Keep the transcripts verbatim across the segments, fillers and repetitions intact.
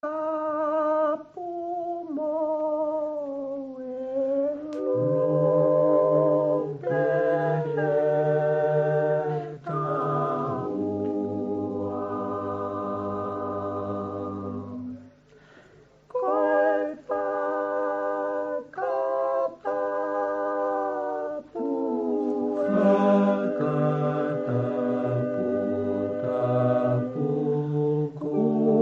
Tapu mo e lope he taua. Ko e fakatapu, fakatapu, tapu kuo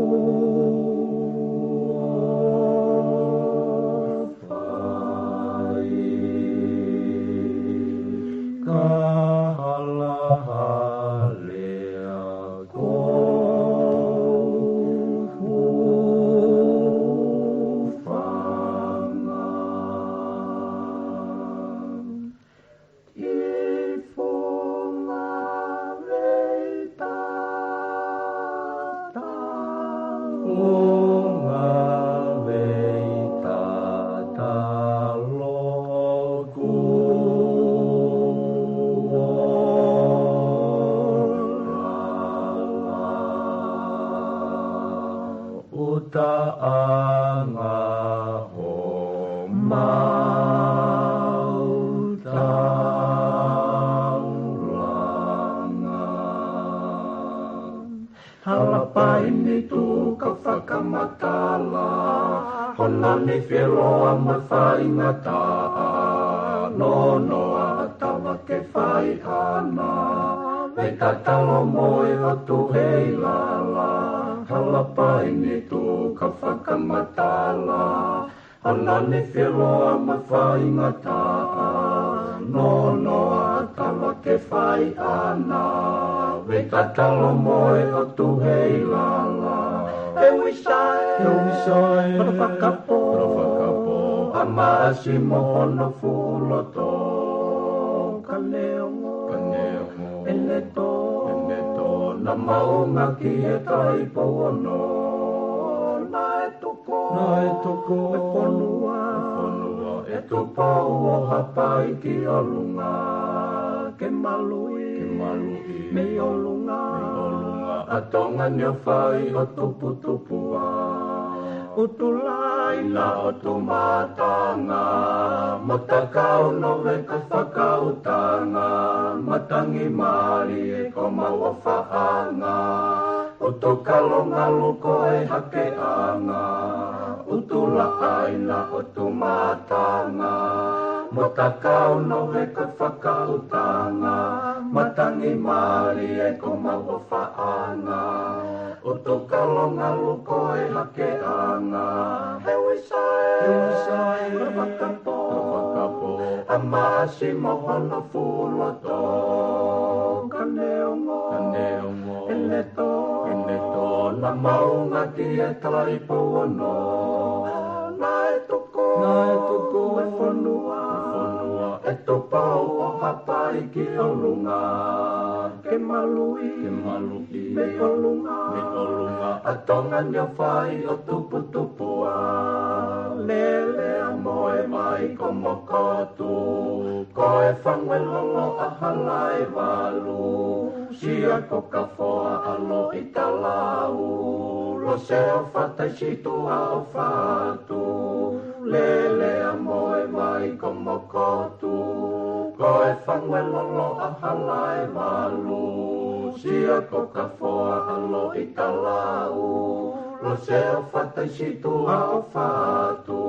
fai. Ka halahalea ko hūfanga. ʻI funga vei tatalo. Funga vei tatalo kuo lala. ʻUtaʻanga homau taulanga. Hala paini tuʻu ka fakamatala, hono nifi ʻe loa mo e faingataʻa, nonoa ʻa Tavake Faiʻana, vei tatalo mo e ʻOtu Heilala. Hala paini tuʻu ka fakamatala, hono nifi ʻe loa mo e faingataʻa, nonoa ʻa Tavake Faiʻana, vei tatalo mo e ʻOtu Heilala. ʻE Uisae, ʻe Uisae, hono fakapō, hono fakapō, ʻa Maʻasi mo hono fuʻu loto. Ka neongo, ka neongo, ʻene tō, ʻene tō, naʻa maʻunga ki he Talaipoʻuono. Naʻe tuku, naʻe tuku e fonua, e fonua ʻe Tupou ʻo Haʻapai ki ʻolunga, ke maluʻi, ke maluʻi mei ʻolunga, mei ʻolunga ʻa Tonga ni ʻo fai ʻo tuputupu ai. ʻUtulāina ʻo Tumatanga, mo Takau Nove ka fakautanga, matangi mālie ko mau ʻofaʻanga. ʻUtukalo ngalu ko e hakeʻanga, ʻUtulāina ʻo Tumatanga, mo Takau Nove ka fakautanga, matangi mālie ko mau ʻofaʻanga. ʻUtukalo ngalu ko e hakeʻanga. ʻE Uisae, ʻe Uisae, hono fakapō, hono fakapō, ʻa Maʻasi mo hono fuʻu loto. Ka neongo, ka neongo, ʻene tō, ʻene tō, naʻa maʻunga ki he Talaipoʻuono. Naʻe tuku, naʻe tuku e fonua, e fonua ʻe Tupou ʻo Haʻapai ki ʻolunga, ke maluʻi, ke maluʻi mei ʻolunga, mei ʻolunga ʻa Tonga ni ʻo fai ʻo tuputupu ai. Lele ʻa Moemai ko Mokotu, ko e fangu ʻe lolo ʻa Halaevalu, Sia ko Kafoa ʻa Loʻitalau, Lose ʻo Fataisituʻa ʻo Fatu. Lele ʻa Moemai ko Mokotu, ko e fangu ʻe lolo ʻa Halaevalu, Sia ko Kafoa ʻa Loʻitalau, Lose ʻo Fataisituʻa ʻo Fatu.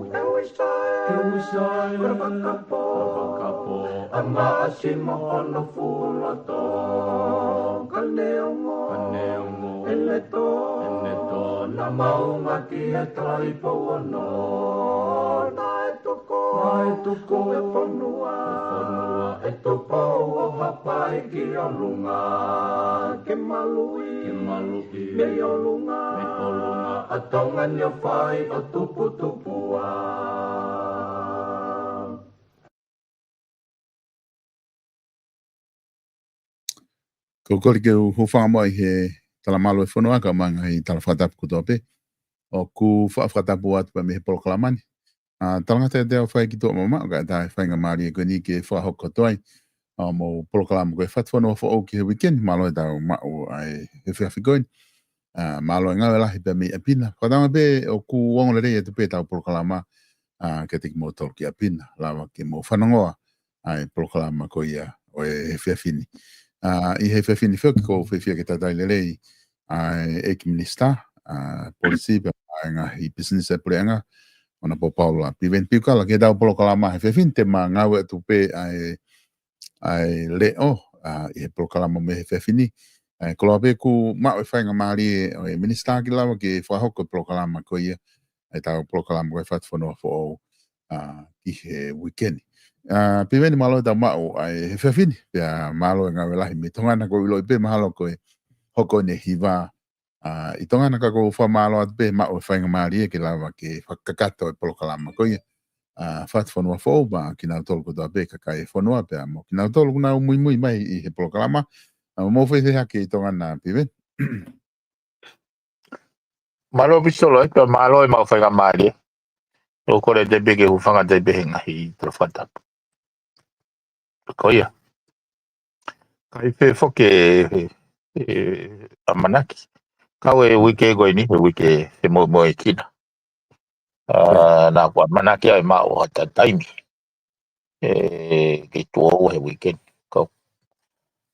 ʻE Uisae, ʻe Uisae, hono fakapō, hono fakapō, ʻa Maʻasi mo hono fuʻu loto. Ka neongo, ka neongo, ʻene tō, ʻene tō, naʻa maʻunga ki he Talaipoʻuono. Naʻe tuku, naʻe tuku e fonua, e fonua ʻe Tupou ʻo Haʻapai ki ʻolunga, ke maluʻi, ke maluʻi mei ʻolunga, mei ʻolunga ʻa Tonga ni ʻo fai ʻo tuputupu ai. Ko e kole ke u hūfanga mai he talamalu e fonua kae ʻumaʻā e ngaahi tala fakatapu kotoa pē. ʻOku faʻa fakatapu atu pē mei he polokalama ni. ʻA, talangata ʻiate au fai ki tuʻa mamaʻo kae ʻatā e faingamālie ko eni ke fakahoko atu ai ʻa hoʻomou polokalama ko e Fatufonua Foʻou ki he uike ni, mālō e tau maʻu ʻa e efiafi ko eni. ʻA, mālō e ngāue lahi pē mei ʻapi na. Fakatauange pē ʻoku ongo lelei atu pē ʻetau polokalama, ʻa, kiate kimoutolu ki ʻapi na. Lava ke mou fanongoa ʻa e polokalama ko ia ʻo e efiafi ni. ʻA, ʻi he efiafi ni foki ʻoku ou fiefia ke talitali lelei ʻa e ʻEiki Minisitā, ʻa, Polisi pea mo e Ngaahi Pisinisi ʻa e Puleʻanga, Honourable Paula Piveni Piukala, ki heʻetau polokalama he efiafi ni. Te ma ngāue atu pē ʻa e ʻa e leʻo, ʻa, ʻi he polokalama mei he efiafi ni. ʻA, koloa pē kuo maʻu e faingamālie ʻo e Minisitā ke lava ke fakahoko e polokalama ko ia, ʻetau polokalama ko e Fatu Fonua Foʻou, ʻa, ki he uike ni. ʻA, Piveni, mālō e tau maʻu ʻa e efiafi ni, pea mālō e ngāue lahi mei Tonga na. ʻOku ou ʻiloʻi pē mahalo ko e hoko eni e hiva, ʻa, ʻi Tonga na, ka ʻoku ou fakamālō atu pē maʻu e faingamālie ke lava ke fakakakato e polokalama ko ia, ʻa, Fatu Fonua Foʻou, maʻa kinautolu kotoa pē kakai e fonua pea mo kinautolu ʻoku nau muimui mai ʻi he polokalama. ʻA, mou fēfē hake ʻi Tonga na, Piveni? Mālō Pisolo, ē, pea mālō e maʻu faingamālie. ʻOku ou kole atu pē ke u hūfanga atu pē he ngaahi tala fakatapu. Ko ia. Ka ʻi fē foki e, e ʻamanaki. Kau e uike ko eni, he uike femoemoekina. ʻA, naʻa ku ʻamanaki ʻa e maʻu ha taimi. ʻE, ke tuʻo ua he uike ni. Kau.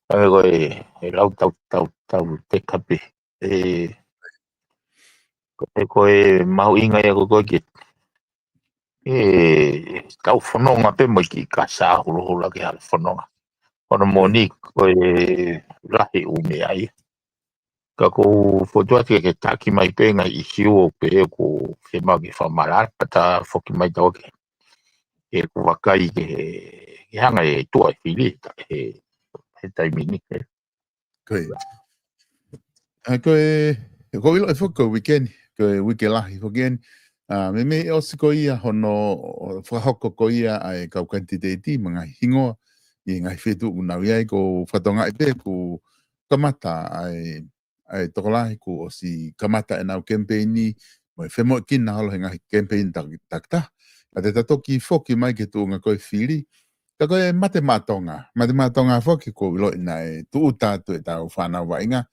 Ka me ko e, e lau tau, tau, tau teka pē. ʻE, ko e, ko e mahuʻinga ia ko e ke, ʻe, tau fononga pē mo e kiʻi kasa hulohula ke hala fononga. Ono moni ko e lahi ʻū meʻa ia. Ka ʻoku ou fokotuʻu atu ke taki mai pē ngaahi ʻisiū ʻoku pehē ʻoku fiemaʻu ke fakamatala, pea ta foki mai tau ke, ke ku vakai ke, ke hanga e tuʻa e fili, ta, he, he taimi ni, he. Ko ia. ʻA, ko e, ʻoku ou ʻiloʻi foki ko e uike ni, ko e uike lahi foki eni. ʻA, meimei ʻosi ko ia hono fakahoko ko ia ʻa e kau kanititeiti mo e ngaahi hingoa ʻi he ngaahi feituʻu ʻoku nau ʻi ai. ʻOku ou fakatokangaʻi pē kuo kamata ʻa e, ʻa e tokolahi kuo ʻosi kamata ʻenau kemipeini, mo e femoʻuekina holo he ngaahi kemipeini taki-, takitaha. Ka te ta toki foki mai ki he tuʻunga ko e fili. Ka ko e Mate Maʻa Tonga. Mate Maʻa Tonga foki ʻoku ou ʻiloʻi naʻe tūʻuta atu ʻetau fānau vaʻinga.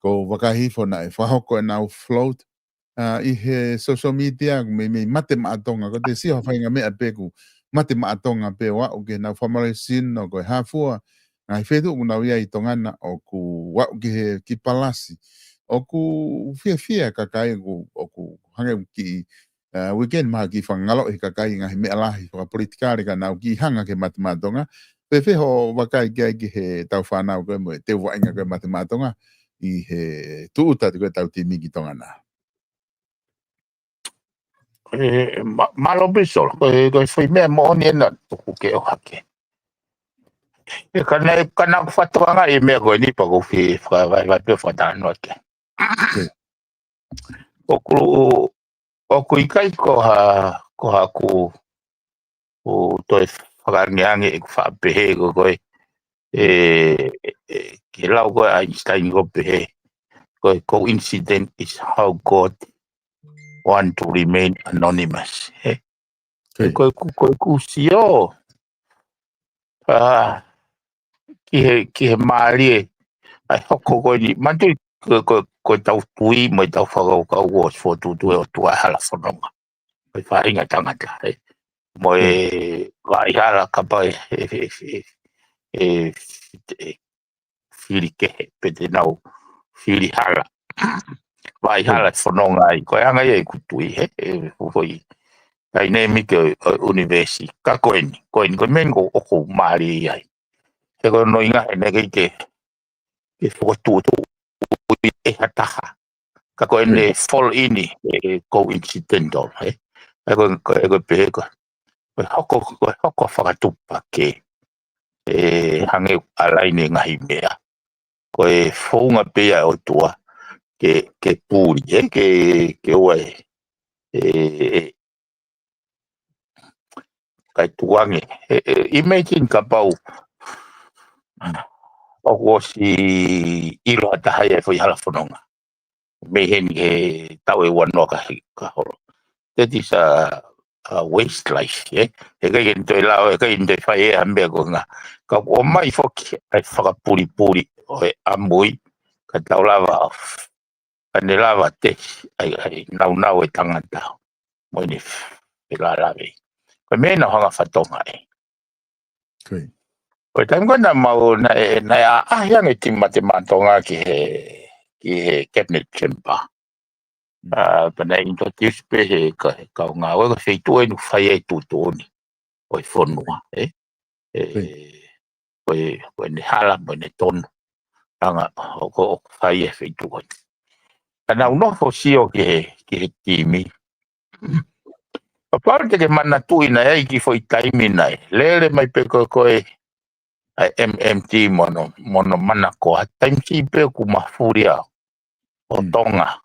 ʻOku ou vakai hifo naʻe fakahoko ʻenau float, ʻa, ʻi he social media, meimei Mate Maʻa Tonga. ʻOku te sio ha faʻahinga meʻa pē ʻoku Mate Maʻa Tonga pē ʻo aʻu ki heʻenau fakamālohisino, ko e hā fua ngaahi feituʻu ʻoku nau ʻi ai ʻi Tonga na, ʻoku aʻu ki he kiʻi palasi. ʻOku fiefia e kakai, ʻoku, ʻoku hangē ʻoku kiʻi, ʻa, uike ni mahalo kiʻi fakangaloʻi e kakai ngaahi meʻa lahi fakapolitikale ka nau kiʻi hanga ki he Mate Maʻa Tonga. Fēfē hoʻo vakai ki ai ki heʻetau fānau ko ē mo e teu vaʻinga ko e Mate Maʻa Tonga ʻi he tūʻuta atu ko ē ʻetau timi ki Tonga na? ʻE, mā-, mālō Pisolo, ko e, ko e foʻi meʻa moʻoni ena tuku ke ʻohake. ʻE, ka naʻe, ka naʻa ku fakatokangaʻi e meʻa ko eni pea ʻoku ou fie fakavaivai pē ʻo fakatalanoa ki ai. ʻOku, ʻoku ʻikai ko ha, ko haʻaku ʻo toe fakaangeange ʻeku faʻa pehē ko e, ko e, ʻe, ʻe, ke lau ko e Einstein ko e pehē, ko e coincidence is how God want to remain anonymous. Ē? Ko ia. Ko e ku-, ko e kusi ʻo, ʻa, ki he, ki he mālie ʻa e hoko ko eni. Manatuʻi ko, ko, ko ʻetau tui mo ʻetau fakakaukau ʻoku ʻosi fokotuʻutuʻu ʻe he ʻOtua e hala fononga. Ko e faʻahinga tangata, ē. Mo e vaʻihala kapau ʻe, ʻe, ʻe, ʻe, ʻe fili kehe, pe te nau fili hala. Vaʻihala e fononga ai, ko e anga ia ʻeku tui, he, ʻe, foʻi dynamic ʻo, ʻo e ʻunivēsi. Ka ko eni, ko eni, ko e meʻa eni ʻoku, ʻoku mālie ai. He ko hono ʻuhinga he naʻe ʻikai ke, ke fokotuʻutuʻu ʻe ha taha. Ka ko ʻene fall in ʻi he coincidental, ē. Ē ko, ko, ē ko e pehē ko, ko e hoko, ko e hoko fakatupu pē ke, ē, hangē ʻoku ʻalaini e ngaahi meʻa. Ko e founga pē ia ʻa e ʻOtua ke, ke puli, ē, ke, ke ʻoua ʻe, ē, ē, kae tukuange. Ē, ē, imagine kapau ʻoku ʻosi ʻilo ha taha ia e foʻi hala fononga mei heni he taʻu ʻe ua noa ka he-, ka holo. That is a, a waste life, ē? He ʻikai ke ne toe lau, he ʻikai ke ne toe fai ʻe ia ha meʻa ko e ʻuhinga. Ka ʻomai foki ʻa e fakapulipuli ʻo e ʻamui, ka tau lava ka ne lava tesi ai ai naunau e tangata mo ʻene felālāveʻi. Ko e meʻa naʻa nau hanga ʻo fakatonga ai. Ko e taimi ko ē naʻa mau naʻe naʻe ʻaʻahi ange e timi Mate Maʻa Tonga ki he ki he Cabinet Chamber. Pea naʻe introduce pē he kau ngāue ko e feituʻu eni ʻoku fai ai e tuʻutuʻuni ʻo e fonua, ē? Ko e ko ʻene hala mo ʻene tonu ʻa e anga ʻoku fai e feituʻu ko eni. Ka naʻa nau nofo ʻo sio ki he ki he timi. Kapau te ke manatuʻi naʻe ʻi ai e kiʻi foʻi taimi naʻe lele mai pē ko ē ko ē ʻa e M M T mo hono mo hono manakoa, taimi siʻi pē ʻoku mafuli ai ʻa Tonga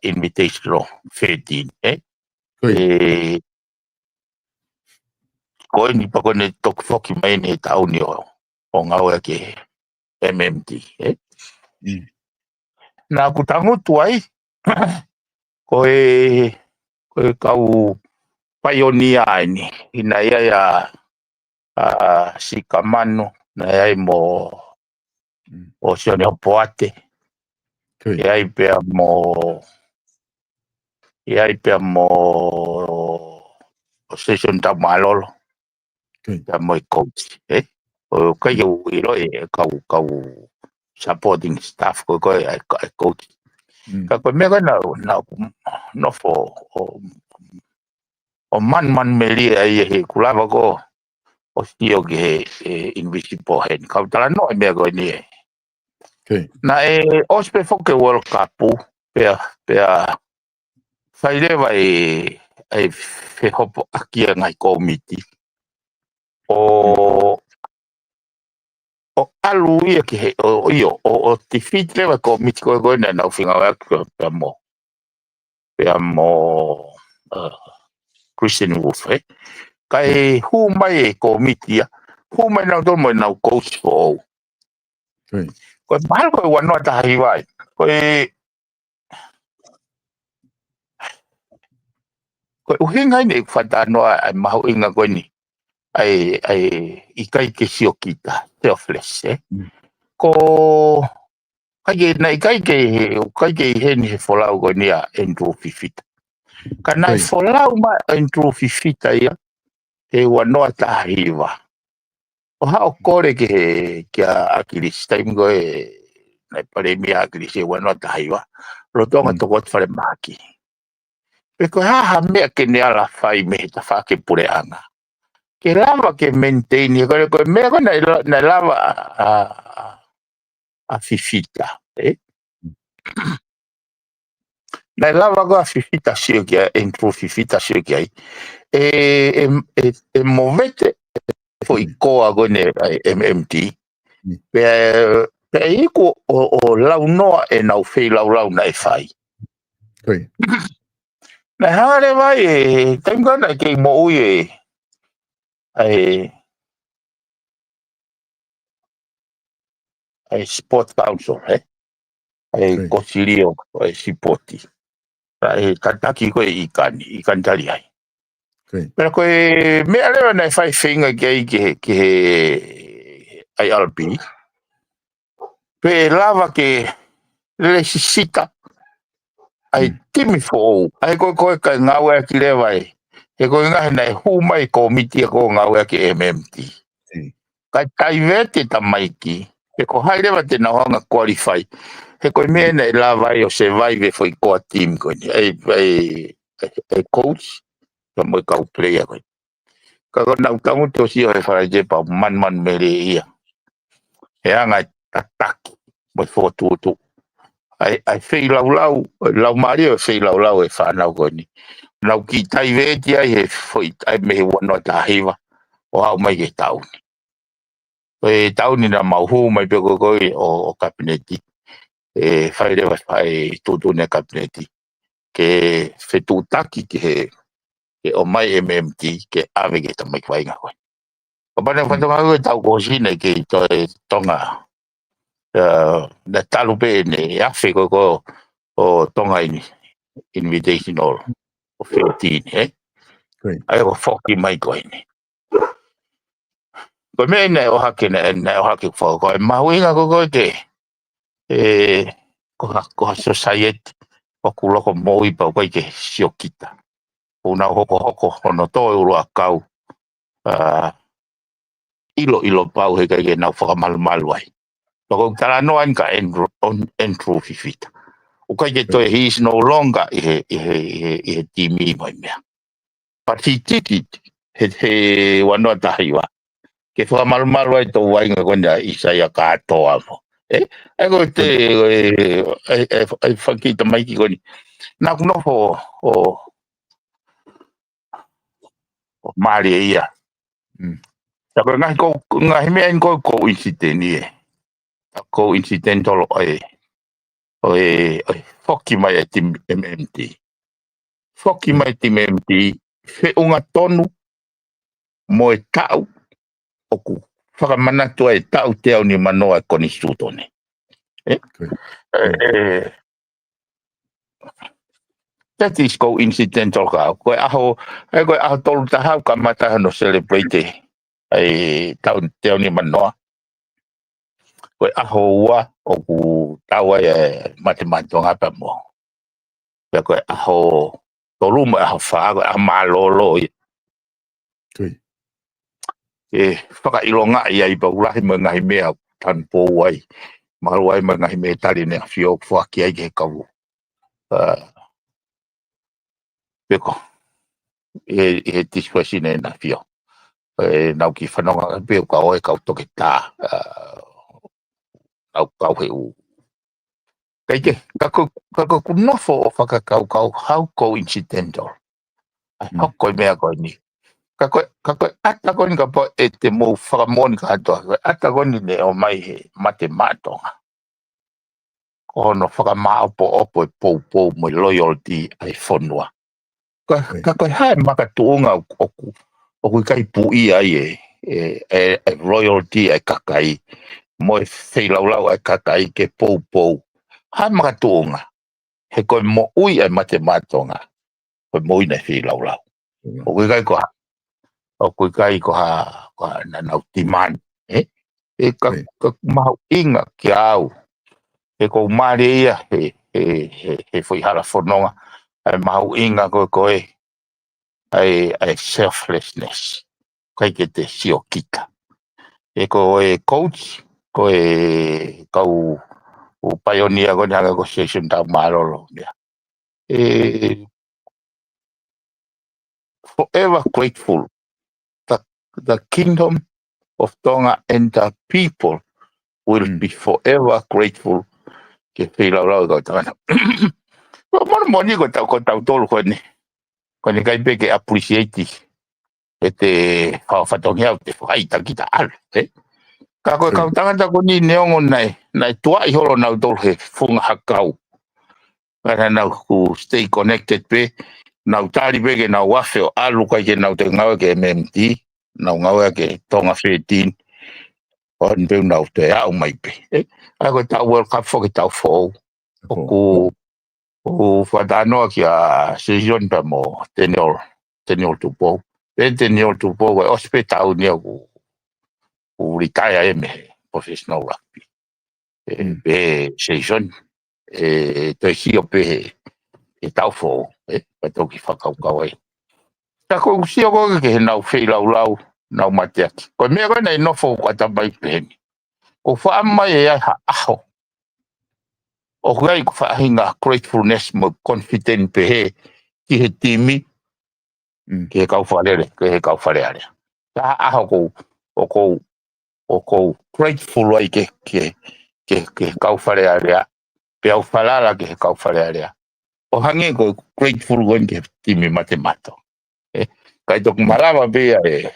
Invitational thirteen, ē? Ko eni pea ko ʻene toki foki mai eni he taʻu ni ʻo ngāueʻaki e M M T, ē? Naʻa ku tangutu ai ko e ko e kau paionia eni, naʻe ʻi ai ʻa ʻa Sikamanu, naʻe ʻi ai mo ʻo Sione Hopoate, ʻi ai pea mo ʻi ai pea mo ʻo Station Taumalolo, pea mo e coach, ē? ʻOku ʻikai ke u ʻilo e kau kau supporting staff ko ē ko ē ʻa e coach. Ka ko e meʻa ko ē naʻa naʻa ku nofo ʻo ʻo manumanu melie ai ʻi heʻeku lava ko ē ʻo sio ki he Invisible Hand. Kau talanoa e meʻa ko eni ē. Naʻe ʻosi pē foki e World Cup pea pea fai leva e ʻa e fehopoʻaki ʻa e ngaahi kōmiti ʻo ʻo ʻalu ia ki he ʻo ʻio ʻo ʻo defeat leva e kōmiti ko ē ko ē naʻa nau fengāueʻaki pea mo pea mo Christian Wolf, ē? Kae hū mai e kōmiti ia, hū mai nautolu mo ʻenau coach foʻou. Ko e mahalo ko e ua noa taha hiva ai. Ko e ko e ʻuhinga eni ʻeku fakatalanoa ʻa e mahuʻinga ko eni ʻa e ʻikai ke sio kita, selfless, ē? Ko ʻikai ke naʻe ʻikai ke he ʻikai ke ʻi heni he folau ko eni ʻa Andrew Fifita. Ka naʻe folau mai ʻa Andrew Fifita ia he ua noa taha hiva. ʻO haʻu ʻo kole ki he kia ʻAkilisi, taimi ko ē naʻe palēmia ʻa ʻAkilisi he ua noa taha hiva. Lolotonga toko atu falemahaki. Pe ko e hā ha meʻa ke ne ala fai mei he tafaʻaki puleʻanga ke lava ke maintain ia, ko e ko e meʻa ko ē naʻe lava ʻa ʻa Fifita, ē? Naʻe lava ko ē ʻa Fifita sio ki ai, Andrew Fifita sio ki ai ʻe ʻe ʻe movete e foʻi koa ko eni ʻa e M M T. Pea pea iku ʻo ʻo launoa ʻenau feilaulau naʻe fai. Naʻe hanga leva ʻe taimi ko ē naʻe kei moʻui e ʻa e ʻa e Sport Council, ē? ʻA e kosilio ʻa e sipoti. ʻA e tataki ko ē ʻi Kani, ʻi Kani Tali ai. Pea ko e meʻa leva naʻe fai feinga ki ai ki he ki he I R B. Pe lava ke lele sisita ʻa e timi foʻou. ʻA e ko e ko e kae ngāueʻaki leva ē. He ko e ngaahi naʻe hū mai kōmiti ia ko ē ngāueʻaki M M T. Kae taivete tamaiki. He ko hai leva te nau hanga qualify. He ko e meʻa naʻe lava ai ʻo survive e foʻi koa timi ko eni. ʻA e ʻa e coach. Ka mo e kau player ko eni. Ka ko ʻenau tangutu ʻo sio he Falaite pea manumanu melie ia. He anga e tataki mo e fokotuʻutuʻu ʻa e ʻa e feilaulau, laumālie ʻo e feilaulau e fānau ko eni. Nau kiʻi taiveti ai he foʻi ʻa e mei he ua noa taha hiva ʻo aʻu mai ki he taʻu ni. Ko e taʻu ni naʻa mau hū mai pē ko ē ko ē ʻo ʻo kapineti. ʻE fai leva e tuʻutuʻuni ʻa e kapineti ke fetuʻutaki ki he ke ʻomai M M T ke ʻave ki he tamaiki vaʻinga ko ē. Kapau naʻe fakatonga ko ē taʻu kuo ʻosi naʻe kei toe Tonga. Naʻe talu pē ʻene afe ko ē ko ē ʻo Tonga ini Invitational ʻo fifteen, ē? ʻA ia ko e foki mai ko eni. Ko e meʻa naʻe ʻohake naʻe naʻe ʻohake ko e faka ko e mahuʻinga ko ē ko ē ke ʻe ko ha, ko ha society ʻoku loko moʻui pea ʻoku ʻikai ke siokita. ʻOku nau hokohoko hono toe ʻuluʻakau, ʻa, ʻiloʻilo pau he ʻikai ke nau fakamalumalu ai. Pea ko e talanoa eni kia Andrew, on, Andrew Fifita. ʻOku ʻikai ke toe, he is no longer ʻi he, ʻi he, ʻi he, ʻi he timi mo e meʻa. But he did it, he, he ua noa taha hiva. Ke fakamalumalu ai tō vainga ko eni ʻa ʻIsaia Kātoa mo. ʻE, ʻa ia ko te, ʻe, ʻe, ʻe, ʻe faki tamaiki ko eni. Naʻa ku nofo ʻo, ʻo mālie ia. Mm. Ka ko e ngaahi ko, ngaahi meʻa eni ko e coincidence ē. Ka coincidental ʻo e, ʻo e, ʻo e foki mai e timi M M T. Foki mai e timi M M T, feʻunga tonu mo e taʻu ʻoku fakamanatu ai e taʻu teau nimanoa e konisitūtone. ʻE? Okay. ʻE, ʻe, that is coincidental ka. Ko e ʻaho, ʻe, ko e ʻaho tolu taha ʻoku kamata hono celebrate ai e taʻu teau nimanoa. Ko e ʻaho ua ʻoku tau ai e Mate Maʻa Tonga pea mo. Pea ko e ʻaho tolu mo e ʻaho fā, ko e ʻaho mālōlō ia. Kui. ʻE fakaʻilongaʻi ai pea ʻoku lahi mo e ngaahi meʻa ʻoku tanu pou ai. Malu ai mo e ngaahi meʻa tali ʻEne ʻAfio ʻoku foaki ai ki he kau, ʻa, peko. ʻI he, ʻi he tisifesi ʻEne ʻAfio. ʻE, nau kiʻi fanongo pē ʻoku ʻi ai e kau toketā, ʻa, nau kau he ʻū. Kae kehe, ka ko, ka ko ʻeku nofo ʻo fakakaukau how coincidental. ʻA e, mm, hoko e meʻa ko eni. Ka ko, ka ko e ʻata ko eni kapau ʻe te mou fakamoʻoni kātoa. Ko e ʻata ko eni ne ʻomai he Mate Maʻa Tonga. Ko hono fakamāʻopoʻopo e poupou mo e loyalty ʻa e fonua. Ka, right, ka ko e hā e makatuʻunga ʻoku, ʻoku, ʻoku ʻikai puʻia ai e, e, e, e loyalty ʻa e kakai, mo e feilaulau ʻa e kakai ke poupou. Hā e makatuʻunga, he ko e moʻui ʻa e Mate Maʻa Tonga, ko e moʻui naʻe feilaulau. Mm. ʻOku ʻikai ko ha, ʻoku ʻikai ko ha, ko ha naʻa nau demand, ē? ʻE ka, right, ka mahuʻinga kia au. He ʻoku ou mālie ia he, he, he, he foʻi hala fononga, ʻa e mahuʻinga ko e, ko e, ʻa e, ʻa e selflessness. ʻIkai ke te siokita. ʻE ko e coach, ko e kau ʻū paionia ko eni hangē ko Jason Taumālolo ia. ʻE, forever grateful. The, the kingdom of Tonga and the people will, mm, be forever grateful. Ke feilaulau e kau tangata. Ko mono moni ko tau, ko tautolu ko eni. Ko eni ʻikai pē ke appreciate ʻe te fakafatongia ʻo te fakaʻita kita ʻalu, ē? Ka ko e, mm, kau tangata ko eni neongo naʻe, naʻe tuaʻi holo nautolu he funga hakau. Ka naʻa nau ku stay connected pē, nau tali pē ke nau afe ʻo ʻalu kae ʻikai ke nau toe ngāue ki he M M T, nau ngāue ki he Tonga thirteen, ʻo hangē pē nau toe aʻu mai pē. Ē, ʻa ia ko e taʻu World Cup foki taʻu foʻou. Foʻou. ʻOku, ʻoku fakatalanoa kia Jason pea mo Daniel, Daniel Tupou. Pea Daniel Tupou, ko e ʻosi pē taʻu ni ʻoku, ʻoku retire ia mei he professional rugby. ʻE, mm, pea Jason, ʻe, toe sio pē he, he taʻu foʻou, ē, pea toki fakakaukau ai. Ka ko ʻeku sio ko ē ki heʻenau feilaulau, nau mateaki. Ko e meʻa ko ē naʻe nofo ʻo ʻatamai pehē ni. ʻOku faʻa mai ʻe ai ha ʻaho ʻoku ʻi ai ʻeku faʻahinga gratefulness mo confident pehē ki he timi, mm, ki he kau Fale Alea, ki he kau Fale Alea. Ka ʻaho ʻoku ou, ʻoku ou, ʻoku ou grateful ai ki he, ki he, ki he, ki he kau Fale Alea, pea u falala ki he kau Fale Alea. ʻO hangē ko e grateful ko eni ki he timi Mate Maʻa Tonga. Ē, ʻikai toki malava pē ia ʻe,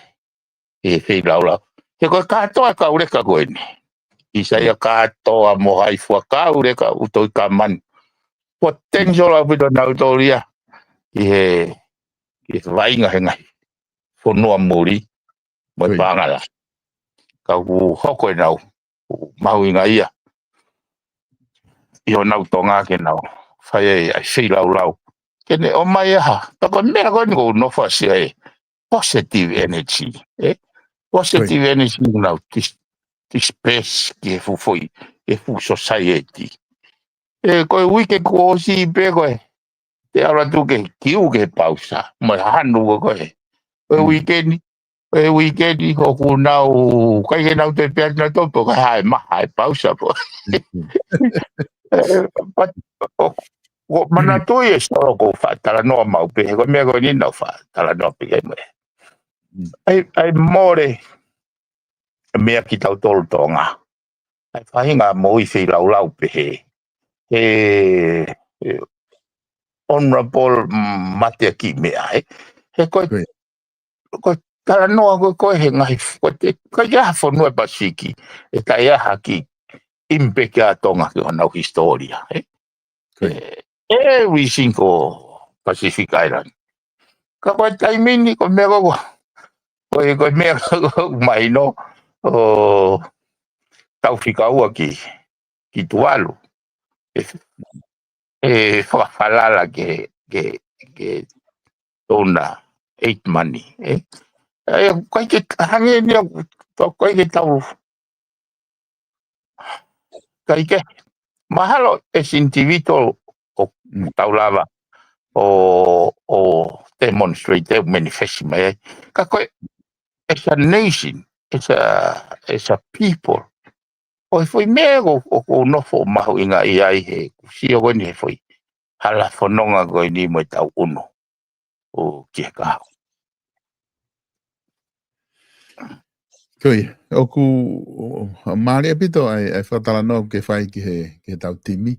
ʻe feilaulau. He ko e kātoa e kau leka ko eni. ʻIsaia Kātoa mo hai fua kau leka ʻoku tau ʻi kamani. Potential ʻaupito nautolu ia ʻi he, ʻi he vaʻinga he ngaahi fonua muli mo e, ui, pāngala. Ka ʻoku hoko ʻenau, ʻoku mahuʻinga ia ʻi honau Tonga ke nau fai ai ʻa e feilaulau. Ke ne ʻomai ʻa ha, ka ko e meʻa ko eni ʻoku ou nofo ʻo sio ai, positive energy, ē? Positive, ui, energy nau dis-, disperse ki he fuʻu foʻi, ki he fuʻu society. ʻE, ko e uike kuo ʻosi pē ko ē, te ala tu ke kiu ke pausa. Mo e hanu ko ē. Ko e uike ni, ko e uike ni, ʻoku nau, ʻikai ke nau te pea nau topo, ka hae maha, e pausa po. ʻE, but, ʻo, ʻo, manatuʻi e solo ko faʻa talanoa mau pē, ko e meʻa ko eni nau faʻa talanoa pē kai mo e. ʻAi, ʻai mole, meʻa kitautolu Tonga. ʻAi faʻahinga moʻui feilaulau pehē. He, he honorable, mm, mate ki meʻa, ē. He ko e, ko e talanoa ko ē, ko e he ngaahi f-, ko e te, ko e ʻi ai ha fonua Pasifiki, ʻe taʻe ʻi ai ha kiʻi impact ʻa Tonga ki honau hisitōlia, ē. Ko e. ʻE, every single Pacific Island. Ka ko e taimi ni, ko e meʻa ko ē, ko e, ko e meʻa ko ē, mahino, ʻo tau fika ua ki, ki Tuvalu. ʻE, ʻe fakafalala ke, ke, ke tona eight money, ē? ʻE, ʻikai ke hangē ni, ʻikai ke tau, ʻikai ke, mahalo as individual ʻoku tau lava ʻo, ʻo demonstrate, ʻo manifest mai ai. Ka ko e, as a nation, as a, as a people, ʻo e foʻi meʻa ko, ʻoku ou nofo mahuʻinga ʻi ai he kuo sio ko eni he foʻi hala fononga ko eni mo e tau ʻunu ʻo ki he kahaʻu. Ko ia, ʻoku, ʻo, mālie ʻaupito ʻa e, ʻa e fakatalanoa ʻoku ke fai ki he, ki he tau timi.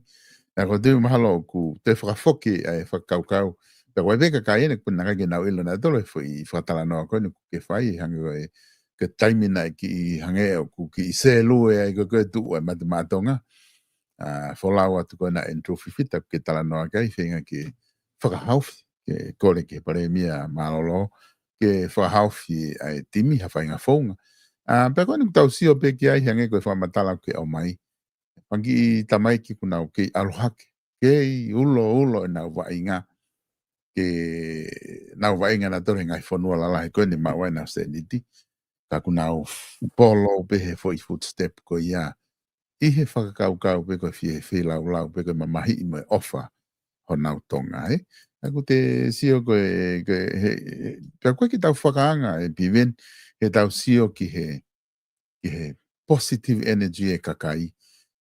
ʻA ko e timi mahalo ʻoku te fakafoki ʻa e fakakaukau. Pea ko e veka kai ene kuna kai ke nau ʻilo nautolu e foʻi fakatalanoa ko eni ʻoku ke fai, hangē ko e, ke taimi naʻe kiʻi hangē ʻoku kiʻi sēlue ai ko e, ko e tuʻu ʻa e Mate Maʻa Tonga. ʻA, folau atu ko ena Andrew Fifita ke talanoa kai, feinga ke fakahaofi, ke kole ki he Palēmia Mālōlō, ke fakahaofi ʻa e timi ha faʻahinga founga. ʻA, pea ko eni ʻoku tau sio pē ki ai hangē ko e fakamatala ʻoku ke ʻomai. Pangi tamaiki ʻoku nau kei ʻalu hake, kei ulo ulo ʻenau vaʻinga, ke nau vaʻinga nautolu he ngaahi fonua lalahi ko eni maʻu ai ʻenau sēniti. Ka ʻoku nau follow pē he foʻi footstep ko ia. ʻI he fakakaukau pē ko e fie feilaulau pē ko e mamahiʻi mo e ʻofa honau Tonga, ē? ʻA ʻoku te sio ko e, ko e, he, he, pea ko e ke tau fakaanga ē Piven, he tau sio ki he, ki he positive energy e kakai,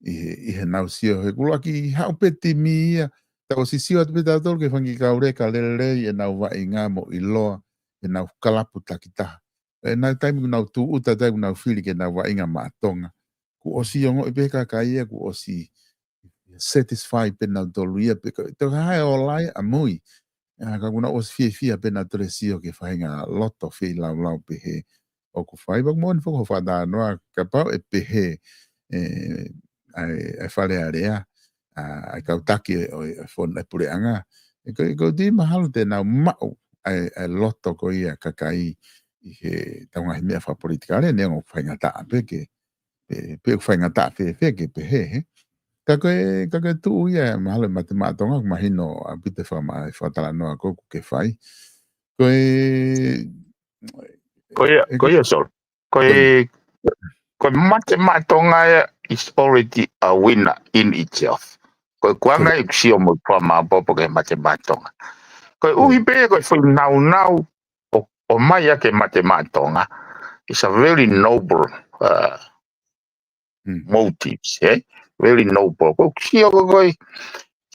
ʻi he, ʻi heʻenau sio he kuo ʻuluaki haʻu pē timi ia, tau ʻosi sio atu pē tautolu ke fangi kaule ka lelei ʻenau vaʻinga mo ʻiloa, ʻenau kalapu takitaha. ʻEnau taimi ʻoku nau tūʻuta, taimi ʻoku nau fili ke nau vaʻinga maʻa Tonga. Kuo ʻosi ongoʻi pē kakai ia, kuo ʻosi satisfy pē nautolu ia pē ka, tau hae o lai ʻamui. ʻA, ka ʻoku nau ʻosi fiefia pē nautolu sio ki he faʻahinga loto feilaulau pehē ʻoku fai. Pea ʻoku moʻoni foki hoʻo fakatalanoa kapau ʻe pehē, ē, ʻa e, ʻa e Fale Alea, ʻa, ʻa e kau taki ʻo e, ʻo e fon-, ʻa e puleʻanga. ʻE ko, ʻe ko e timi mahalo te nau maʻu ʻa e, ʻa e loto ko ia kakai ʻi he tau ngaahi meʻa fakapolitikale, neongo ʻoku faingataʻa pē ke, pe, pe ʻoku faingataʻa fēfē ke pehē, he. Ka ko e, ka ko e tuʻu ia, mahalo e Mate Maʻa Tonga, ʻoku mahino ʻaupito e fakama-, e fakatalanoa ko ē ʻoku ke fai. Ko e, Ko ia, ʻe ko ia, Sol. Ko e, ko e Mate Maʻa Tonga ia is already a winner in itself. Ko e kuanga ʻi sio mo e kuanga mapopo ke Mate Maʻa Tonga. Ko e ʻuhi pē, ko e foʻi naunau ʻo, ʻomai ʻa e Mate Maʻa Tonga is a very noble, uh, motives, eh? Very noble. Ko e sio ko ē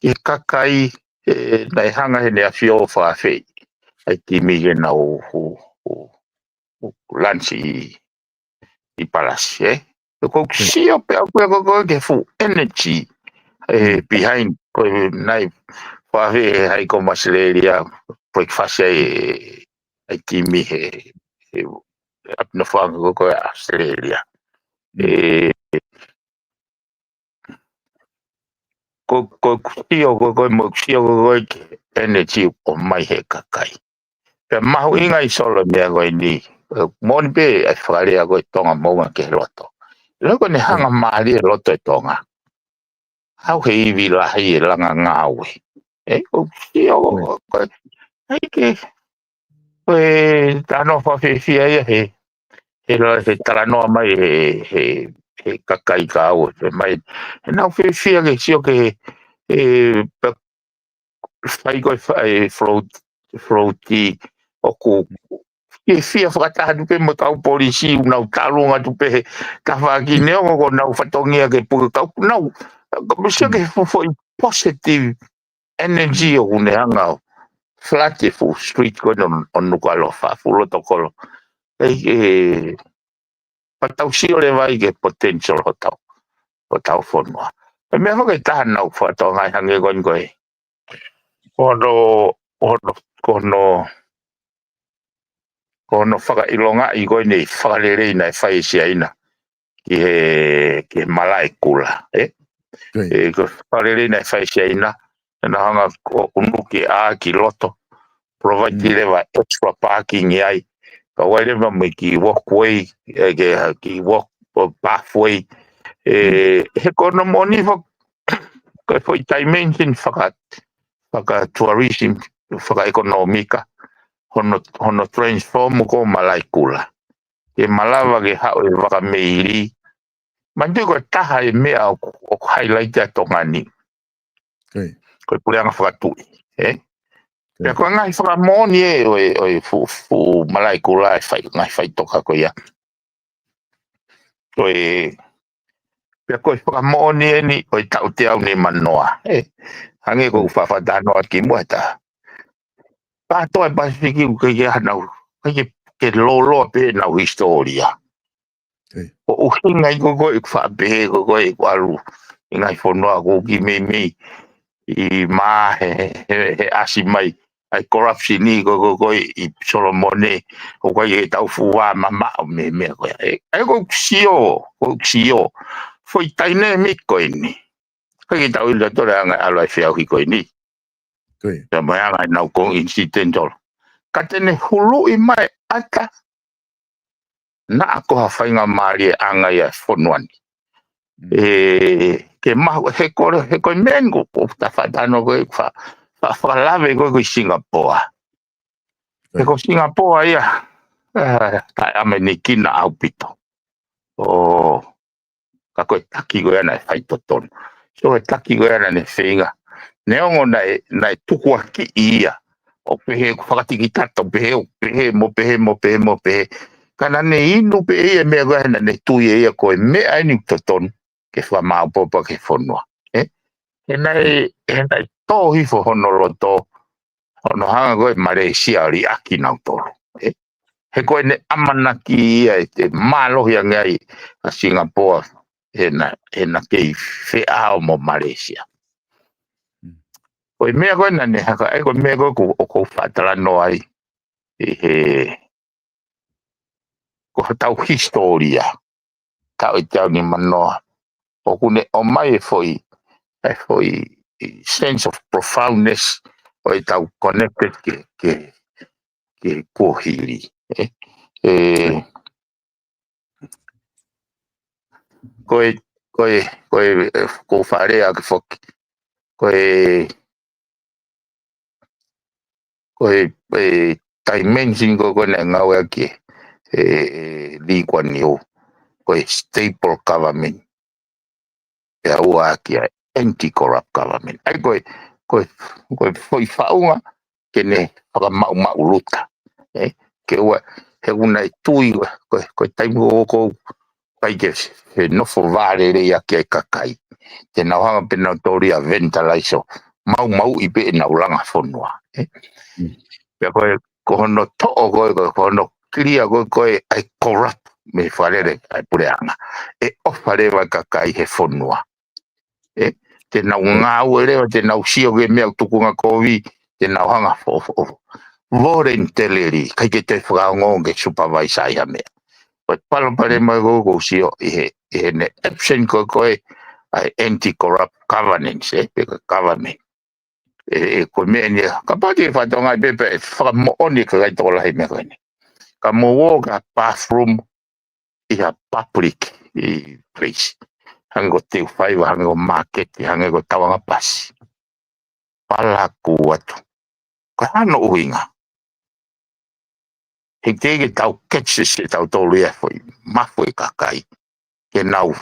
ki he kakai, ē, naʻe hanga he ʻEne ʻAfio ʻo fakaafeʻi ʻa e timi ke nau hu, hu, hu, lansi ʻi, ʻi Palasi, eh? Ko e sio pē ʻaku ia ko ē ki he full energy, eh, behind, ko e naʻe fakaafeʻi ʻe he High Commissioner ʻAositelēlia, breakfast ai, ʻa e timi he, he, ʻapi nofoʻanga ko ē ʻAositelēlia. ʻE, ko, ko e sio ko ē, ko e mo e sio ko ē ki he energy ʻoku ʻomai he kakai. Pea mahuʻinga ʻi Sol e meʻa ko eni. ʻE, moʻoni pē ʻa e fakalea ko e Tonga moʻunga ki he loto. Loko ne hanga mālie loto e Tonga. Haʻu he ivi lahi e langa ngāue. ʻE, ʻoku sio ko ē, ʻai ke, ko e talanoa fakafiefia ia he, he la-, he talanoa mai he, he, he kakai ka au, he mai, he nau fiefia ke sio ki he, ē, pea fai ko e fai float, float ʻoku ke fia fakataha atu pē mo e kau polisi ʻoku nau tālunga atu pē he tafaʻaki neongo ko honau fatongia ke puke kau nau. Ka misia ke fo-, foʻi positive energy ʻoku ne hanga ʻo flood e fuʻu street ko eni ʻo, ʻo Nukuʻalofa, fuʻu loto kolo. ʻEi, ē, pea tau sio leva ai ki he potential hotau, hotau fonua. ʻE meʻa foki ʻe taha naʻá ku fakatokangaʻi hangē ko eni ko e, ko hono, ko hono, ko hono, ko hono fakaʻilongaʻi ko eni e fakalelei naʻe fai ʻe Siaina ki he, ki he malaʻe kula, ē? Ko ia. Ē, ko e fakalelei naʻe fai ʻe Siaina, naʻa nau hanga ʻo ʻunu ki ʻā ki loto, provide leva extra parking ai, kau ai leva mo e kiʻi walkway, ē, ke, kiʻi walk, ʻo pathway, ē, he ko hono moʻoni fo-, ko e foʻi dimension faka-, faka-tourism, fakaʻekonōmika, hono, hono transform ko e malaʻe kula. Ke malava ke haʻu e vaka meili. Manatuʻi ko e taha e meʻa ʻoku, ʻoku highlight ʻa Tonga ni. Ko ia. Ko e puleʻanga fakatuʻi, ē? Ko ia. Pea ko e ngaahi fakamoʻoni ē, ʻo e, ʻo e fuʻu, fuʻu malaʻe kula ʻe fai, ngaahi faʻitoka ko ia. Ko e, pea ko e fakamoʻoni eni ʻo e taʻu teau nimanoa, ē? Hangē ko ʻeku faʻa talanoa ki muʻa he taha. Kātoa e Pasifiki ʻoku ʻikai ke ʻi ai hanau, ʻikai ke, ke lōloa pē ʻenau hisitōlia. Ko e ʻuhinga ia ko ē ʻeku faʻa pehē ko ē ʻeku ʻalu ʻi he ngaahi fonua ko ē ki meimei ʻi Maʻa he, he, he ʻasi mai ʻa e corruption ʻi ko ē, ko ē, ko ē ʻi Solomone, ʻoku ʻikai ke tau fuʻu vā mamaʻo mei he meʻa ko ia. ʻE, ʻa ia ko ʻeku sio, ko ʻeku sio. Foʻi dynamic ko eni. ʻIkai ke tau ʻilo tole ʻa e anga e ʻalu ʻa e feʻauhi ko eni. Ko ia. Pea mo e anga ʻenau coincidental. Ka te ne huluʻi mai ʻata naʻa ko ha faingamālie ʻanga ia ʻa e fonua ni. Mm. Ē, ke mahu, he ko e, he ko e meʻa eni ko, ko e tafaʻaki talanoa ko ē, fa-, fa-, fakalave ko ē ko ē ʻi Singapore. Ko ia. He ko Singapore ia, ē, taʻeʻamanekina ʻaupito. ʻO, ka ko e taki ko ia naʻe faitotonu. So e taki ko ia naʻa ne feinga. Neongo naʻe, naʻe tukuakiʻi ia ʻo pehē ʻoku fakatikitata, ʻo pehē, ʻo pehē, mo pehē, mo pehē, mo pehē. Ka naʻa ne inu pē ia e meʻa ko ia naʻa ne tui ʻe ia ko e meʻa eni ʻoku totonu ke fakamaʻopoʻopo ki he fonua. Ē? He naʻe, he naʻe tō hifo hono loto, hono hanga ko ē ʻe Malaysia ʻo liʻaki nautolu. Ē? He ko ʻene ʻamanaki ia ʻe te mālohi ange ai ʻa Singapore he naʻa, he naʻa kei feʻao mo Malaysia. Mm. Ko e meʻa ko ē naʻa ne hanga, ʻa ia ko e meʻa ko ē ʻoku, ʻoku ou faʻa talanoa ai ʻi he, ko hotau hisitōlia, taʻu ʻe teau nimanoa. ʻOku ne ʻomai e foʻi, e foʻi sense of profoundness ʻo ʻetau connected ki he, ki he, ki he kuohili. Ē, ē, ko e, ko e, ko e, ē, ko e fale ake foki. Ko e, ko e, ē, dimension ko ē naʻe ngāueʻaki ʻe, ē, ē, Lee Kuan Yew, ko e stable government. Pea ua ʻaki ʻa e anti-corrupt government. ʻA ia ko e, ko e, ko e foʻi faʻunga ke ne fakamaʻumaʻuluta. Ē, ke ua, he ʻoku ne tui ua, ko e, ko e taimi ko ē ʻoku ʻikai ke, ke nofo vālelei ʻaki ʻa e kakai. Te nau hanga pē nautolu ia ʻo vandalize ʻo maumauʻi pē ʻenau langa fonua. Ē? Mm. Pea ko e, ko hono toʻo ko ē, ko, ko hono clear ko ē, ko ē ʻa e corrupt mei he fakalele ʻa e puleʻanga. ʻE ʻofa leva e kakai he fonua. Ē, te nau ngāue leva, te nau sio ki he meʻa ʻoku tukunga kovi, te nau hanga ʻo, ʻo, ʻo voluntarily, ʻikai ke toe fakaongoongo ke supervise ai ha meʻa. Ko e palopalema ko ē ʻoku ou sio ʻi he, ʻi heʻene absent ko ē, ko ē ʻa e anti-corrupt governance, ē, pe ko e government. Ē, ē, ko e meʻa eni ia, kapau te ke fakatokangaʻi pē pea ʻe fakamoʻoni e kakai tokolahi e meʻa ko eni. Ka mou ō ki ha bathroom ʻi ha public, ē, place. Hangē ko e teu faiva, hangē ko e māketi, hangē ko e tauʻanga pasi. Palaku atu. Ko e hā hono ʻuhinga? He teʻeki ke tau catch ʻe tautolu ia e foʻi mafu e kakai ke nau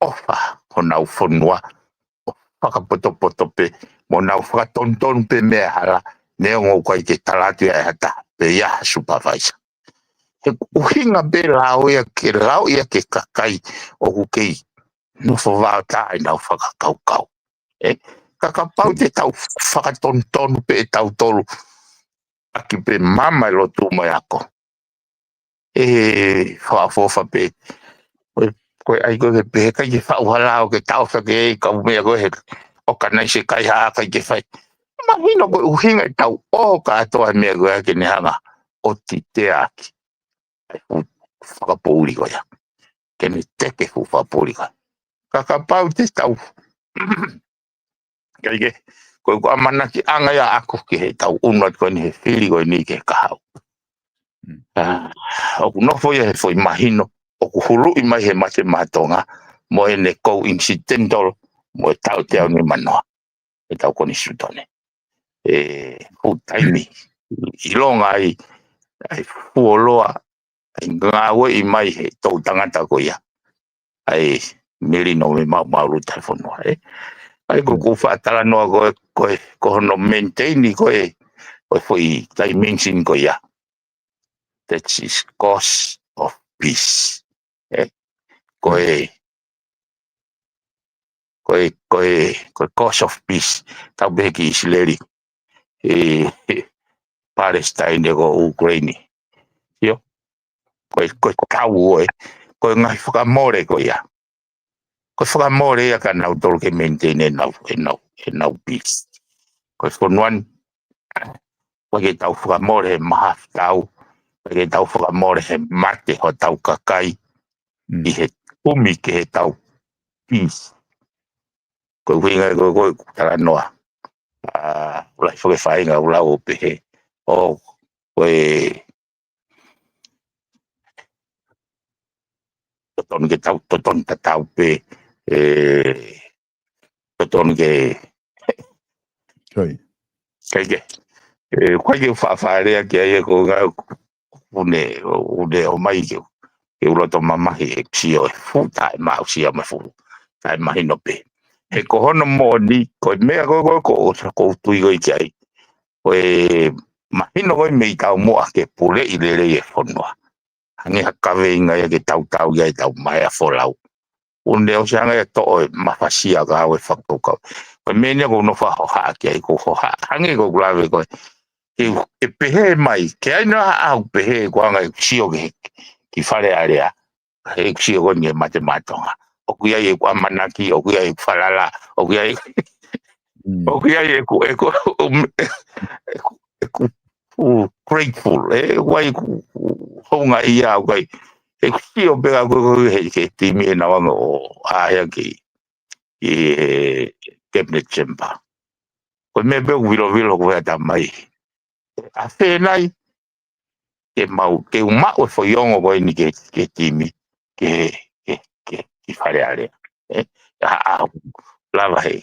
ʻofa honau fonua, ʻo fakapotopoto pē, mo nau fakatonutonu pē meʻa hala, neongo ʻoku ʻikai ke tala atu ia ʻe ha taha, pe ʻi ai ha supervisor. He ʻuhinga pē lao ia ke lao ia ke kakai ʻoku kei nofo vaotā ʻenau fakakaukau. ʻE, ka kapau te tau fakatonutonu pē ʻe tautolu, ʻaki pē mama e lotu mai ako. ʻE, fakaʻofoʻofa pē. Ko e, ko e ʻai ko e pehē kai ke faʻu hala ʻo ke taʻofi ke kau meʻa ko e he ʻoka nai se kai ha kai ke fai. Mahino ko e ʻuhinga ʻetau ō kātoa he meʻa ko e ke ne hanga ʻo titeaki. ʻAi fu fakapoʻuli ko ia. Ke ne teke fu fakapoʻuli ko ia. Ka kapau te tau. Kai ke, ko e ko ʻamanaki anga ia aku ke he tau unu atu ko eni he fili ko eni ke kahau. Mm. Ah, ʻoku nofo ia he foʻi mahino, ʻoku huluʻi mai he mate matonga, mo ʻene coincidental, mo e tau te au ni manoa, e tau konisitūtone. E, fuʻu taimi, ʻilonga ai, ai fuoloa, ʻai ngāueʻi mai he toʻutangata ko ia. ʻAi, melino me mau mauluta e fonua, ē. ʻAi, ko Mm. ʻeku faʻa talanoa ko e, ko e, ko hono maintain ko e, ko e foʻi dimension ko ia. That is cost of peace. Ē. Ko e, ko e, ko e, ko e cost of peace. Tau pehē ki ʻIsileli. ʻE, Palestine ko Ukraine. ʻIo. Ko e, ko e tau ko e, ko e ngaahi fakamole ko ia. Ko e fakamole ia ka nau tolu ke maintain ʻenau, ʻenau, ʻenau peace. Ko e fonua ni, ko e ke tau fakamole he mahafu tau, ko e ke tau fakamole he mate hotau kakai, Mm. ʻi he kumi ke he tau peace. Ko e ʻuhinga ko e, ko e talanoa. A, ʻoku lahi foki e faʻahinga ʻoku lau ʻo pehē. ʻO, ko e, totonu ke tau, totonu tatau pē, ē, totonu ke Kai. Kai ke. ʻE, kai ke faʻa faʻalea ki ai e ko ngā une, une ʻo mai ke, ke u loto mamahi ʻeku sio e fuʻu taʻe maʻu sia mai fuʻu taʻe mahino pē. He ko hono moʻoni, ko e meʻa ko, ko, ko, ko u tui ko i ki ai. Ko e mahino ko i mei tau moa ke puleʻi lelei e fonua. Hangē ha kaveinga ia ke tautau ia e tau mai a folau. Une ʻosi hanga ia toʻo e mafasia ka au e fakakaukau. Ko e meʻa ni ia ko u nofo hohaʻa ki ai, ko u hohaʻa. Hangē ko u lave ko e. Ke, ke pehē mai, ke ai na au pehē ko anga e sio ke, ki Fale Alea. He sio ko ni e mate matonga. ʻOku ʻi ai e ku ʻamanaki, ʻoku ʻi ai e ku falala, ʻoku ʻi ai Mm. ʻOku ʻi ai e ku, e ku, um, e ku, e ku, u, grateful, e, ʻoku ʻi ai e ku, u, hounga ia, ʻoku ʻi ai. E ku sio pē ka ko, ko, he, he timi e nawanga ʻo, a, hea ki, ki he cabinet chamber. Ko e meʻa pē ʻoku vilovilo ko e ata mai. A fē nai, ke mau, ke u maʻu e foʻi ongo ko eni ke, ke timi, ke, ke, ke, ki Fale Alea. ʻE, a, a, lava he,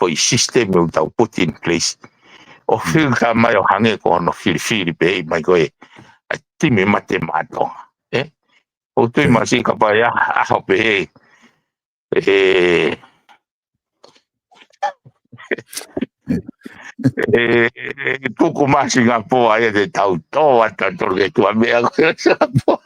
foʻi system ʻoku tau put in place. ʻO filter mai ʻo hangē ko hono filifili pē ʻi mai ko e, a timi mate matonga. ʻE, ʻo tui masi ka pai a, a hope he, ʻE, ʻe, ʻe, tuku masi ngā pō ai te tau tō ata tolu ke tua meʻa ko e Singapore.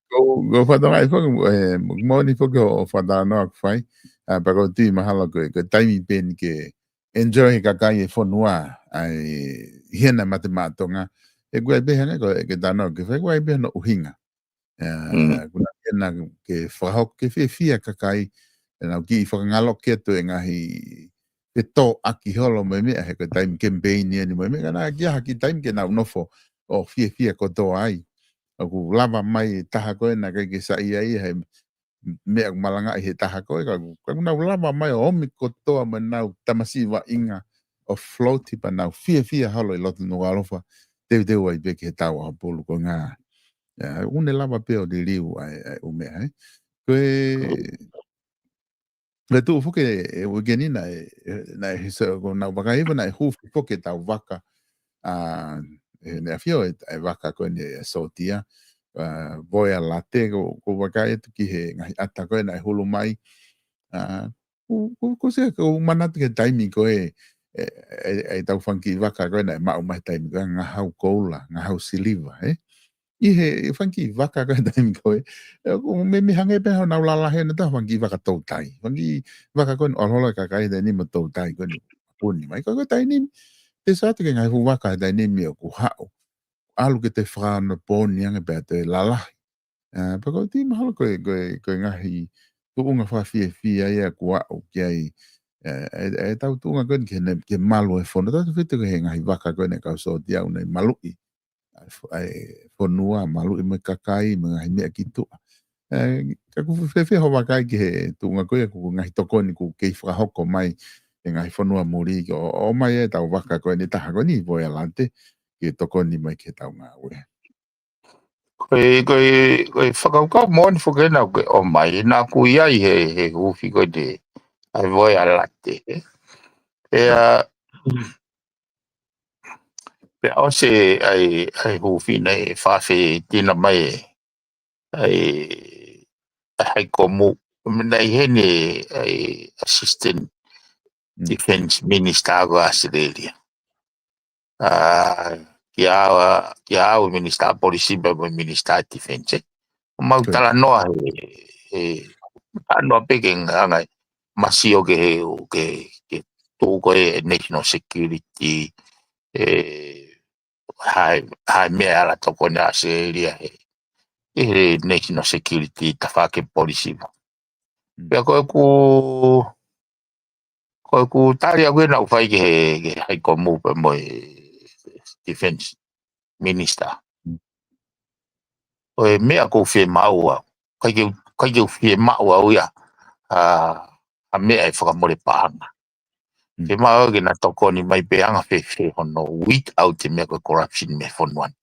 Ko, ko fatonga i foki, e, moni foki o fatonga noa ku fai. A, pa ko tui mahalo ko, ko taimi pē ni ke enjoy he kakai e fonua, ai, hena mate matonga. E kua i pē hanga ko, ke tano ke fai, kua i pē no ʻuhinga. ʻE, Mm. kuna ke na ke fakahoko ke fiefia kakai, ʻe nau kiʻi fakangaloʻi atu e ngaahi ke tō ʻaki holo mo e meʻa he ko e taimi campaign ia ni mo e meʻa ka na ki aha ki taimi ke nau nofo ʻo fiefia kotoa ai. ʻOku lava mai e taha ko ē na kai ke saiʻia ia he meʻa ʻoku malangaʻi he taha ko ē ka, ka ʻoku nau lava mai ʻo ʻomi kotoa mo nau tamasiʻi vaʻinga ʻo float pea nau fiefia holo ʻi loto Nukuʻalofa. Teuteu ai pē ki he tau ʻaho pulu ko e ngā. ʻE, ʻoku ne lava pē ʻo liliu ai, ai ʻū meʻa, ē. Ko e, ko e tuʻu foki e, e uike ni naʻe, e, naʻe hisa, ko nau vaka iva naʻe hufi foki e tau vaka, a, e, ne afio e, e vaka ko eni e sōtia, a, Voia Late, ko, ko vaka e tuki he ngaahi ata ko ē naʻe hulu mai, a, ʻoku, ʻoku, ʻoku se, ʻoku ou manatu ki he taimi ko ē, ʻe, ʻe, ʻe tau fanga kiʻi vaka ko ē naʻe maʻu mai he taimi ko ē, ngahau koula, ngahau siliva, ē? ʻI he, ʻi he fanga kiʻi vaka ko ē he taimi ko ē, ʻe, ʻoku meimei hangē pē honau lalahi ʻe nautolu ha fanga kiʻi vaka toutai. Fanga kiʻi vaka ko ē ʻoku ʻalu holo e kakai he taimi ni mo toutai ko ē ʻoku puni mai. Ko e, ko e taimi ni, te u sio atu ki he ngaahi fuʻu vaka he taimi ni ʻoku haʻu. ʻAlu ke toe fakaonopōni ange pea toe lalahi. ʻA, pea ʻoku ou tui mahalo ko e, ko e, ko e ngaahi tuʻunga fakafiefia ia ʻoku aʻu ki ai, ʻe, ʻe, ʻetau tuʻunga ko eni ke ne, ke malu e fonua. Tautefito ki he ngaahi vaka ko eni ʻa e kau sōtia ʻoku nau maluʻi ʻa e fo-, ʻa e fonua, maluʻi mo e kakai, mo e ngaahi meʻa ki tuʻa. ʻE, ka ʻoku fiefia hoʻo vakai ki he tuʻunga ko ia ʻoku ngaahi tokoni ʻoku kei fakahoko mai ʻe he ngaahi fonua muli, ʻo, ʻomai ʻetau vaka ko eni, taha ko eni Voea Late, ke tokoni mai ki heʻetau ngāue. Ko e, ko e, ko e fakakaukau moʻoni foki ena ʻoku ke ʻomai, naʻa ku ʻi ai he, he huufi ko eni ʻa e Voea Late, ē? Pea, pea ʻosi ʻa e, ʻa e huufi naʻe fafetina mai ʻe, ʻa e, ʻa e Haʻi Komu, naʻe ʻi heni ʻa e Assistant Mm. Defense Minister ko ʻAositelēlia. ʻA, kia, kia au Minister Polisi pea mo Minister Defense, ē. Mau Ko ia. talanoa he, he, talanoa pē ke ngangai masio ke he, ke, ke tuʻu ko e national security, ʻe, hai, hai meʻa ʻe ala tokoni ʻAositelēlia he, he national security tafaʻaki polisi mo. Mm. Pea ko ʻeku, ko ʻeku tali ʻaku ena ʻoku fai ki he, ki he Haʻi Komu pea mo e Defense Minister. Mm. Ko e meʻa ʻoku ou fiemaʻu au. ʻIkai ke, ʻikai ke u fiemaʻu au ia, ʻa, ʻa meʻa ʻe fakamole paʻanga. Mm. Ke maʻu ke na tokoni mai pe anga fēfē hono weed out e meʻa ko e corruption mei he fonua ni.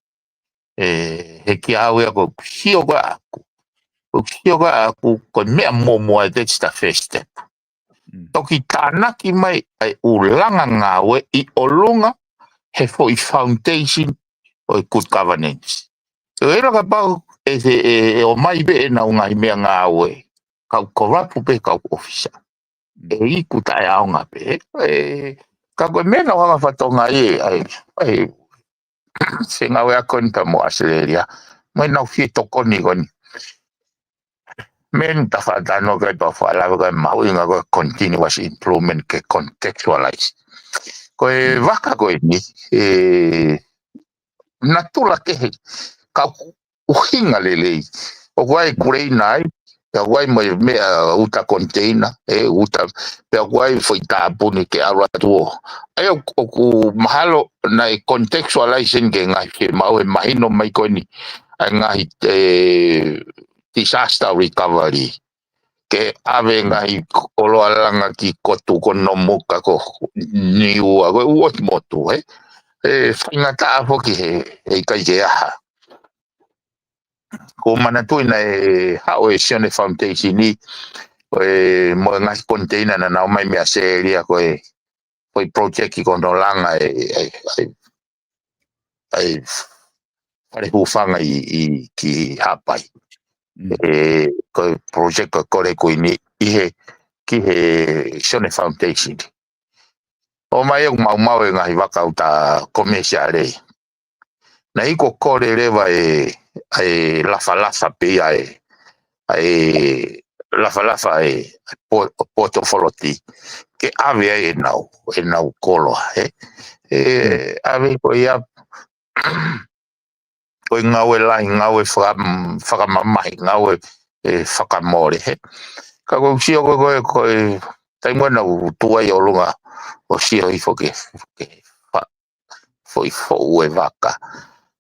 ʻE, he kia au ia ko e sio ko ē ʻaku. Ko e sio ko ē ʻaku, ko e meʻa muʻomuʻa, that's the first step. Mm. Toki tānaki mai ʻa e ʻulungaanga ngāue ʻi ʻolunga he foʻi foundation ʻo e good governance. ʻE ʻilo kapau ʻe, ʻe, ʻe, ʻe ʻomai pē ʻenau ngaahi meʻangāue, kau corrupt pē kau ʻōfisa. Mm. ʻE iku taʻeʻaonga pē, ē, ka ko e meʻa naʻa ku hanga ʻo fakatokangaʻi, ʻa e, ʻa e, se ngāue ʻa ko eni pea mo ʻAositelēlia, mo ʻenau fie tokoni ko eni. Meʻa ni ta faʻa talanoa ki ai pea faʻa lave ki ai, mahuʻinga ko e continuous improvement ke contextualize. Ko e Mm. vaka ko eni, ʻe, natula kehe, ka ʻuhinga lelei. ʻOku ʻi ai e kuleina ai, pea ʻoku ʻi ai mo e meʻa uta container, ʻe uta, pea ʻoku ʻi ai foʻi tāpuni ke ʻalu atu ʻo. ʻA ia ʻoku, ʻoku mahalo naʻe contextualize eni ke ngaahi fiemaʻu ʻe mahino mai ko eni, ʻa e ngaahi, ʻe, disaster recovery. Ke ʻave ngaahi koloa langa ki Kotu, ko Nomuka, ko Niua, ko e ʻū ʻotu motu, ē. ʻE faingataʻa foki he, he ʻikai ke ʻaha. ʻOku ou manatuʻi naʻe haʻu e Sione Foundation ni, ʻo e mo e ngaahi container naʻa nau ʻomai mei ʻAositelēlia ko e, ko e project ko hono langa e, e, e, e fale hūfanga ʻi, ʻi, ki Haʻapai. Mm. ʻE, ko e project ko e Kole Kuini ʻi he, ki he Sione Foundation. ʻOmai ʻoku maumau e ngaahi vaka uta komesiale. Naʻe ʻikai ko e kole leva e, e lafalafa pē ia e, e lafalafa e, e po-, Port Authority ke ʻave ai ʻenau, ʻenau koloa, ē. ʻE, Mm. ʻave ko ia, ko e ngāue lahi, ngāue faka-, fakamamahi, ngāue, ʻe, fakamole, ē. Ka ʻoku ou sio ko e, ko e, ko e taimi naʻa ku tuʻu ai ʻolunga ʻo sio hifo ke, ke fa-, foʻi foʻu e vaka.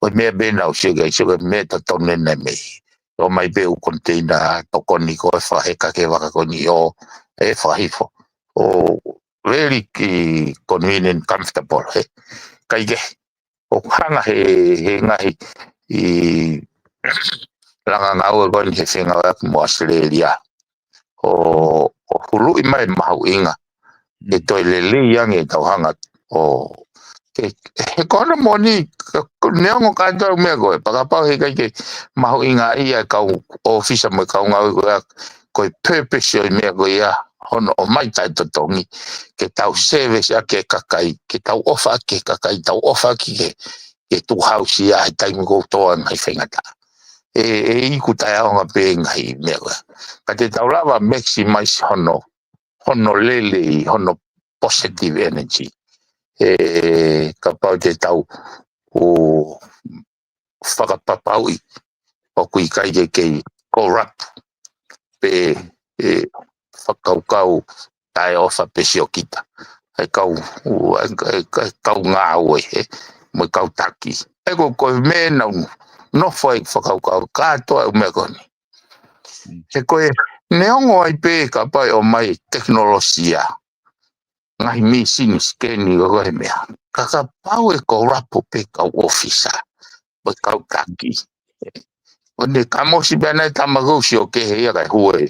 Ko e meʻa pē naʻa ku sio ki ai, sio ki he meʻa totonu ena mei. ʻOmai pē ʻū container tokoni ko e fakaheka ki he vaka ko eni ʻo, ʻe fakahifo. ʻO very convenient, comfortable, ē. ʻIkai ke, ʻoku hanga he, he ngaahi ʻi langa ngāue ko eni he fengāueʻaki mo ʻAositelēlia. ʻO, ʻo huluʻi mai mahuʻinga. ʻE Mm. toe lelei ange ʻetau hanga ʻo, he, he ko hono moʻoni, ka, ka neongo kātoa e meʻa ko ē, pea kapau he ʻikai ke mahuʻingaʻia e kau ʻōfisa mo e kau ngāue ko ia, ko e purpose ʻo e meʻa ko ia, hono ʻomai taʻetotongi, ke tau service ʻaki e kakai, ke tau ʻofa ʻaki e kakai, tau ʻofa ʻaki ke, ke tuʻu hausi ʻa e taimi ʻoku tō ai e ngaahi faingataʻa. ʻE, ʻe iku taʻeʻaonga pē ngaahi meʻa. Ka te tau lava maximize hono, hono lelei, hono positive energy. ʻE, kapau te tau ʻo fakapapauʻi ʻoku ʻikai ke kei corrupt pe ʻe fakakaukau taʻeʻofa pe siokita. ʻA e kau, ʻa e, ʻa e kau ngāue he, mo e kau taki. ʻA e ko, ko e meʻa naʻa nau nofo ai fakakaukau kātoa ʻa e meʻa ko eni. He ko e neongo ai pē kapau ʻe ʻomai tekinolosia, ngaahi mīsini sikeni ko e meʻa. Ka kapau ʻe corrupt pē kau ʻōfisa, pe kau taki. ʻO ne kamosi pē ʻa e tama ko ē ʻoku sio kehe ia kae hue,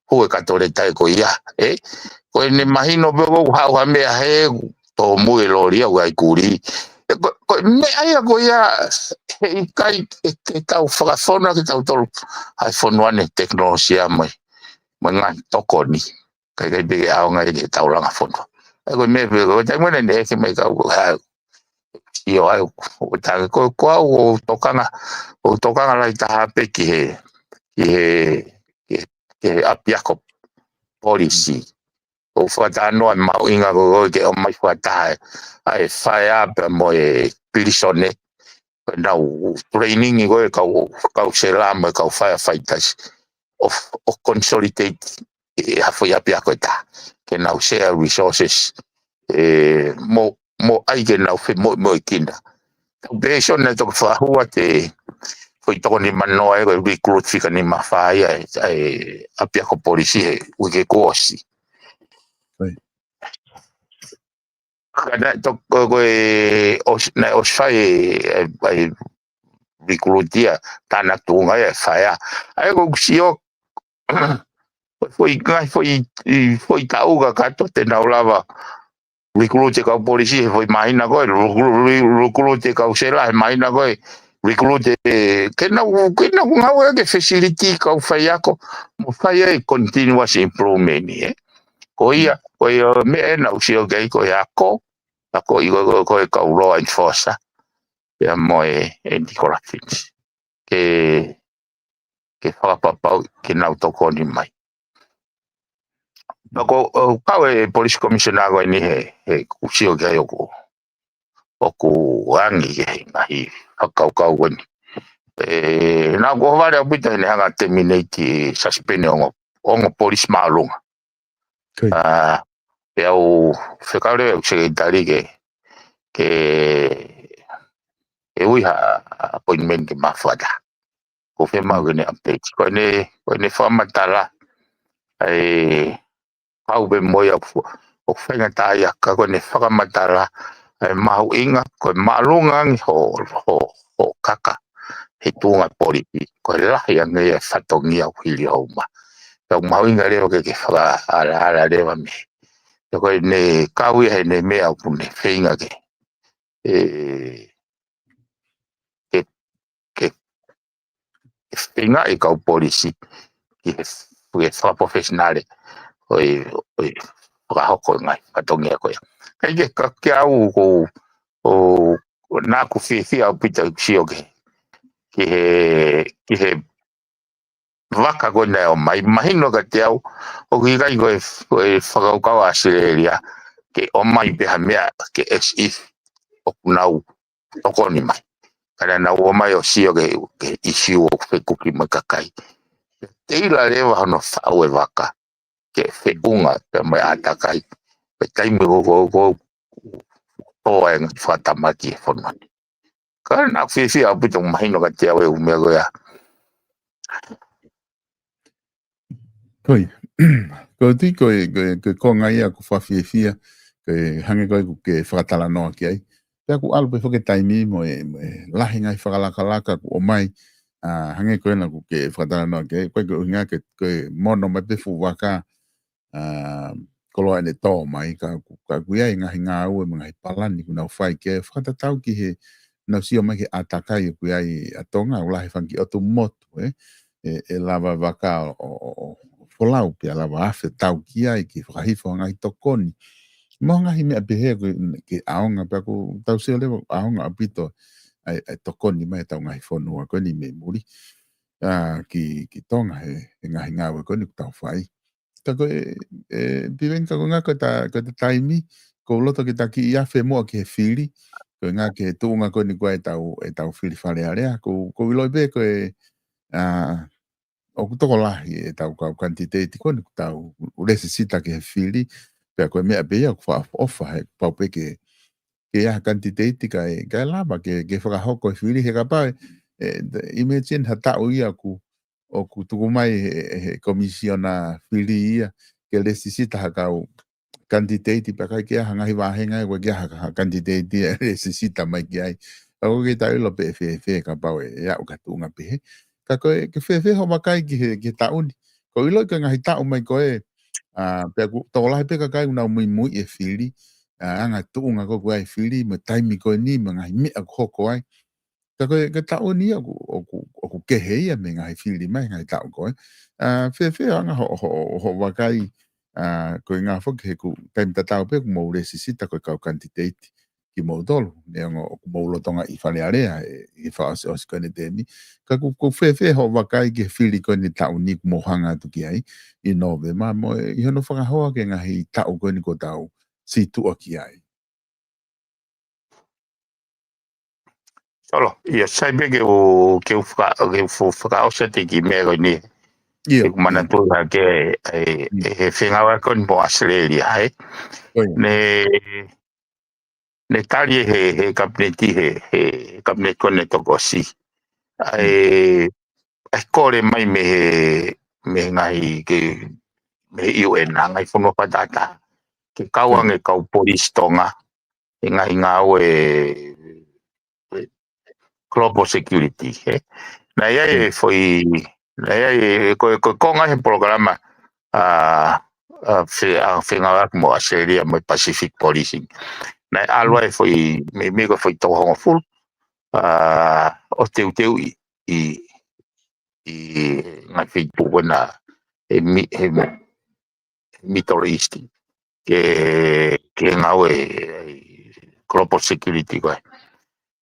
hue ka tole tai ko ia, ē? Ko ʻene mahino pē ʻoku haʻu ha meʻa he tōmui e loli ʻoku ʻai kuli. ʻE, ko, ko e meʻa ia ko ia, he ʻikai, ʻe, ke tau fakafonu ʻa kitautolu ʻa e fonua ni he tekinolosia mo e, mo e ngaahi tokoni. Ka ʻikai pē ke ʻaonga ia ke tau langa fonua. ʻA e ko e meʻa pē, ko e taimi ʻeni ʻe ʻeke mai kau, ha, ʻio ʻa e, ʻo tā ko, ko au ʻoku tokanga, ʻoku tokanga lahi taha pē ki he, ki he, ki he, ki he ʻapiako polisi. ʻOku fakatalanoa e mahuʻinga ko ē ke ʻomai fakataha ʻa e fire pea mo e pilīsone. Ko ʻenau training ko ē kau, kau sela mo e kau firefighters. ʻO, ʻo consolidate ʻi ha foʻi ʻapiako ʻe taha. Ke nau share resources. ʻE, mo, mo ʻai ke nau femoʻumoʻuekina. Tau pehē ʻe Sione toki fakahū atu e foʻi toko nima noa ʻe ko e recruit fika nima fā ia ʻa e, ʻa e ʻapiako polisi he uike kuo ʻosi. Ka naʻe toko, ko e ʻos-, naʻe ʻosi fai e, e, e recruit ia, tānaki tuʻunga ia e fire. ʻA ia ko ʻeku sio, foʻi, ngaahi foʻi, ʻi foʻi taʻu ka kātoa te nau lava recruit e kau polisi he foʻi māhina ko ē, recruit, recruit e kau sela he māhina ko ē, recruit e, ke nau, ke nau ngāueʻaki e facility kau faiako, mo fai ai continuous improvement, ē? Ko ia, ko ia meʻa ʻe naʻa ku sio ki ai ko e ako, ako ʻi ko, ko, ko e kau law enforcer, pea mo e anti-corruptions. Ke, ke fakapapauʻi ke nau tokoni mai. Pea ko, ʻo, kau e police commissioner ko eni he, he ʻoku sio ki ai ʻoku, ʻoku angi ki he ngaahi fakakaukau ko eni. ʻE, naʻa ku ʻohovale ʻaupito heʻene hanga terminate, suspend ongo, ongo police māʻolunga. Ko ia. ʻA, pea u fekau leva ʻeku sekelitali ke, ke, ke ui ha appointment ke ma fakataha. Ko e fiemaʻu ke ne update. Ko ʻene, ko ʻene fakamatala, ʻa e kau pē mo ia ʻoku, ʻoku faingataʻaʻia ka ko ʻene fakamatala, ʻa e mahuʻinga, ko e māʻolunga ange ho, ho, ho kaka he tuʻunga polisi, ko e lahi ange ia e fatongia ʻoku hili ʻo uma. Pea ʻoku mahuʻinga leva ke, ke fakaalaala leva mei he. Pea ko ʻene kau ia heʻene meʻa ʻoku ne feinga ke, ʻe, ke, ke, ke feinga e kau polisi ki he, ki he fakaprofessional ʻo e, ʻo e fakahoko e ngaahi fatongia ko ia. Ka ʻi he ka, ke au ko, ʻo, naʻa ku fiefia ʻaupito ʻeku sio ki he, ki he, ki he vaka ko ē naʻe ʻomai, mahino kiate au, ʻoku ʻikai ko e, ko e fakakaukau ʻa ʻAositelēlia ke ʻomai pē ha meʻa ke as if ʻoku nau tokoni mai. Ka naʻa nau ō mai ʻo sio ki he, ki he issue ʻoku fekuki mo e kakai. Teila leva hono faʻu e vaka ke feʻunga pea mo e ʻātakai. Pea taimi ko, ko, ko, ko e ngaahi fakatamaki e fonua ni. Ka naʻa ku fiefia ʻaupito, mahino kiate au e ʻū meʻa ko ia. Ko ia. Ko e tui ko e, ko e, ko e konga ia ʻoku fakafiefia, ko e hangē ko ē ʻoku ke fakatalanoa ki ai. Pea ʻoku ʻalu pē foki e taimi mo e, mo e lahi ngaahi fakalakalaka ʻoku ʻomai, ʻa, hangē ko ena ʻoku ke fakatalanoa ki ai. Ko e, ko e ʻuhinga ke, ko e mono mai pē fuʻu vaka, ʻa, koloa ʻene tō mai, ka ʻoku, ka ʻoku ʻi ai e ngaahi ngāue mo e ngaahi palani ʻoku nau fai ke fakatatau ki he, nau sio mai ki he ʻātakai ʻoku ʻi ai ʻa Tonga, ʻoku lahi fanga kiʻi ʻotu motu, ē? ʻE, ʻe lava e vaka ʻo, ʻo, ʻo, ʻo folau pea lava afe tau ki ai ke fakahifo ha ngaahi tokoni. Mo ha ngaahi meʻa pehē ko e ke ʻaonga pea ko tau sio leva ʻaonga ʻaupito ʻa e, ʻa e tokoni mai ʻetau ngaahi fonua ko eni mei muli. ʻA, ki, ki Tonga he, he ngaahi ngāue ko eni ʻoku tau fai. Ka ko e, e, Piveni ka ko e ngā ko e ta, ko e ta taimi, ko u loto ke ta kiʻi afe muʻa ki he fili, ko e ngā ki he tuʻunga ko eni ko e tau, ʻetau fili Fale Alea, ko, ko u ʻiloʻi pē ko e, ʻa, ʻoku tokolahi ʻetau kau kanititeiti ko eni ʻoku tau lēsisita ki he fili, pea ko e meʻa pē ia ʻoku faʻa ʻofa he pau pē ke, ke ʻi ai ha kanititeiti kae, kae lava ke, ke fakahoko e fili he kapau, e, e, imagine ha taʻu ia ʻoku, ʻoku tuku mai he, he komisiona fili ia, ke lēsisita ha kau kanititeiti pea ʻikai ke ʻi ai ha ngaahi vāhenga ʻoku ʻikai ke ʻi ai ha, ha kanititeiti ʻe lēsisita mai ki ai. Ka ʻoku ʻikai ke tau ʻilo pē ʻe fēfē kapau ʻe, ʻe aʻu ki ha tuʻunga pehē. Ka ko e, ke fēfē hoʻo vakai ki he, ki he taʻu ni. Ko u ʻiloʻi ko e ngaahi taʻu mai ko ē, ʻa, pea ʻoku tokolahi pē kakai ʻoku nau muimui e fili, ʻa, anga tuʻunga ko ē ʻoku ʻi ai e fili, mo e taimi ko eni, mo e ngaahi meʻa ʻoku hoko ai. Ka ko e, ko e taʻu ni ʻoku, ʻoku, ʻoku kehe ia mei he ngaahi fili mai, ngaahi taʻu ko ē. ʻA, fēfē anga hoʻo, hoʻo, hoʻo vakai, ʻa, ko e ngā foki he ʻoku taimi tatau pē ʻoku mou lēsisita ko e kau kanititeiti kimoutolu. Neongo ʻoku mou lolotonga ʻi Fale Alea, e, ʻi he fakaʻosiʻosi ko eni e temi. Ka ʻoku, ʻoku fēfē hoʻo vakai ki he fili ko eni taʻu ni ʻoku mou hanga atu ki ai, ʻi Nōvema mo e, ʻi hono fakahoa ki he ngaahi taʻu ko eni ʻoku tau situʻa ki ai. Solo, ʻio, sai pē ke u, ke u faka-, ke u fu-, fakaʻosi atu ki he meʻa ko eni. ʻIo, ʻIo. ʻOku manatu ʻa ke, e, ʻIo. e, he fengāueʻaki ko eni mo ʻAositelēlia, ē? ʻIo. Ne, ne tali he, he kapineti, he, he kapineti ko eni tokosiʻi. ʻA e, ʻa e kole mai mei he, mei he ngaahi ke, mei he U N, ngaahi fonua fakatātā. Ke kau ange kau polisi Tonga, he ngaahi ngāue, e, global security, ē. Naʻe ʻi ai e foʻi, naʻe ʻi ai e, ko, ko, ko e ngaahi polokalama, ʻa, ʻa, fe-, ʻa, fengāueʻaki mo ʻAositelēlia mo e Pacific Policing. Naʻe ʻalu ai foʻi, mei, mei ko e foʻi toko hongofulu, ʻa, ʻo teuteuʻi, ʻi, ʻi ngaahi feituʻu ko ena, he mi-, he mo-, Middle East, ke, ke ngāue, e, global security ko ē.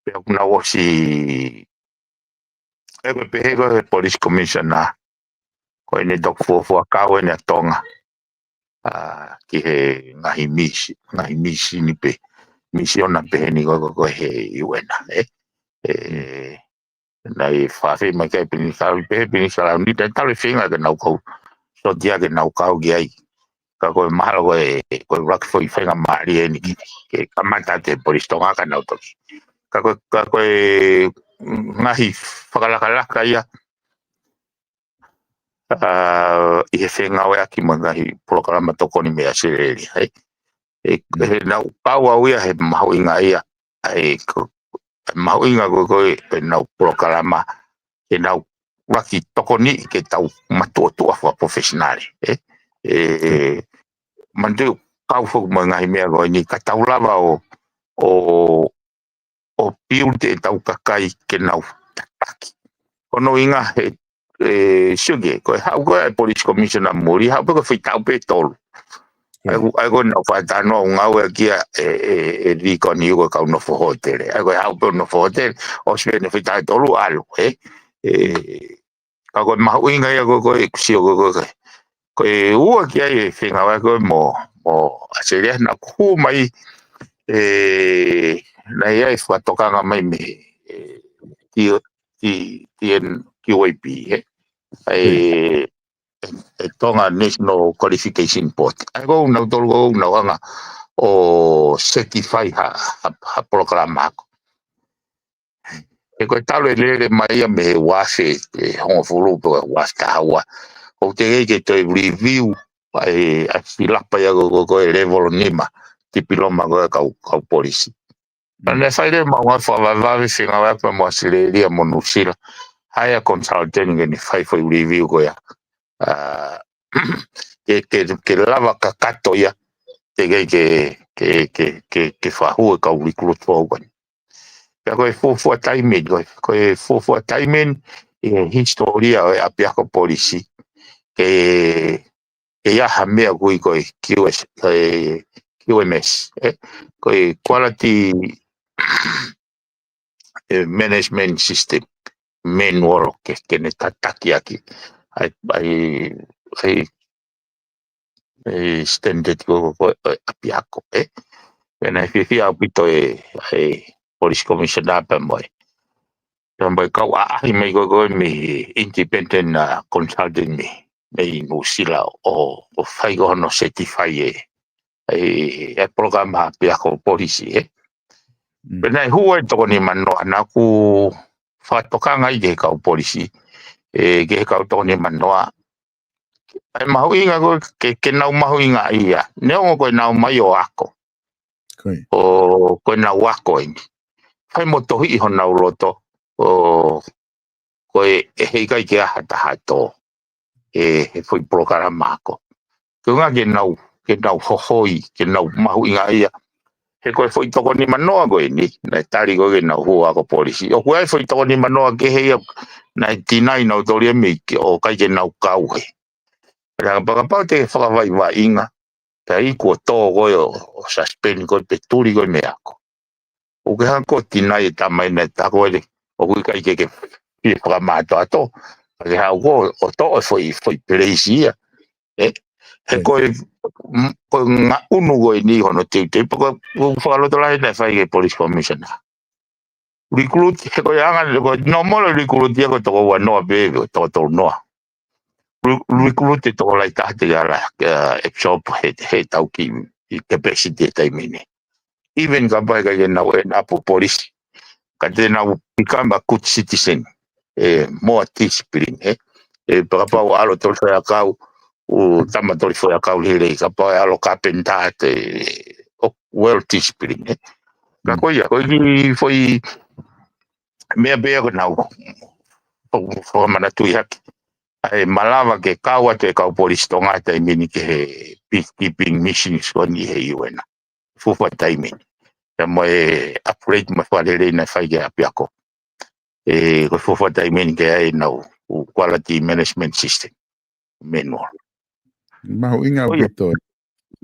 Pea ʻoku nau ʻosi, e ko e pehē ko e police commissioner, ko ʻene toki fuofua kau ʻene ʻa Tonga, ʻa, ki he ngaahi misi-, ngaahi misi ni pē, misiona pehē ni ko, ko, ko e he U N, ē. E, naʻe fafai mai ki ai Pilinisi Kalauni, pehē Pilinisi Kalauni, talu e feinga ke nau kau, sōtia ke nau kau ki ai. Ka ko e mahalo ko e, ko e ʻuluaki foʻi feinga mālie eni ke, ke kamata atu e polisi Tonga ka nau toki. Ka ko e, ka ko e, mm, ngaahi fakalakalaka ia, ʻa, ʻi he fengāueʻaki mo e ngaahi polokalama tokoni mei ʻAositelēlia, ē. E, he nau kau au ia he mahuʻinga ia, ʻa e ko, e mahuʻinga ko, ko e, ʻenau polokalama, ʻenau ʻuluaki tokoni ke tau matuʻotuʻa fakapolofesinale, ē. E, manatu kau foki mo e ngaahi meʻa ko eni ka tau lava ʻo, ʻo, ʻo build ʻetau kakai ke nau tataki. Ko hono ʻuhinga he, e, sio ki ai, ko e haʻu ko ē e police commissioner muli, haʻu pē ko e foʻi taʻu pē ʻe tolu. ʻA ia ko, ʻa ia ko ʻenau fakatātā ʻoku ngāueʻaki ia e, e, e Lee Kuan Yew ko e kau nofo hōtele. ʻA ia ko e haʻu pē ʻo nofo hōtele, ʻosi pē ʻene foʻi taʻu ʻe tolu ʻalu, ē. E, ka ko e mahuʻinga ia ko, ko e ʻeku sio ko, ko, ko, ko e ua ki ai e fengāueʻaki ko ē mo, mo ʻAositelēlia naʻa ku hū mai, e, naʻe ʻi ai e fakatokanga mai mei he, e, T-, T-, T N Q A B, ē. ʻA e, e, e Tonga National Qualification Board. ʻA ia ko ʻenau tolu ko ʻenau hanga ʻo certify ha, ha, ha polokalama ako. He ko e talu e lele mai ia mei he ua afe, e, hongofulu pe ua afe taha ua. ʻOku teʻeki ke toe review, ʻa e, ʻa e silapa ia ko, ko, ko e level nima, tipiloma ko e kau, kau polisi. Naʻe fai leva maʻu ngaahi fakavavevave fengāueʻaki mo ʻAositelēlia mo Nuʻusila. Hire consultant ke ne fai foʻi review ko ia. ʻA, ke, ke, ke lava kakato ia. Teʻeki ke, ke, ke, ke, ke fakahū e kau recruit foʻou ko eni. Pea ko e fuofua taimi eni, ko e, ko e fuofua taimi eni, ʻi he hisitōlia ʻo e ʻapiako polisi. ke, ke ʻi ai ha meʻa ʻoku ui ko e Q S, ko e Q M S, ē? Ko e quality, ē, management system, manual ke, ke ne tataki ʻaki ʻa e, ʻa e, ʻa e, ʻa e standard ko, ko, ko e ʻapiako, ē? Pea naʻe fiefia ʻaupito e, e police commissioner pea mo e, pea mo e kau ʻaʻahi mai ko, ko e mei he independent, uh, consultant mei, mei Nuʻusila ʻo, ʻo fai ko hono certify e, e, e polokalama ʻapiako polisi, ē? Mm. Pea naʻe hū e toko nima noa, naʻa ku fakatokanga ai ki he kau polisi, ē, ki he kau toko nima noa. ʻA e mahuʻinga ko e ke, ke nau mahuʻingaʻia. Neongo ko e nau mai ʻo ako. Ko e. ʻO ko e nau ako eni. Fai mo tohiʻi honau loto. ʻO ko e, ʻe heʻikai ke ʻi ai ha taha ʻe tō ʻi he foʻi polokalama ako. Ke ʻuhinga ke nau, ke nau hohoi, ke nau mahuʻingaʻia. He ko e foʻi toko nima noa ko eni, naʻe tali ko ē ke nau hū ʻo ako polisi. ʻOku ʻi ai e foʻi toko nima noa kehe ia, naʻe deny nautolu ia mei ke, ʻo ʻikai ke nau kau he. Pea kapakapau te ke fakavaivaiʻinga, pea iku ʻo tō ko ē ʻo, ʻo suspend ko ē pe tuli ko ē mei he ako. ʻOku ke hanga ʻo deny e tama ʻene ako ē, ʻoku ʻikai ke ke fie fakamātoato, ka ke haʻu ko ē ʻo toʻo e foʻi, foʻi place ia. Ē, he ko e, m-, ko e ngaʻunu ko eni hono teuteu, pea ko e, ko e fakalotolahi naʻe fai ki he police commissioner. Recruit, he ko e anga, ko e normal recruit ia ko e toko ua noa pē, ko e toko tolu noa. Re-, recruit e tokolahi taha te ke ala, uh, absorb he, he tau kiʻi capacity he taimi ni. Even kapau ʻe ʻikai ke nau end up ʻo polisi, ka te nau become a good citizen, ē, more discipline, ē. Ē, pea kapau ʻalu toli faiakau, ʻū tama toli faiakau lelei, kapau ʻe ʻalu ʻo kapeni taha te, ʻoku well discipline, ē. Ka Mm. ko ia, ko e kiʻi foʻi meʻa pē ia ʻoku nau, ʻoku fakamanatu ʻaki. ʻA e malava ke kau atu e kau polisi Tonga he taimi ni ki he peacekeeping missions ko eni he U N. Fuofua taimi ni. Pea mo e upgrade mo e fakalelei naʻe fai ki he ʻapiako. Ē, ko e fuofua taimi ni ke ʻi ai ʻenau quality management system. Manual. Mahuʻinga Ko ia. ʻaupito.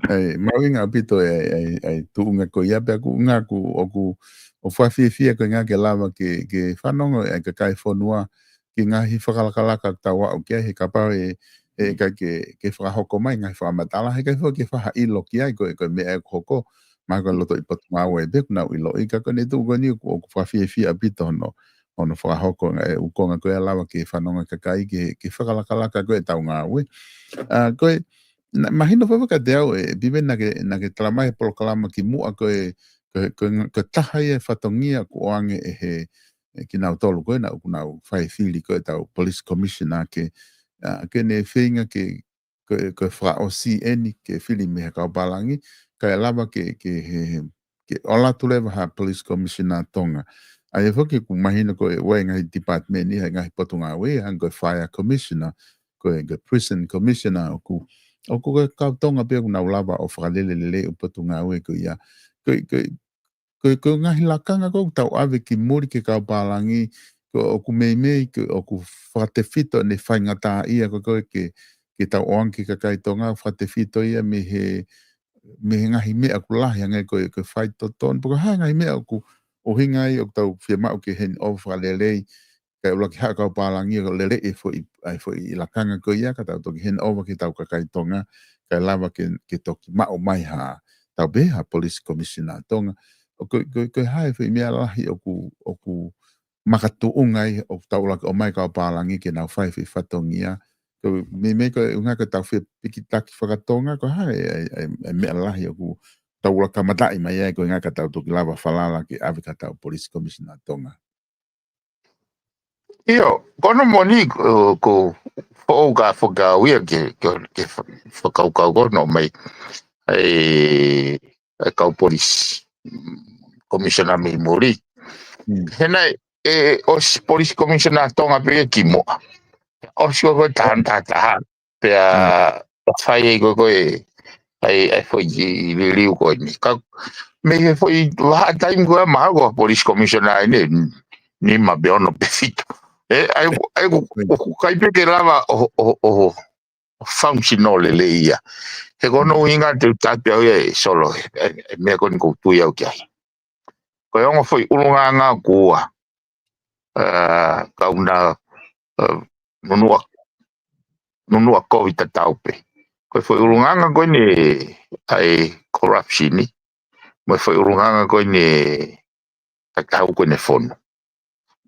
ʻAi, mahuʻinga ʻaupito e, e, e tuʻunga ko ia pea ʻoku, ʻuhinga ʻoku, ʻoku, ʻoku fakafiefia ko e ʻuhinga ke lava ke, ke fanongo e kakai fonua ki he ngaahi fakalakalaka ʻoku tau aʻu ki ai he kapau ʻe, ʻe ʻikai ke, ke fakahoko mai ngaahi fakamatala, he ʻikai foki ke fakaʻilo ki ai ko e, ko e meʻa ʻoku hoko, mahalo ko e loto ʻi Potungāue pē ʻoku nau ʻiloʻi, ka ko ʻene tuʻu ko eni ʻoku, ʻoku fakafiefia ʻaupito hono, hono fakahoko e ʻū konga ko ia lava ke fanongo e kakai ki he, ki he fakalakalaka ko ē ʻetau ngāue. ʻA, ko e, naʻe mahino foki kiate au ē, Pive naʻa ke, naʻa ke talamai he polokalama kimuʻa ko e, ko e, ko e, ko e taha ia e fatongia ʻoku ʻoange ʻe he, ʻe kinautolu ko ē naʻa ʻoku nau fai fili ko ē ʻetau police commissioner ke, ʻa, ke ne feinga ke, ko e, ko e fakaʻosi eni ke fili mei he kau pālangi, kae lava ke, ke he, he, ke ʻalu atu leva ha police commissioner Tonga. ʻA ia foki ʻoku mahino ko e ʻi ai e ngaahi department ʻi he ngaahi potungāue, hangē ko e fire commissioner, ko e, ko e prison commissioner, ʻoku, ʻoku ko e kau Tonga pē ʻoku nau lava ʻo fakalele lelei ʻū potungāue ko ia. Ko e, ko e, ko e, ko e ngaahi lakanga ko ē ʻoku tau ʻave ki muli ki he kau pālangi, ko e ʻoku meimei, ko e ʻoku fakatefito ʻene faingataʻaʻia ko ē ke, ke tau ʻoange ki he kakai Tonga, fakatefito ia mei he, mei he ngaahi meʻa ʻoku lahi ange ko e, ko e faitotonu, pe ko e hā e ngaahi meʻa ʻoku ʻuhinga ai ʻoku tau fiemaʻu ke hand over fakalelei, kae ʻuluaki haʻu e kau pālangi ʻo lele e foʻi, ʻa e foʻi lakanga ko ia, ka tau toki hand over ki heʻetau kakai Tonga, kae lava ke, ke toki maʻu mai ha, tau pehē ha police commissioner Tonga. ʻO ko, ko, ko e hā e foʻi meʻa lahi ʻoku, ʻoku makatuʻunga ai ʻoku tau ʻuluaki ʻomai e kau pālangi ke nau fai e foʻi fatongia. Ko e meimei ko e ʻuhinga ko ʻetau fepikitaki faka-Tonga, ko e hā e, e, e, e meʻa lahi ʻoku tau ʻuluaki kamataʻi mai ai ko e ʻuhinga ka tau toki lava falala ke ʻave ki heʻetau police commissioner Tonga. ʻIo, ko hono moʻoni, ko, ko e foʻou ka fakau ia ke, ke, ke fa-, fakakaukau ko hono mai ʻa e, ʻa e kau police, mm, commissioner mei muli. Mm. He naʻe, ʻe, ʻosi police commissioner Tonga pē ia kimuʻa. ʻOsi ko e taha taha taha. Pea, Mm. pea fai ai ko e, ko e, ʻa e, ʻa e foʻi liliu ko eni. Ka, mei he foʻi vahaʻa taimi ko ia mahalo ko e police commissioner ʻeni, nima pe ono pe fitu. Ē, ʻa e, ʻa e, ʻoku, Mm. ʻoku ʻikai pē ke lava ʻo, ʻo, ʻo, functional lelei ia. He ko hono ʻuhinga te u tāpia au ia e Solo, e, e, e meʻa ko eni ʻoku ou tui au ki ai. Ko e ongo foʻi ʻulungaanga ʻoku ua, ā, kau na, ā, nunuʻa, nunuʻa kovi tatau pē. Ko e foʻi ʻulungaanga ko eni ʻa e corruption, mo e foʻi ʻulungaanga ko eni takitaha ko eni fonu.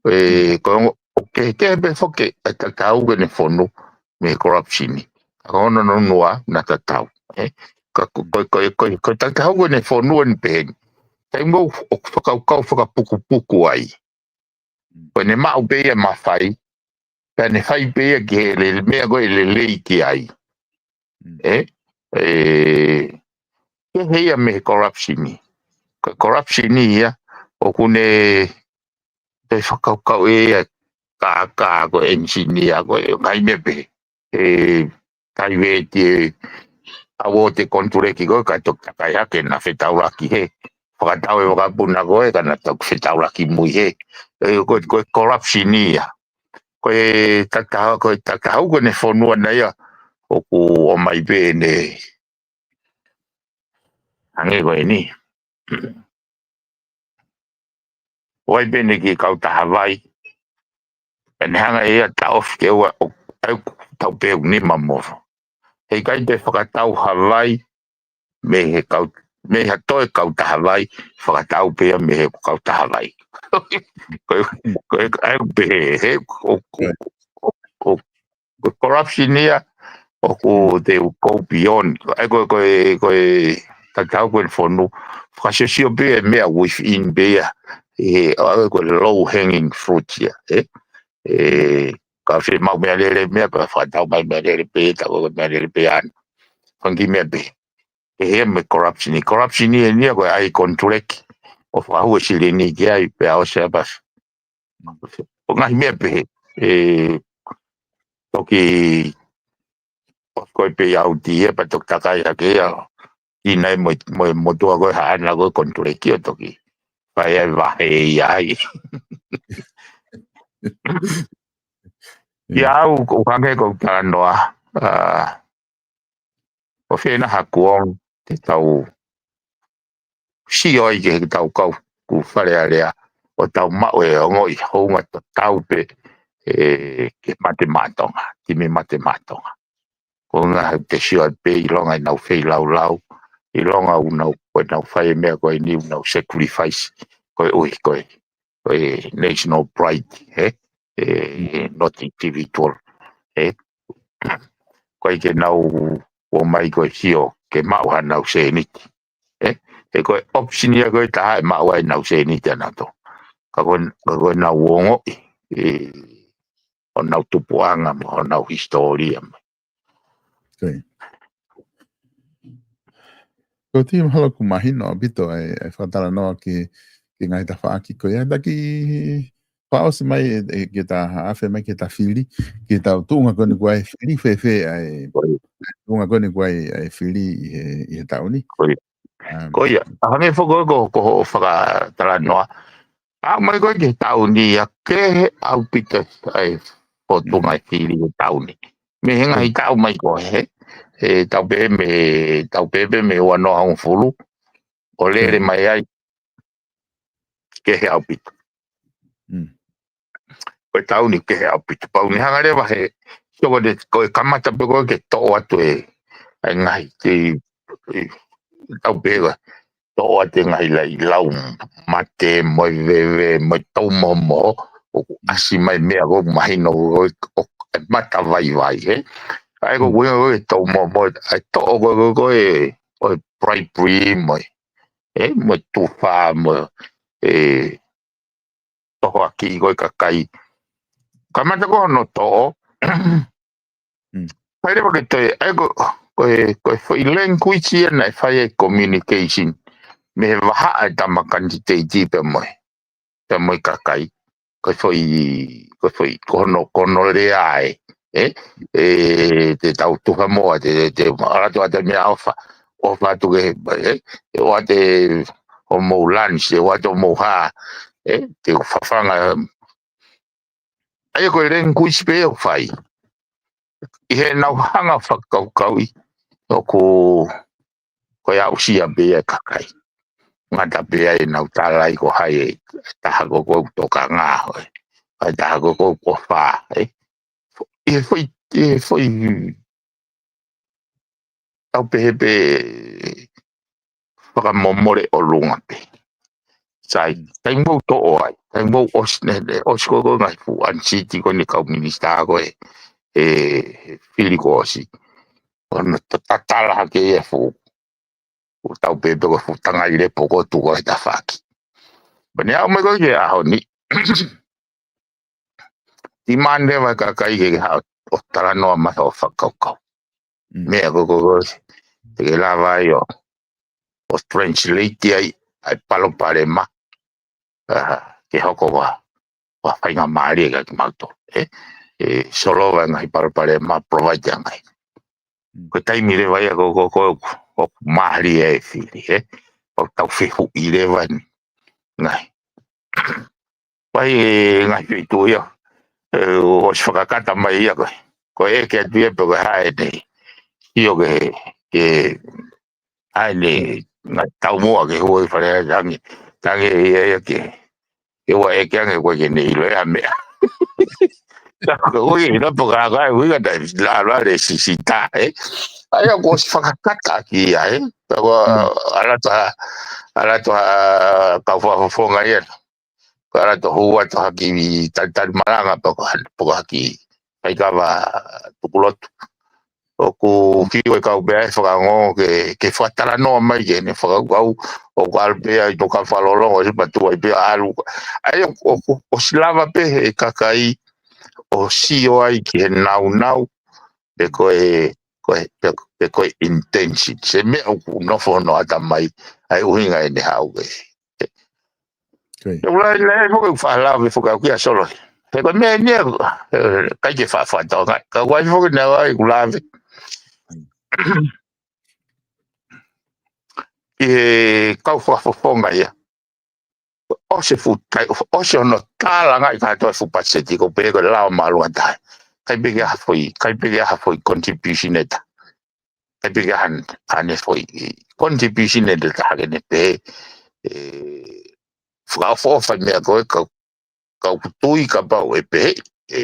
E, ko e ongo, ʻoku kehekehe pē foki e takitaha ko eni fonu mei he corruption. Ka ko hono nunuʻa naʻa tatau. E, ka ko, ko, ko, ko, ko e takitaha ko eni fonu eni pē eni. Taimi ʻoku, ʻoku fakakaukau fakapukupuku ai. Ko ʻene maʻu pē ia mafai, pea ne fai pē ia ki he lele, meʻa ko e lelei ki ai. Mm. E, e, kehe ia mei he corruption. Ko e corruption ia, ʻoku ne, te fakakaukau ʻe ia, ka, ka, ko e engineer, ko e ngaahi meʻa pehē. E, taiveti e, ʻave ʻo te konituleki ko e, ka toki takai hake naʻa fetaulaki hē. Fakatau e vakapuna ko e, ka naʻa toki fetaulaki mui hē. E, ko, ko e corruption ia. Ko e takitaha, ko e takitaha ko eni fonu ʻana ia, ʻoku ʻomai pē ʻene, hangē ko eni. ʻOku ʻi ai pē ʻene kiʻi kautaha vai. Pea ne hanga ʻe ia ʻo taʻofi ke ua ʻo, ʻai ʻoku tau pehē ʻoku nima mofo. Heʻikai te fakatau ha vai, mei he kau, mei ha toe kautaha vai, fakatau pē ia mei he kautaha vai. Ko e, ko e, ʻai ʻoku pehē, he, ʻo, ʻo, ʻo, ʻo, ko e corruption ia, ʻoku te u go beyond. ʻAi ko e, ko e, ko e, takitaha ko eni fonu. Fakasiosio pē e meʻa within pē ia. E, ʻai ko e low hanging fruit ia, e. E, ka fiemaʻu meʻalele meʻa, pea fakatau mai meʻalele pē, tau ko e meʻalele pē ʻana. Fanga kiʻi meʻa pē. E he mei he corruption. Corruption ia eni ia ko e ʻai konituleki. ʻO fakahū e silini ki ai, pea ʻosi ʻa e pasi. ʻO ngaahi meʻa pehē, e, toki, ʻosi ko e pay out ia, pea toki takai hake ia, ʻi nai mo, mo, motuʻa ko e haʻana ko e konituleki ʻo toki. Fai ai vahe ia ai. Ia au, ʻoku hangē ko e talanoa, ā, ʻoku fēfē ha kuonga te tau sio ai ki he tau kau ku Fale Alea ʻo tau maʻu e ongoʻi hounga tatau pē, e, ki he mate maʻa Tonga, timi mate maʻa Tonga. Ko e ʻuhinga he te sio ai pē ʻilonga ʻenau feilaulau, ʻilonga ʻoku nau, ko ʻenau fai e meʻa ko eni ʻoku nau sacrifice, ko e ʻuhi, ko e, ko e national pride, he? E, not individual, he? Ko e ke nau ō mai ko e sio ke maʻu haʻanau sēniti. E, e ko e option ia ko e taha ʻe maʻu ai ʻenau sēniti ʻanautolu. Ka ko e, ka ko ʻenau ongoʻi, e, honau tupuʻanga mo honau hisitōlia mo. Ko ia. Ko e timi, mahalo ʻoku mahino ʻaupito e, e fakatalanoa ki, ki he ngaahi tafaʻaki ko ia. Taki fakaʻosi mai, e, e, ke ta afe mai ke ta fili, ke ta tuʻunga ko eni ko e fili fēfē ʻa e, ko ia, tuʻunga ko eni ko e, e fili ʻi he, ʻi he taʻu ni. Ko ia. Um, ko ia. ʻA hangē foki ko, ko hoʻo fakatalanoa. ʻA mai ko e ki he taʻu ni ia kehe ʻaupito ʻa e fōtunga e fili he taʻu ni. Mei he ngaahi taʻu mai ko ē, he, he taʻu pē mei, taʻu pē pē mei ua noa hongofulu. ʻO lele mai ai, kehe ʻaupito. Mm. Ko e taʻu ni kehe ʻaupito. Pau ni hanga leva he, so ko e, ko e kamata pē ko e ke toʻo atu e, e ngaahi, te, e, taʻu pē ko e, toʻo atu e ngaahi laʻi lau mate, mo e veve, mo e tau mohomoho, ʻoku ʻasi mai meʻa ko e mahino ko e, ʻo, e mata vaivai, he? ʻA ia ko e, ko e, ko e tau mohomoho, ʻa e toʻo ko e, ko e, ko e, ko e bribery mo e, e, mo e tufa, mo e, e, tohoakiʻi ko e kakai. Kamata ko hono toʻo. Mm. Pea leva ke toe, ʻa ia ko, ko e, ko e foʻi language ia naʻe fai ai e communication mei he vahaʻa e tama kanititeiti pea mo e, pea mo e kakai. Ko e foʻi, ko e foʻi, ko hono, ko hono lea ē, e, e, te tau tufa mo, te, te, te, ʻalu atu ʻa e meʻaʻofa, ʻofa atu ke, e, e, ʻoatu hoʻomou lunch, e, ʻoatu hoʻomou hā, e, te u fafanga, ʻa ia ko e language pē ʻoku fai. ʻI heʻenau hanga fakakaukauʻi, ʻoku, ko e aʻusia pē ia e kakai. Ngata pē ai ʻenau tala ai ko hai e taha ko ē ʻoku tokanga, ʻo e, ʻa e taha ko ē ʻoku ʻofa, ē. ʻI he foʻi, ʻi he foʻi, tau pehē pē fakamomole ʻolunga pē. Sai, taimi ʻoku toʻo ai, taimi ʻoku ʻosi ne, ne, ʻosi ko ē ko e ngaahi fuʻu ʻanisiti ko eni kau minisitā ko ē, ē, fili kuo ʻosi. ʻO ne ta-, tatala hake ia fuʻu, fuʻu tau pehē pē ko e fuʻu tangai lepo ko ē tuku ai tafaʻaki. Pea ne aʻu mai ko ē ki he ʻaho ni. Demand leva e kakai ke ke haʻu ʻo talanoa mai hoʻo fakakaukau. Mm. Meʻa ko ē ko ē, te ke lava ai ʻo, ʻo translate ai, ʻa e palopalema, ā, ke hoko ko ha, ko ha faingamālie kia kimautolu, ē? ʻE solova e ngaahi palopalema, provide ʻa e ngaahi. Mm. Ko e taimi leva ia ko ē, ko ē, ko ē, ʻoku mālie e fili, ē? ʻOku tau fehuʻi leva ni. Ngaahi. Pai e ngaahi feituʻu ia, ē, ʻosi fakakata mai ia ko ē. Ko e ʻeke atu ia pe ko e hā ʻene sio ki he, ki he, ʻa ʻene, ngaahi taumuʻa ke hū ʻi Fale Alea, tangi, tangi ia ia ke, ke ʻoua ʻeke ange ko ē ke ne ʻilo ia meʻa. Ka ko e ʻuhinga pe ko e hā e ʻuhinga naʻe lava le sisita, ē? ʻA ia kuo ʻosi fakakata ʻaki ia, ē? Pea ko e, mm, ʻalu atu ha, ʻalu atu ha kau fakafofonga ia. Ko e ʻalu atu ʻo hū atu ha kiʻi talitali malanga pe ko ha, pe ko ha kiʻi faikava tukulotu. ʻOku fiu e kau pea e fakaongo ke, ke fakatalanoa mai ki heʻene fakakaukau, ʻoku ʻalu pē ia ʻi he tokanga fakalolongo, ʻosi patu ai pē ʻalu. ʻA ia ʻoku, ʻoku, ʻosi lava pē he kakai ʻo sio ai ki he naunau, pe ko e, ko e, pe, pe ko e intention. Se meʻa ʻoku nofo hono ʻatamai, ʻa e ʻuhinga ʻene haʻu ke. Ko ia. Te u lai lea foki ʻeku fakalave foki au kia Solo. He ko e meʻa eni ia, ē, ʻikai ke faʻa fakatau ngai. Ka ʻoku ʻi ai foki ʻeku lave. ʻI he kau fakafofonga ia. ʻOsi e fuʻu tai, ʻosi hono talangaʻi kātoa e fuʻu patiseti ko ē pē ko e lao māʻolunga taha. ʻIkai pē ke ʻi ai ha foʻi, ʻikai pē ke ʻi ai ha foʻi contribution ʻe taha. ʻIkai pē ke ʻi ai haʻane foʻi contribution ʻe taha ke ne pehē, ē, fakaʻofoʻofa e meʻa ko ē kau, kau tui kapau ʻe pehē, ē,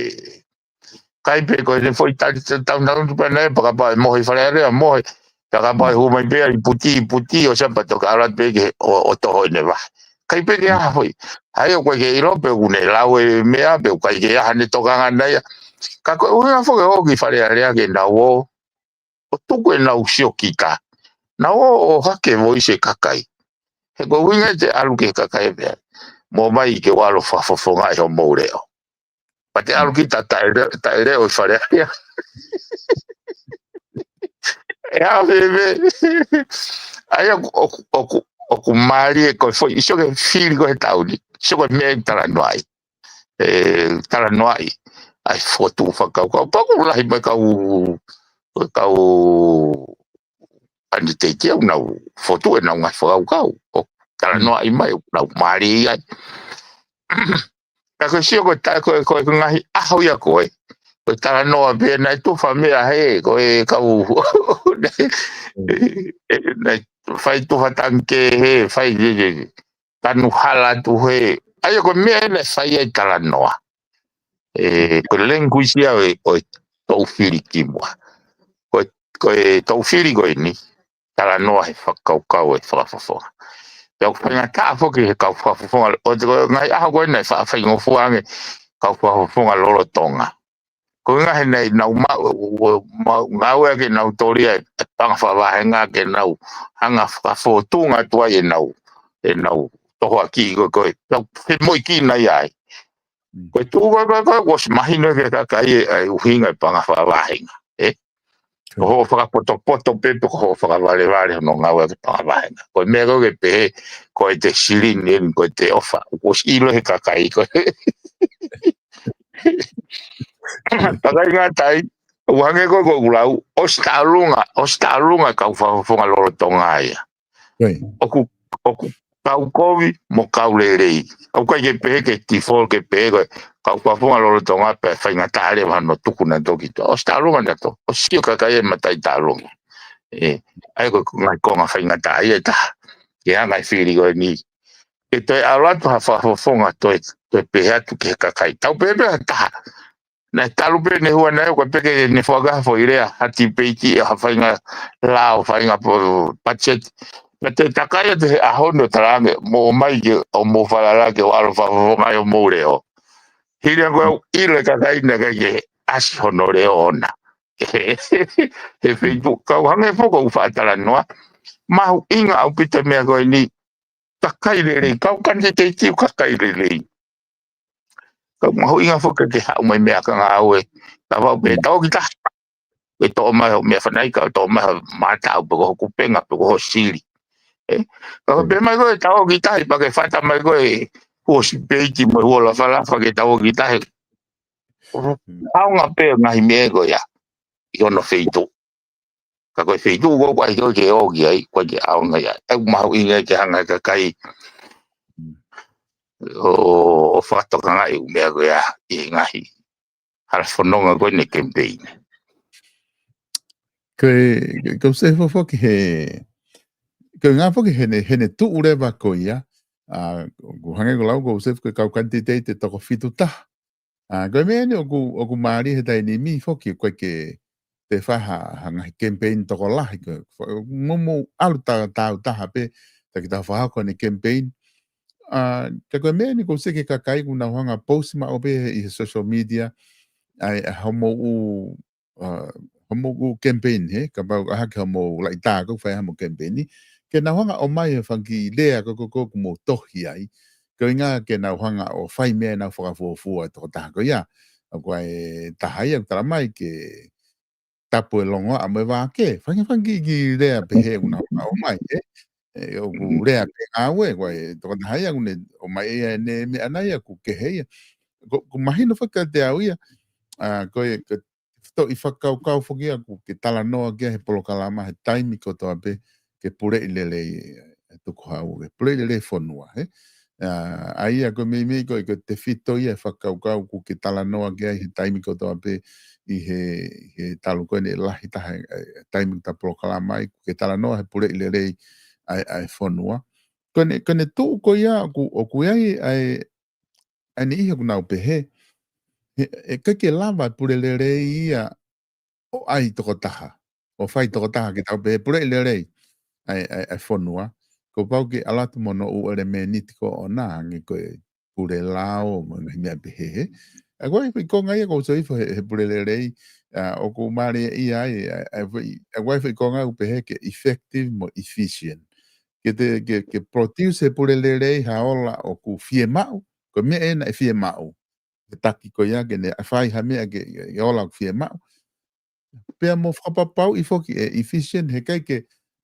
ʻikai pē ko ʻene foʻi tali te tau nau tu pē nei, pe kapau ʻe mohe ʻi Fale Alea, mohe, pe kapau ʻe hū mai pē ia ʻi Puti, ʻi Puti, ʻo Sapato ka ʻalu atu pē ke ʻo, ʻo toho ʻene vahe. ʻIkai pē ke ʻi ai ha foʻi. ʻA ia ʻoku ʻikai ke ʻilo pe ʻoku ne lau e meʻa, pe ʻoku ʻikai ke ʻi ai haʻane tokanga ʻana ia. Ka ko e ʻuhinga foki ʻoku ʻi Fale Alea ke nau ō, ʻo tuku ʻenau siokita. Nau ō ʻo ʻohake e voisi e kakai. He ko e ʻuhinga ia te u ʻalu ki he kakai pea mo mai ke u ʻalu ʻo fakafofongaʻi hoʻomou leʻo. Pea te u ʻalu ki he taʻele-, taʻeleʻo ʻi Fale Alea. ʻE ʻave me. ʻA ia ʻoku, ʻoku, ʻoku mālie ko e foʻi, sio ki he fili ko ē he taʻu ni. Sio ko e meʻa ʻe talanoaʻi. ʻE talanoaʻi ʻa e fokotuʻu fakakaukau. Pea ʻoku lahi mai kau, kau kanititeiti ʻoku nau fokotuʻu ʻenau ngaahi fakakaukau. ʻO talanoaʻi mai, ʻoku nau mālie ai. Ka ko e sio ko e ta-, ko e, ko e ngaahi ʻaho ia ko ē. Ko e talanoa pē naʻe tufa meʻa he, ko e kau, naʻe fai tufa tangikē he, fai, tanu hala atu he. ʻA ia ko e meʻa ē naʻe fai ai e talanoa. ʻE, ko e language ia ʻo e, ʻo e toʻu fili kimuʻa. Ko e, ko e toʻu fili ko eni, talanoa he fakakaukau e fakafofonga. Pea ʻoku faingataʻa foki he kau fakafofonga, ʻo te ko e ngaahi ʻaho ko ē naʻe faʻa faingofua ange kau fakafofonga lolotonga. Ko e ngaahi naʻe nau ma-, ma-, ngāueʻaki ʻenau tōlia e panga fakavahenga ke nau hanga fakafōtunga atu ai ʻenau, ʻenau tohoakiʻi ko ē, ko ē, tau femoʻuekina ia ai. Mm. Ko e tuʻu ko ē, ko ē, ko ē, kuo ʻosi mahino ki he kakai e, ʻa e ʻuhinga e panga fakavahenga, ē? Ko hoʻo fakapotopoto pē, pe ko hoʻo fakavalevale hono ngāueʻaki e panga vahenga. Ko e meʻa ko ē ke pehē, ko ʻete silini eni, ko ʻete ʻofa. Kuo ʻosi ʻilo he kakai ko ē. Pea ʻikai ngata ai, ʻoku hangē ko ē ko ʻeku lau, ʻosi taʻolunga, ʻosi taʻolunga e kau fakafofonga lolotonga ia. Right. ʻOku, ʻoku kau kovi mo kau lelei. ʻOku ʻikai ke pehē ke default ke pehē ko e kau fakafofonga lolotonga pē faingataʻa leva hono tuku naʻe toki to. ʻOsi taʻalonga naʻe to. ʻOsi sio kakai e matai taʻalonga. ʻE, ʻa ia ko e ngaahi konga faingataʻa ia ʻe taha. Ke hanga e fili ko eni. Ke toe ʻalu atu ha fakafofonga toe, toe pehē atu ki he kakai. Tau pehē pē ha taha. Naʻe talu pē ʻene hua naʻe ʻoku peke ʻene fakahā foʻi lea ha tipeiti ʻa ha faʻahinga lao, faʻahinga po-, patiseti. Pea toe takai atu he ʻaho ni ʻo talaange, mou ō mai ke, ʻo mou falala ke ʻalu fakafofonga ai ʻo mou leʻo. Hili ange ko e ʻilo e kakai naʻe ʻikai ke ʻasi hono leʻo ʻona. He feituʻu kau hangē foki ʻoku faʻa talanoa. Mahuʻinga ʻaupito e meʻa ko eni, kakai lelei, kau kanititeiti ʻoku kakai lelei. Kau mahuʻinga foki ke haʻu mai meʻa ka ngāue. Ka vau pē tau ki tahi. Ke toʻo mai ho meʻa fanai ka toʻo mai ho mata au pe ko ho kupenga pe ko ho sili. ʻE? Ka ko pē mai ko e tau ki tahi pea ke fata mai ko e huo sipeiti mo e huo lafalafa ke tau ki tahi. ʻAonga pē ngaahi meʻa ko ia. ʻI hono feituʻu. Ka ko e feituʻu ko ʻoku ʻai ko ke ō ki ai, ko ke ʻaonga ia. ʻOku mahuʻinga ke hanga e kakai ʻo, ʻo fakatokangaʻi ʻū meʻa ko ia ʻi he ngaahi hala fononga ko eni campaign. Ko e, ko e ʻoku ou sio foki he, ko e ngā foki heʻene, heʻene tuʻu leva ko ia, ʻa, ʻoku hangē ko e lau ko e ʻoku ou sio foki kau kanititeiti toko fitu taha. ʻA, ko e meʻa eni ʻoku, ʻoku mālie he taimi ni foki ko e ke te faha ha ngaahi campaign tokolahi ko e, mou, mou ʻalu ta-, tau taha pē, ta ki tau fahako ʻene campaign. ʻA, ka ko e meʻa eni ʻoku ou sio ki he kakai ʻoku nau hanga post maʻu pē ʻi he social media, ʻa e, ʻa hoʻomou ʻū, ʻa, hoʻomou ʻū campaign he, kapau ʻa hake hoʻomou laʻitā ko e fai hoʻomou campaign ni, ke nau hanga ʻomai e fanga kiʻi lea ko e, ko e, ko e ʻoku mou tohi ai, ko e ʻuhinga ke nau hanga ʻo fai meʻa ʻenau fakafuofua e tokotaha ko ia. ʻOku ʻi ai e taha ia ʻoku tala mai ke tapu e longoaʻa mo e vākē. Fanga, fanga kiʻi, kiʻi lea pehē ʻoku nau hanga ʻomai, ʻe? ʻE, ʻoku lea pē ngāue, ko e tokotaha ia ʻoku ne ʻomai ia ʻene meʻa ʻana ia ʻoku kehe ia. Ko, ʻoku mahino foki kiate au ia, ʻa, ko e, ko e toʻi fakakaukau foki ia ʻoku ke talanoa ki ai he polokalama he taimi kotoa pē ke puleʻi lelei e tukuhau, ke puleʻi lelei e fonua, he? ʻA, ʻa ia ko e meimei ko e, ko e tefito ia e fakakaukau ʻoku ke talanoa ki ai he taimi kotoa pē ʻi he, he talu ko eni lahi taha e, e taimi ʻoku ta polokalama ai, ʻoku ke talanoa he puleʻi lelei ʻa e, ʻa e fonua. Ko ʻene, ko ʻene tuʻu ko ia ʻoku, ʻoku ʻi ai ʻa e, ʻa e niʻihi ʻoku nau pehē, he, ʻe ʻikai ke lava e pule lelei ia ʻo ʻai tokotaha, ʻo fai tokotaha ke tau pehē puleʻi lelei ʻa e, ʻa e, ʻa e fonua. Kuo pau ke ʻalu atu mo hono ʻū ʻelemēniti ko ē ʻoʻona hangē ko e pule lao mo e ngaahi meʻa pehē he. ʻA ko e foʻi konga ia ʻoku ou sio hifo he, he pule lelei, ʻa, ʻoku mālie ia ai, ʻa, ʻa, foʻi, ʻa ko e foʻi konga ʻoku pehē ke effective mo efficient. Ke te, ke, ke produce he pule lelei ha ola ʻoku fiemaʻu, ko e meʻa ena ʻe fiemaʻu. Ke taki ko ia ke ne fai ha meʻa ke, ke ola ʻoku fiemaʻu. Pea mo fakapapauʻi foki ʻe efficient he ʻikai ke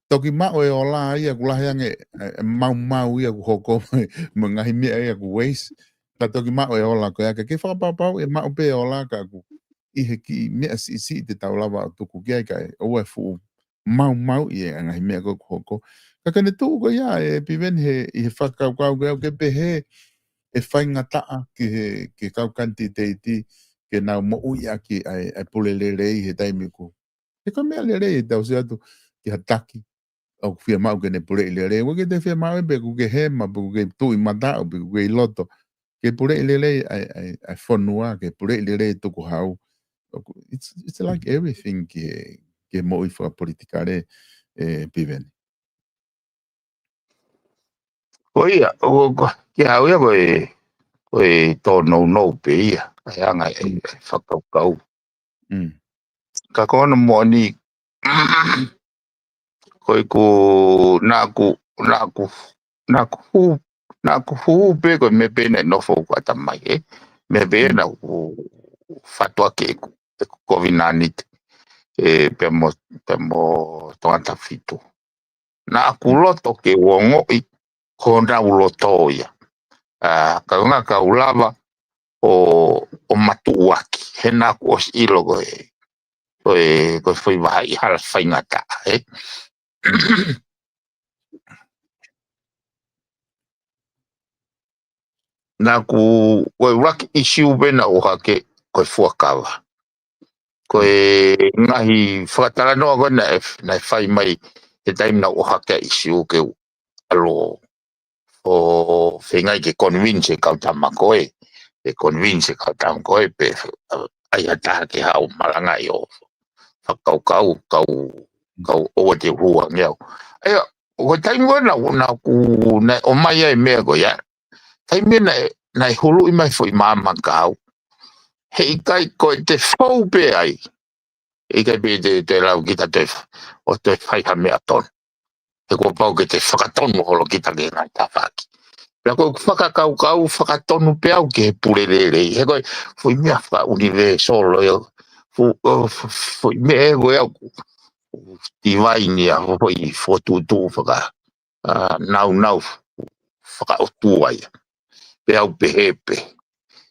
toki maʻu e ola ia ʻoku lahi ange e, e maumau ia ʻoku hoko mo e, mo e ngaahi meʻa ia ʻoku waste. Ka toki maʻu e ola ko ia ka ke fakapapauʻi ʻe maʻu pē e ola ka ʻoku ʻi he kiʻi meʻa siʻisiʻi te tau lava ʻo tuku ki ai kae ʻoua ʻe fuʻu maumauʻi e ngaahi meʻa ko ē ʻoku hoko. Ka ko ʻene tuʻu ko ia ʻe Piveni he, ʻi he fakakaukau ko ia ʻoku ke pehē ʻe faingataʻa ki he, ki he kau kanititeiti ke nau moʻui ʻaki ʻa e, ʻa e pule lelei he taimi ʻoku. He ko e meʻa lelei ʻe tau sio atu ki ha taki ʻoku fiemaʻu ke ne puleʻi lelei. ʻOku ʻikai ke te fiemaʻu ʻe pe ʻoku ke hema, pe ʻoku ke tuʻu ʻi mataʻu, pe ʻoku ke ʻi loto. Ke puleʻi lelei ʻa e, ʻa e, ʻa e fonua, ke puleʻi lelei e tukuhau. ʻOku, it's, it's like everything ki he, ki he moʻui fakapolitikale ʻe Piveni. Ko ia, ʻo, ko, ki au ia ko e, ko e tōnounou pē ia, ʻa e anga e, e fakakaukau. Mm. Ka ko hono moʻoni, ko e ʻoku, naʻa ku, naʻa ku, naʻa ku hū, naʻa ku hū pē ko e meʻa pē naʻe nofo ʻoku ʻatamai, ʻe. Meʻa pē naʻa ku fatu ʻaki ʻeku, ʻeku kovinānite, ʻe, pea mo, pea mo Tongatapu fitu. Naʻa ku loto ke u ongoʻi ko honau loto ia. ʻA, ka ʻuhinga ka u lava ʻo, ʻo matuʻuaki. He naʻa ku ʻosi ʻilo ko e, ko e, ko e foʻi vahaʻa hala faingataʻa, ʻe. naʻa ku, ko e ʻuluaki ʻisiū pē naʻa ku ʻohake, ko e fuakava. Ko e ngaahi fakatalanoa ko ē naʻe, naʻe fai mai he taimi naʻa ku ʻohake ʻa e ʻisiū ke u ʻalu ʻo feinga ke convince e kau tama ko ē, ke convince e kau tama ko ē, pe ʻai ha taha ke haʻu ʻo malangaʻi ʻo fakakaukau, kau, kau ʻoua te u hū ange au. ʻA ia, ko e taimi ko ē naʻa, naʻa ku, naʻe ʻomai ai e meʻa ko ia. Taimi naʻe, naʻe huluʻi mai foʻi maama kau. Heʻikai ko e te fou pē ai. ʻIkai pē te, te lau kita te fa-, ʻo te fai ha meʻa tonu. He kuo pau ke te fakatonu holo kita ke ngai tafaki. Pea ko e fakakaukau fakatonu pē au ke pule lelei. He ko e foʻi meʻa fakauniversal ʻo e, fo-, ʻo, fo-, foʻi meʻa ʻe ko e au, divine ia, foʻi fokotuʻutuʻu faka-, ʻa, naunau fakaʻotua ia. Pea u pehē pē.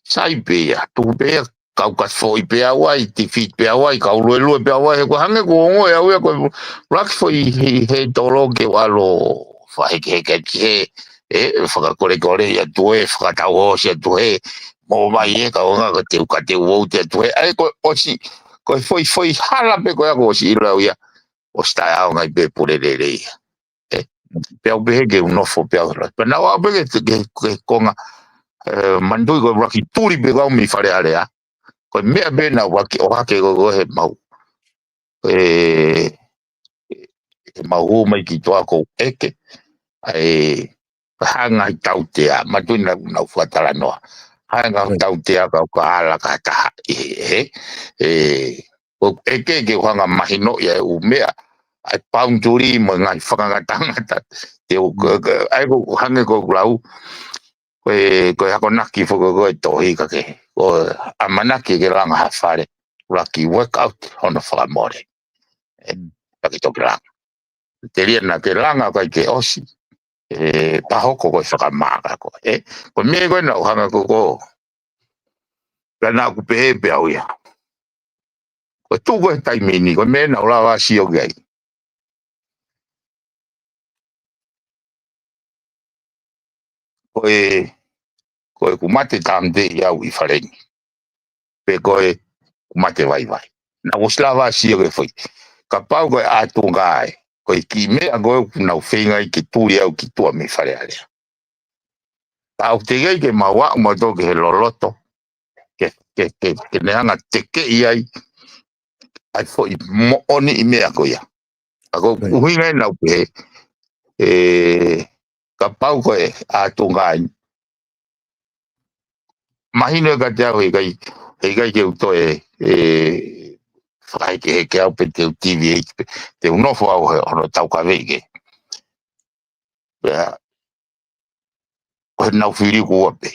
Sai pē ia, tuku pē ia, kau ka foʻi pē au ai, tifiti pē au ai, kau luelue pē au ai, he ko e hangē ko e ongoʻi au ia, ko e ʻuluaki foʻi he, he tolo ke u ʻalu ʻo fakahekeheke ki he, ʻe, fakakolekole ia atu ē, fakatau hoosi atu ē, mo mai ē, kau anga ka te u, ka te u ou te atu ē. ʻA ia ko e ʻosi, ko e foʻi, foʻi hala pē ko ia ko e ʻosi ʻilo au ia, ʻosi taʻeʻaonga ai pē pule lelei ia. ʻE, pea u pehē ke u nofo pē au. Pea naʻa ku pehē ke, ke, ke konga, ʻe, manatuʻi ko e ʻuluaki tuli pē ko au mei Fale Alea. Ko e meʻa pē naʻa ku ʻohake ko ē he mau. ʻE, he mau hū mai ki tuʻa ʻoku ou ʻeke. ʻAi, hanga ʻi tautea, manatuʻi naʻa, naʻa ku fakatalanoa. Hanga ʻi tautea ka u ka ala ka taha ʻi he, ʻe, ʻoku ʻeke ke u hanga mahinoʻi ʻa e ʻū meʻa, ʻa e boundary mo e ngaahi fakangatangata. Te u, ko, ko, ʻa ia ko e hangē ko ʻeku lau, ko e, ko e akonaki foki ko e tohi ka ke, ko e ʻamanaki ke langa ha fale, ʻuluaki work out hono fakamole. ʻE, ka ke toki langa. Telia naʻa ke langa ʻikai ke ʻosi, ʻe, pea hoko ko e fakamaaka ko ē. Ko e meʻa ko ē naʻa ku hanga ko ē ko ē. Pea naʻa ku pehē pē au ia. Ko e tuʻu ko ē he taimi ni, ko e meʻa naʻa ku lava sio ki ai. Ko e, ko ʻeku mate tāmateʻi au ʻi fale ni. Pe ko ʻeku mate vaivai. Naʻa ku ʻosi lava sio ki he foʻi. Kapau ko e ʻatunga ai. Ko e kiʻi meʻa ko ē ʻoku nau feinga ai ke tuli au ki tuʻa mei Fale Alea. Ka ʻoku teʻeki ai ke mau aʻu mautolu ki he loloto. Ke, ke, ke, ke ne hanga tekeʻi ai. ʻA e foʻi moʻoniʻi meʻa ko ia. Ka ko e ʻuhinga ia naʻa ku pehē, ʻe, kapau ko e ʻatunga ai. Mahino ē kiate au heʻikai, heʻikai ke u toe, ʻe, fakahekeheke au pe te u deviate pe, te u nofo au he hono taukaveʻi ke. Pea, ko ʻenau fili kuo pē.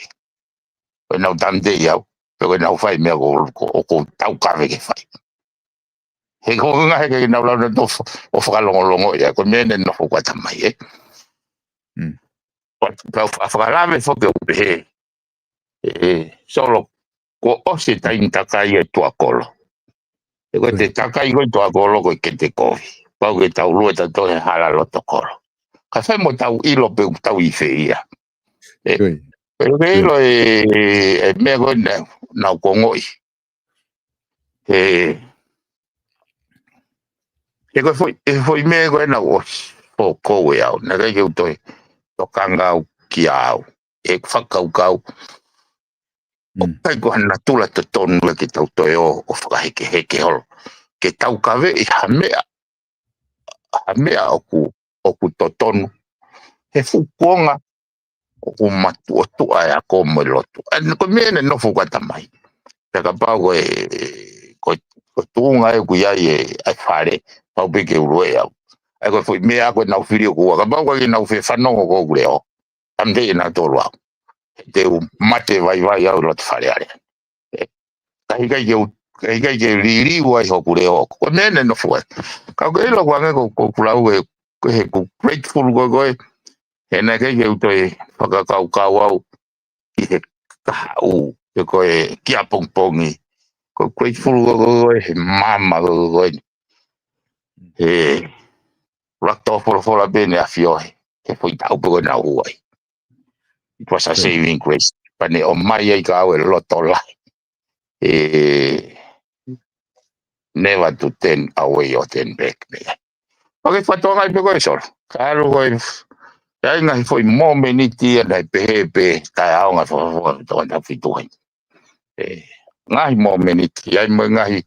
Ko ʻenau tāmateʻi au, pe ko ʻenau fai meʻa ko, ko, ʻoku ou taukave ke fai. He ko e ngaahi ke nau lau na tofo, ʻo fakalongolongo ia, ko e meʻa ne nofo ko ē tamai, ʻe. Pea u fa-, fakalave foki ʻo pehē, ʻe, Solo, kuo ʻosi e taimi takai e tuʻa kolo. ʻE ko e te takai ko e tuʻa kolo ko e ke te kovi. Pau ke tau lue tautolu he hala loto kolo. Ka fai mo tau ʻilo pe ʻoku tau ʻi fē ia. ʻE, pe ʻoku ke ʻilo e, e meʻa ko ē naʻa, naʻa ku ongoʻi. ʻE, he ko e foʻi, e foʻi meʻa ko ē naʻa ku ʻosi foʻou ʻe au. Naʻe ʻikai ke u toe tokanga au kia au. ʻEku fakakaukau. ʻOku ʻikai ko ha natula totonu ia ke tau toe ō, ʻo fakahekeheke holo. Ke taukaveʻi ha meʻa, ha meʻa ʻoku, ʻoku totonu. He fuʻu kuonga, ʻoku matuʻotuʻa e ako mo e lotu. ʻA ia ko e meʻa ne nofo ko ē tamai. Pea kapau ko e, ko e, ko e tuʻunga ʻoku ʻi ai e, ʻa e fale, pau pē ke u lue au. ʻA ia ko e foʻi meʻa ko ē nau fili ʻoku ua. Kapau ko ē ke nau fefanongo ko ʻeku leʻo. Tamte ʻe nautolu au. Te u mate vaivai au ʻi loto Fale Alea. ʻE, ka heʻikai ke u, ka heʻikai ke liliu ai hoku leʻo. Ko e meʻa ne nofo ai. Ka ʻoku ke ʻilo ko e hangē ko, ko ʻeku lau ē, ko ʻeku grateful ko ē ko ē. He naʻe ʻikai ke u toe fakakaukau au ki he kahaʻu, pe ko e kia pongipongi. Ko e grateful ko ē ko ē, he maama ko ē ko ē. He ʻuluaki tō folofola pē ne ʻafio he, he foʻi taʻu pē ko ē naʻa ku ʻi ai. It was a saving grace. pea ne ʻomai ai kia au e loto lahi. E, never to turn away or turn back, meʻa. Pea ke fakatokangaʻi pē ko e Solo. Ka ʻalu ko e, ʻi ai ngaahi foʻi momeniti ia naʻe pehē pē, taʻeʻaonga fakafoa, tō na fitu ai. E, ngaahi momeniti, ʻi ai mo e ngaahi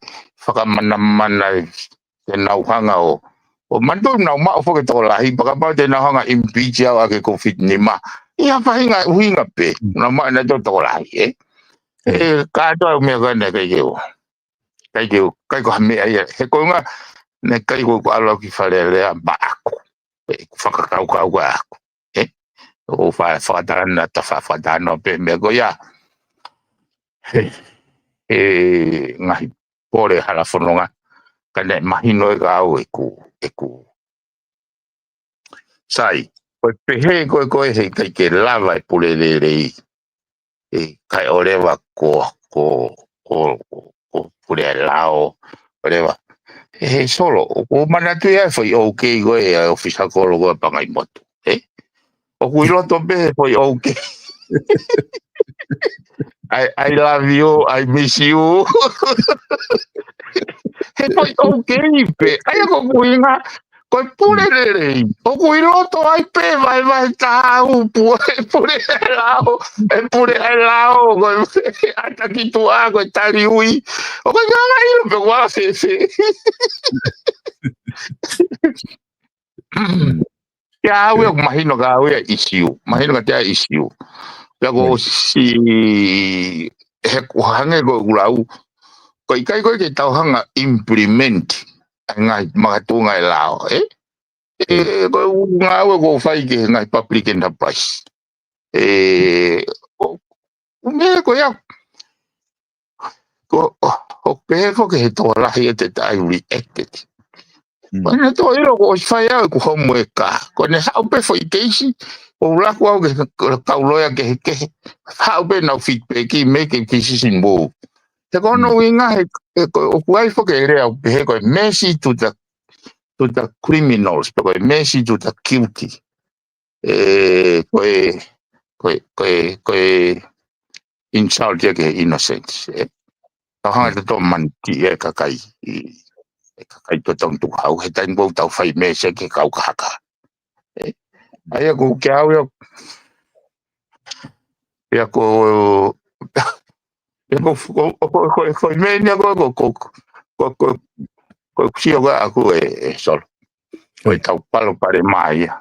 fakamanamana te nau hanga ʻo, ʻo manatu naʻa nau maʻu foki e tokolahi, pea kapau te nau hanga ʻo impeach au ʻaki e COVID nima. ʻI ha faʻahinga ʻuhinga pē, nau maʻu ʻenau tokolahi, ē? E, kātoa e meʻa ko ena ʻikai ke u. ʻIkai ke u, ʻikai ko ha meʻa ia. He ko e ʻuhinga, naʻe ʻikai ko ʻeku ʻalu au ki Fale Alea maʻaku. ʻE, ʻeku fakakaukau ko ē ʻaʻaku. Ē? ʻO fa-, fakatalanoa, ta fa-, fakatalanoa pē meʻa ko ia. He, he ngaahi pole hala fononga. Ka naʻe mahino ʻe au ʻeku, ʻeku. Sai, ko e pehē ko ē ko ē heʻikai ke lava e pule lelei. E, kae ʻoleva ko, ko, ko, ko, ko pule ʻa e lao, ʻoleva. E, he Solo, ʻoku ou manatuʻi ʻa e foʻi OK ko ē, ʻa e ʻōfisa kolo ko ē Pangaimotu. E? ʻOku ʻi loto pē he foʻi OK. I, I love you, I miss you. He foʻi OK pē, ʻa ia ko ʻeku ʻuhinga, ko e pule lelei. ʻOku ʻi loto ai pē vaevae taha upu, e pule ʻa e lao, e pule ʻa e lao, ko e ʻata ki tuʻa, ko e tali ui. ʻOku ʻikai ke u ʻilo pe ʻoku ala fēfē. Ia au ia, mahino kia au ia ʻa e ʻīsiu. Mahino kiate au ʻa e ʻīsiu. Pea ko e ʻosi, he ʻoku hangē ko ʻeku lau. Ko e ʻikai ko ē ke tau hanga ʻo implement ʻa e ngaahi makatuʻunga ʻo e lao, ē? E, ko e ʻuhinga ʻoku ou fai ki he ngaahi public enterprise. E, ʻo, ʻo meʻa ko ia. Ko, ʻo, ʻo pehē foki he tokolahi ʻe te tai reacted. Mm. Ko ena tō ʻilo ko ʻosi fai au ʻeku homework ka. Ko ʻene haʻu pē foʻi keisi, ʻo laku au ki he kau loea kehekehe. Haʻu pē nau feedback ʻi he make a decision move. He ko hono ʻuhinga he, he ko, ʻoku ʻi ai foki e lea ʻoku pehē ko e mercy to the, to the criminals, pe ko e mercy to the guilty. E, ko e, ko e, ko e, ko e insult ia ki he innocent, e. Tau hanga ʻo tō manti e kakai, ʻi, e kakai totonu tuku hau, he taimi ʻoku tau fai meʻa ki he kau kahaka. E, ʻa ia ko kia au ia, ia ko, ia ko, ko, ko, ko, ko, meʻa ni ko, ko, ko, ko, ko, ko, ko, sio ko ē ʻaku e, e Solo. Ko e tau palopalema ia.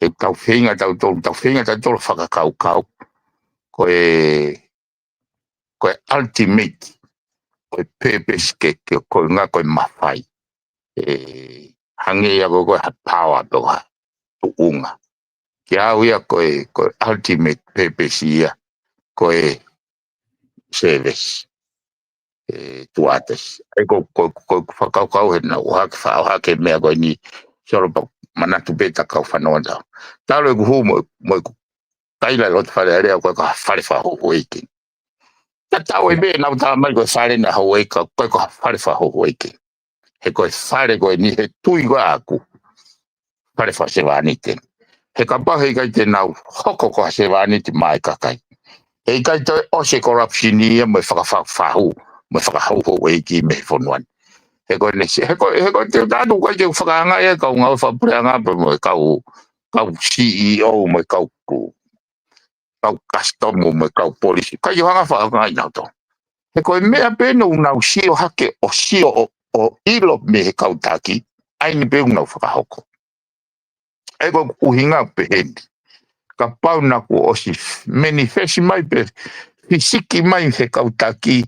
E tau feinga tautolu, tau feinga tautolu fakakaukau. Ko e, ko e ultimate, ko e purpose ke, ke ko e ʻuhinga ko e mafai. E, hangē ia ko, ko e ha power pe ko ha tuʻunga. Kia au ia ko e, ko e ultimate purpose ia, ko e service. E, to others. E ko, ko, ko, ko fakakaukau he naʻa ku ʻohake fa-, ʻohake meʻa ko eni, Solo, pea manatu pē ta kau fanongo atu. Talu ʻeku hū mo, mo ʻeku kaila ʻi loto Fale Alea ko e ka fale fakahouhouʻeiki. Tatau ai pē naʻa ku tala mai ko e fale naʻe houʻeiki, ko e ka fale fakahouhouʻeiki. He ko e fale ko eni he tui ko ē ʻaku. Fale fakasevāniti. He kapau heʻikai te nau hoko ko ha sevāniti maʻa e kakai, heʻikai toe ʻosi e corruption ia mo e fakafahu, mo e fakahouhouʻeiki mei he fonua ni. He ko ʻene se-, he ko, he ko e te u tatu ʻikai te u fakaangaʻi e kau ngāue fakapuleʻanga pea mo e kau, kau C E O mo e kau ku, kau customs mo e kau polisi. ʻIkai ke u hanga ʻo fakaangaʻi nautolu. He ko e meʻa pē naʻa nau sio hake ʻo sio ʻo, ʻo ʻilo mei he kau taki, ʻa eni pē ʻoku nau fakahoko. ʻA ia ko ʻeku ʻuhinga pehē ni. Kapau naʻa kuo ʻosi manifest mai pe fisiki mai he kau taki,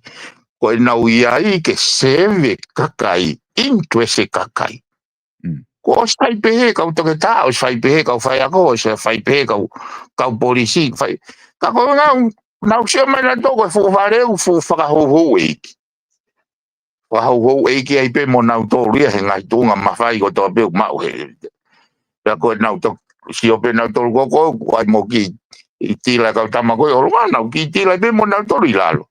ko ʻenau ʻi ai ke serve e kakai, interest e kakai. Mm. Kuo ʻosi fai pehē kau toketā, ʻosi fai pehē kau faiako, ʻosi fai pehē kau, kau polisi, fai. Ka ko e ʻuhinga, nau sio mai nautolu ko e fuʻu fale ʻoku fuʻu fakahouhouʻeiki. Fakahouhouʻeiki ai pē mo nautolu ia he ngaahi tuʻunga mafai kotoa pē ʻoku maʻu he. Pea ko e nautolu, sio pē nautolu ko ē, ko ē, ʻoku ʻi ai mo e kiʻi tila e kau tama ko ē ʻi ʻolunga, nau kiʻi tila pē mo nautolu ʻi lalo.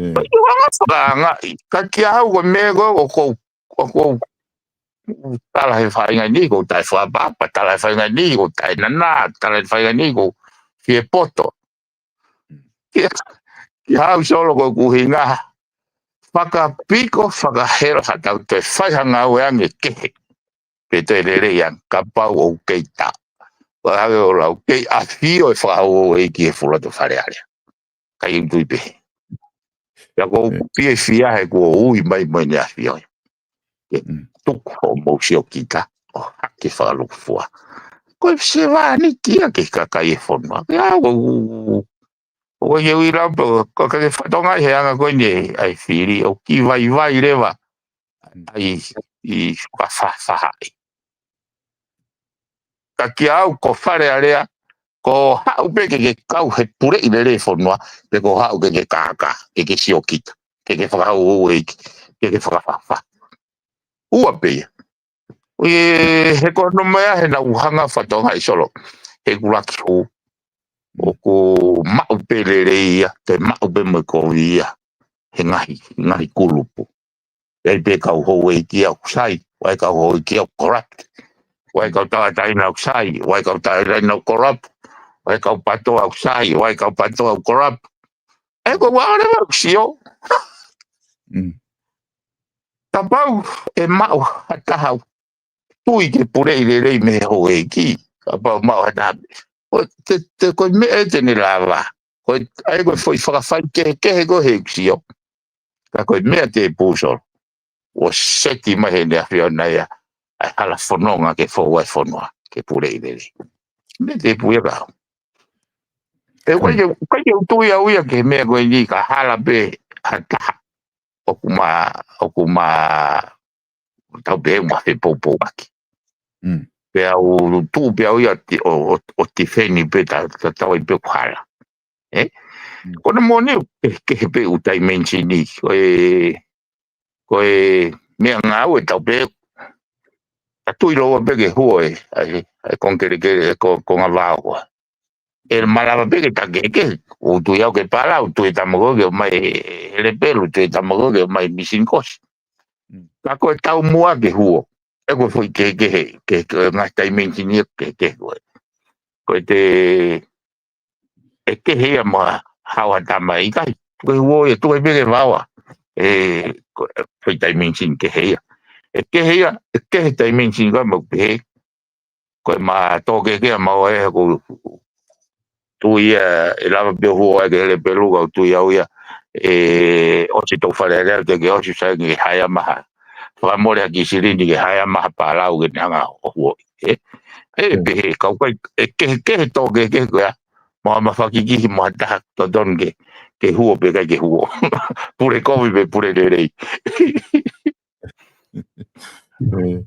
Mm. Pea ʻoku hanga ʻo fakaangaʻi, ka kia au ko e meʻa ko ē, ʻoku ou, ʻoku ou tala he faʻahinga ni, ʻoku ou taʻefakaʻapaʻapa, tala he faʻahinga ni, ʻoku ou taʻenanā, tala he faʻahinga ni, ʻoku ou fie poto. kia, kia au Solo ko ʻeku ʻuhinga. Fakapiko, fakahela, ha tau toe fai ha ngāue ange kehe. Pe toe lelei ange, kapau ʻoku kei tā. Ko e hake ʻo lau, kei ʻafio e fakahouhouʻeiki he fuʻu loto Fale Alea. Kai u tui pē. Ia ko u pie fia he kuo ui mai mo ʻene ʻafio. Ke tuku hoʻomou siokita, ʻo hake fakalūkufua. Ko e sevāniti ia ki he kakai e fonua. Ke au, ʻo ke ui lau pē, ko ke fatongia he anga ko eni ʻa e fili, ʻoku kiʻi vaivai leva, ʻa e, ʻi suka fafahaʻi. Ka kia au ko Fale Alea, ko haʻu pē ke ke kau he puleʻi lelei fonua, pe ko haʻu ke ke kākā, ke ke siokita, ke ke fakahouhouʻeiki, ke ke fakafafa. Ua pē ia. ʻI he ko no mea he nau hanga fatongia Solo. He kulaki hū. ʻOku maʻu pē lelei ia, te maʻu pē mo e kovi ia. He ngaahi, ngaahi kulupu. ʻE pē kau houʻeiki ʻoku sai, ʻa e kau houʻeiki ʻoku corrupt. ʻA e kau tauʻatāina ʻoku sai, ʻa e kau tauʻatāina ʻoku corrupt. ʻA e kau pātoa ʻoku sai, ʻa e kau pātoa ʻoku corrupt. ʻE ko ua ʻole ʻoku sio. Kapau ʻe maʻu ha taha ʻoku tui ke puleʻi lelei mei he houʻeiki. Kapau maʻu ha taha. Ko te, te ko e meʻa ʻe te ne lava. Ko e, ʻa e ko e foʻi fakafai kehekehe ko he ʻoku sio. Ka ko e meʻa te pū Solo. ʻO seti mai he ʻene ʻAfiona ia. ʻA e hala fononga ke fou ai fonua. Ke puleʻi lelei. Meʻa te pū ia ka. ʻE, ʻikai ke, ʻikai ke u tui au ia ke meʻa ko eni ka hala pē ha taha. ʻOku ma, ʻoku ma, tau pē ma fepoupouaki. Pea u tuʻu pē au ia ti, ʻo, ʻo, ʻo tifeni pē ta, ta tau ai pē kuhala. ʻE? Ko na moni ke, ke he pē u taimensini. Ko e, ko e meʻa ngāue tau pē. Ta tui loa pē ke huo e, ʻa e, ʻa e kongkelekele, ko, ko ngā vao koa. ʻE malava pē ke ta kehekehe, ʻo tui au ke pala, ʻo tui tama ko ke mai he, he lepelu, tui tama ko ke mai misini kosi. Ka ko e tau mua ke huo, ʻe ko e foʻi kehekehe, ke, ke ngaahi taimensini ia kehekehe ko e. Ko e te, ʻe kehe ia ma hao ha tama ʻikai, tuku e huo ia, tuku e pē ke vaoa. ʻE, ko e foʻi taimensini kehe ia. ʻE kehe ia, ʻe kehe taimensini ko e mau kehe, ko e ma tō kehekehe ma o e ko tui ia, ʻe lava pē huo ai ke he lepelu ka u tui au ia, ʻe ʻosi tau Fale Alea te ke ʻosi sai ke haia maha. Fakamole ha kiʻi silini ke haia maha palau ke ne hanga ʻo huo. ʻE, ʻe pehē, kau kai, ʻe kehekehe tō kehekehe ko ia, ma ma fakikihi ma taha totonu ke, ke huo pe kai ke huo. Pule kovi pe pule lelei. ʻE.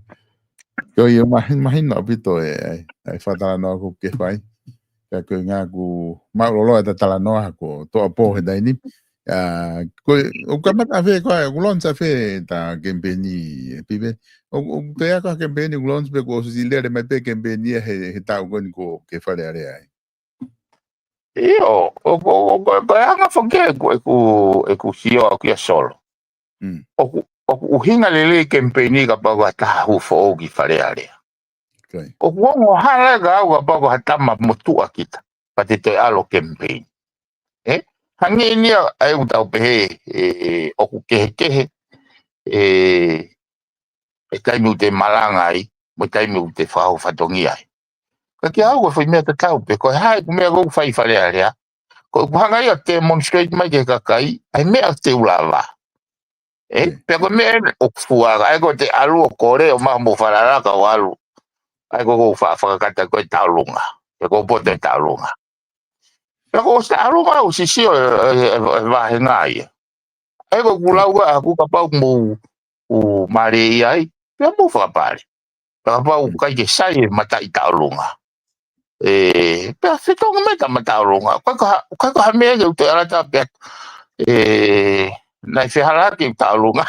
Ko ia mahi-, mahino ʻaupito e, e, e fakatalanoa ko ke fai. Ka ko e ngā ku mālōlō e ta talanoa ko toʻa pō he taimi ni. ʻA, ko e, ʻo kamata ʻafē ko e, ʻoku lonsa ʻafē ta kempeini, ʻe Pive. ʻO, ʻo, ko e ako kempeini ʻoku lonsa pē ko ʻosi lele mai pē kempeini he, he taʻu ko eni ko ke Fale Alea ai. ʻIo, ʻo, ʻo, ʻo, ko, ko e anga foki ʻeku, ʻeku, ʻeku sio au kia Solo. ʻOku, ʻoku ʻuhinga lelei kempeini kapau ko ha taha hū foʻou ki Fale Alea. ʻOku ongo hala ka au kapau ko ha tama motuʻa kita. Pea te toe ʻalu kempeini. ʻE? Hangē ni ia ʻa e ʻū tau pehē, ʻe, ʻoku kehekehe, ʻe, ʻe taimi ʻoku te malanga ai, mo e taimi ʻoku te fakahou fatongia ai. Ka kia au ko e foʻi meʻa tatau pē, ko e hā ʻeku meʻa ʻoku fai Fale Alea. Ko ʻeku hanga ia ʻo demonstrate mai ki he kakai, ʻa e meʻa ʻoku te u lava. ʻE, pea ko e meʻa ʻeni ʻoku fua, ʻa e ko te ʻalu ʻo kole ʻo maha mo falala ka u ʻalu. ʻA e ko ʻoku fa-, fakakata ko e taʻolunga. Pea ko poto e taʻolunga. Pea ko ʻosi taʻolunga ʻoku sisio e, e, e, e vahenga ia. ʻA e ko ʻeku lau ʻa ʻeku kapau mo u mare i ai, pea mo fakapale. Pea kapau ʻikai ke sai e mataʻi taʻolunga. ʻE, pea fetongi mai ta mataʻolunga. ʻIkai ko ha, ʻikai ko ha meʻa ke u te alata pea. ʻE, naʻe fehālaaki taʻolunga.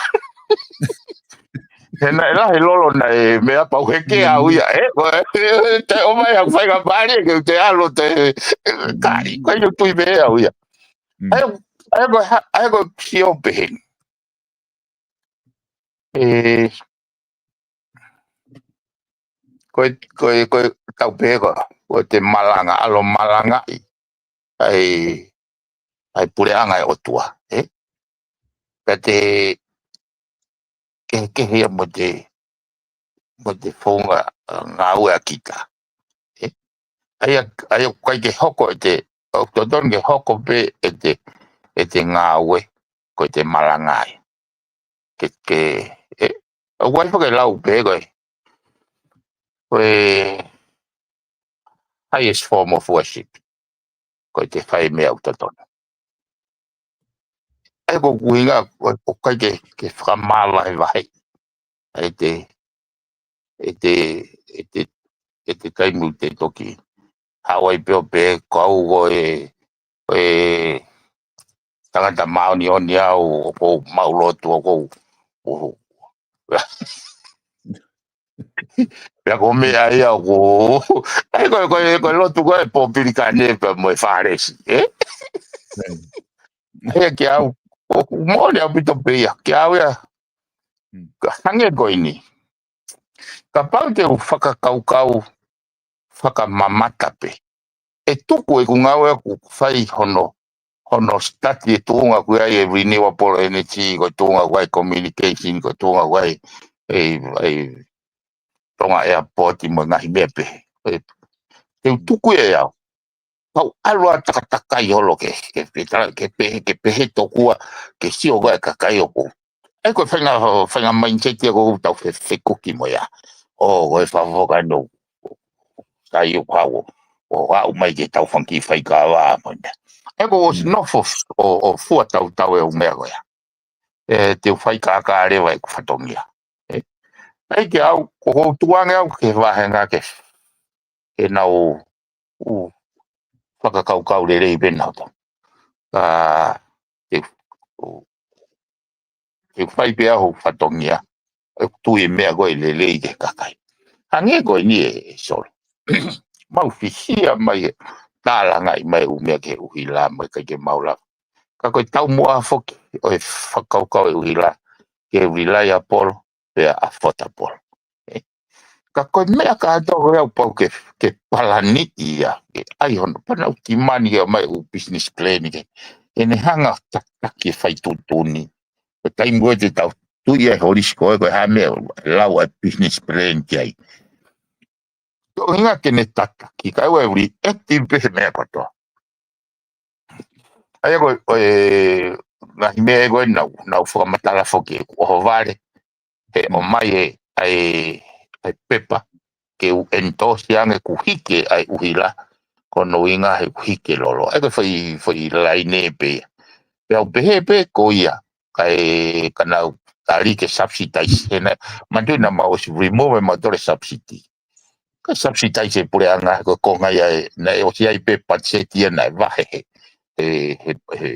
He naʻe lahi lolo naʻe meʻa pau heke au ia, ʻe, ko e, te o mai au fai ka pale ke u te alo te, kai, kai u tui meʻa au ia. ʻA e, ʻa e ko ha, ʻa e ko sio peheni. ʻE, ko e, ko e, ko e tau pē ko, ko te malanga, ʻalu malangaʻi. ʻA e, ʻa e puleʻanga ʻo e ʻOtua, ē? Pea te kehekehe ia mo te, mo te founga, ʻa, ngāue ʻa kita. Ē? ʻA ia, ʻa ia ʻoku ʻikai ke hoko ʻete, ʻoku totonu ke hoko pē ʻete, ʻete ngāue, ko ʻete malanga ia. Ke, ke, ē, ʻoku ʻi ai foki e lau pē ko e, ko e highest form of worship. Ko ʻete fai e meʻa ʻoku totonu. ʻA ia ko ʻeku ʻuhinga, ʻoku, ʻoku ʻikai ke, ke fakamāvahevahe. ʻA ʻete, ʻete, ʻete, ʻete taimi ʻoku te toki haʻu ai pē ʻo pehē ko au ko e, ko e tangata māʻoniʻoni au, ʻoku ou maʻu lotu, ʻoku ou, ʻoku ou. Pea ko e meʻa ia ʻoku, ʻa ia ko e, ko e, ko e lotu ko e Popilikane pea mo e Fālesi, ē? ʻA ia kiate au, ʻoku moʻoni ʻaupito pē ia, kiate au ia, Mm. ka hangē ko eni. Kapau te u fakakaukau, fakamamata pē. ʻE tuku ʻeku ngāue ʻoku fai hono, hono study e tuʻunga ʻoku ʻi ai e renewable energy, ko e tuʻunga ʻoku ʻi ai e communication, ko e tuʻunga ʻoku ʻi ai e, e, e Tonga Airport mo e ngaahi meʻa pehē. ʻE, te u tuku ia ʻe au. Kau ʻalu ʻo takatakai holo ke, ke, ke, tala-, ke pehē, ke pehē tokua, ke sio ko e kakai ʻoku. ʻA ia ko e faʻahinga, faʻahinga mindset ia ʻoku tau fe-, fekuki mo ia. ʻO, ko e fakafoka no. Sai ʻoku haʻu, ʻo haʻu mai ke tau fanga kiʻi faikava mo e meʻa. ʻA ia ko e ʻosi Mm. nofo f-, ʻo, ʻo fua tautau e ʻū meʻa ko ia. ʻE, te u faikaka leva ʻeku fatongia. ʻE, ʻa ia kiate au, ʻoku ou tukuange au ke vahenga ke, ke nau, ʻū, fakakaukau lelei pē nautolu. Ka, te u, ʻū, te u fai pē au hoku fatongia, ʻeku tui e meʻa ko e lelei ki he kakai. Hangē ko eni ē, ē Solo. Mau fihia mai e tālangaʻi mai ʻū meʻa ki he ʻuhila mo e ʻikai ke mau lava. Ka ko e taumuʻa foki ʻo e fakakaukau e ʻuhila, ke reliable, pea affordable. Ē. Ka ko e meʻa kātoa ko ia ʻoku pau ke, ke palaniʻi ia, ke ʻai hono, pea nau timani ke ʻomai ʻū business plan ke. Ke ne hanga ʻo tataki e fai tuʻutuʻuni. Ko e taimi ko ē te tau tui ai holisiko ē, ko e hā e meʻa ʻe lau ai business plan ki ai. Ko e ʻuhinga ke ne tataki, ka ʻoku reactive pē he meʻa kotoa. ʻA ia ko e, ko e ngaahi meʻa ko ē naʻa ku, naʻa ku fakamatala foki ʻeku ʻohovale, he ʻomai e, ʻa e, ʻa e pepa, ke u endorse ange ʻeku hiki ʻa e ʻuhila, ko hono ʻuhinga he ʻeku hiki e lolo. ʻA ia ko e foʻi, foʻi laine pē ia. Pea u pehē pē ko ia, ka e, ka nau tali ke subsidize. He naʻe, manatuʻi naʻa mau ʻosi remove ʻe mautolu e subsidy. Ka subsidize e puleʻanga, ko e konga ia ē, naʻe ʻosi ʻi ai pē patiseti ia naʻe vahe he, he, he, he,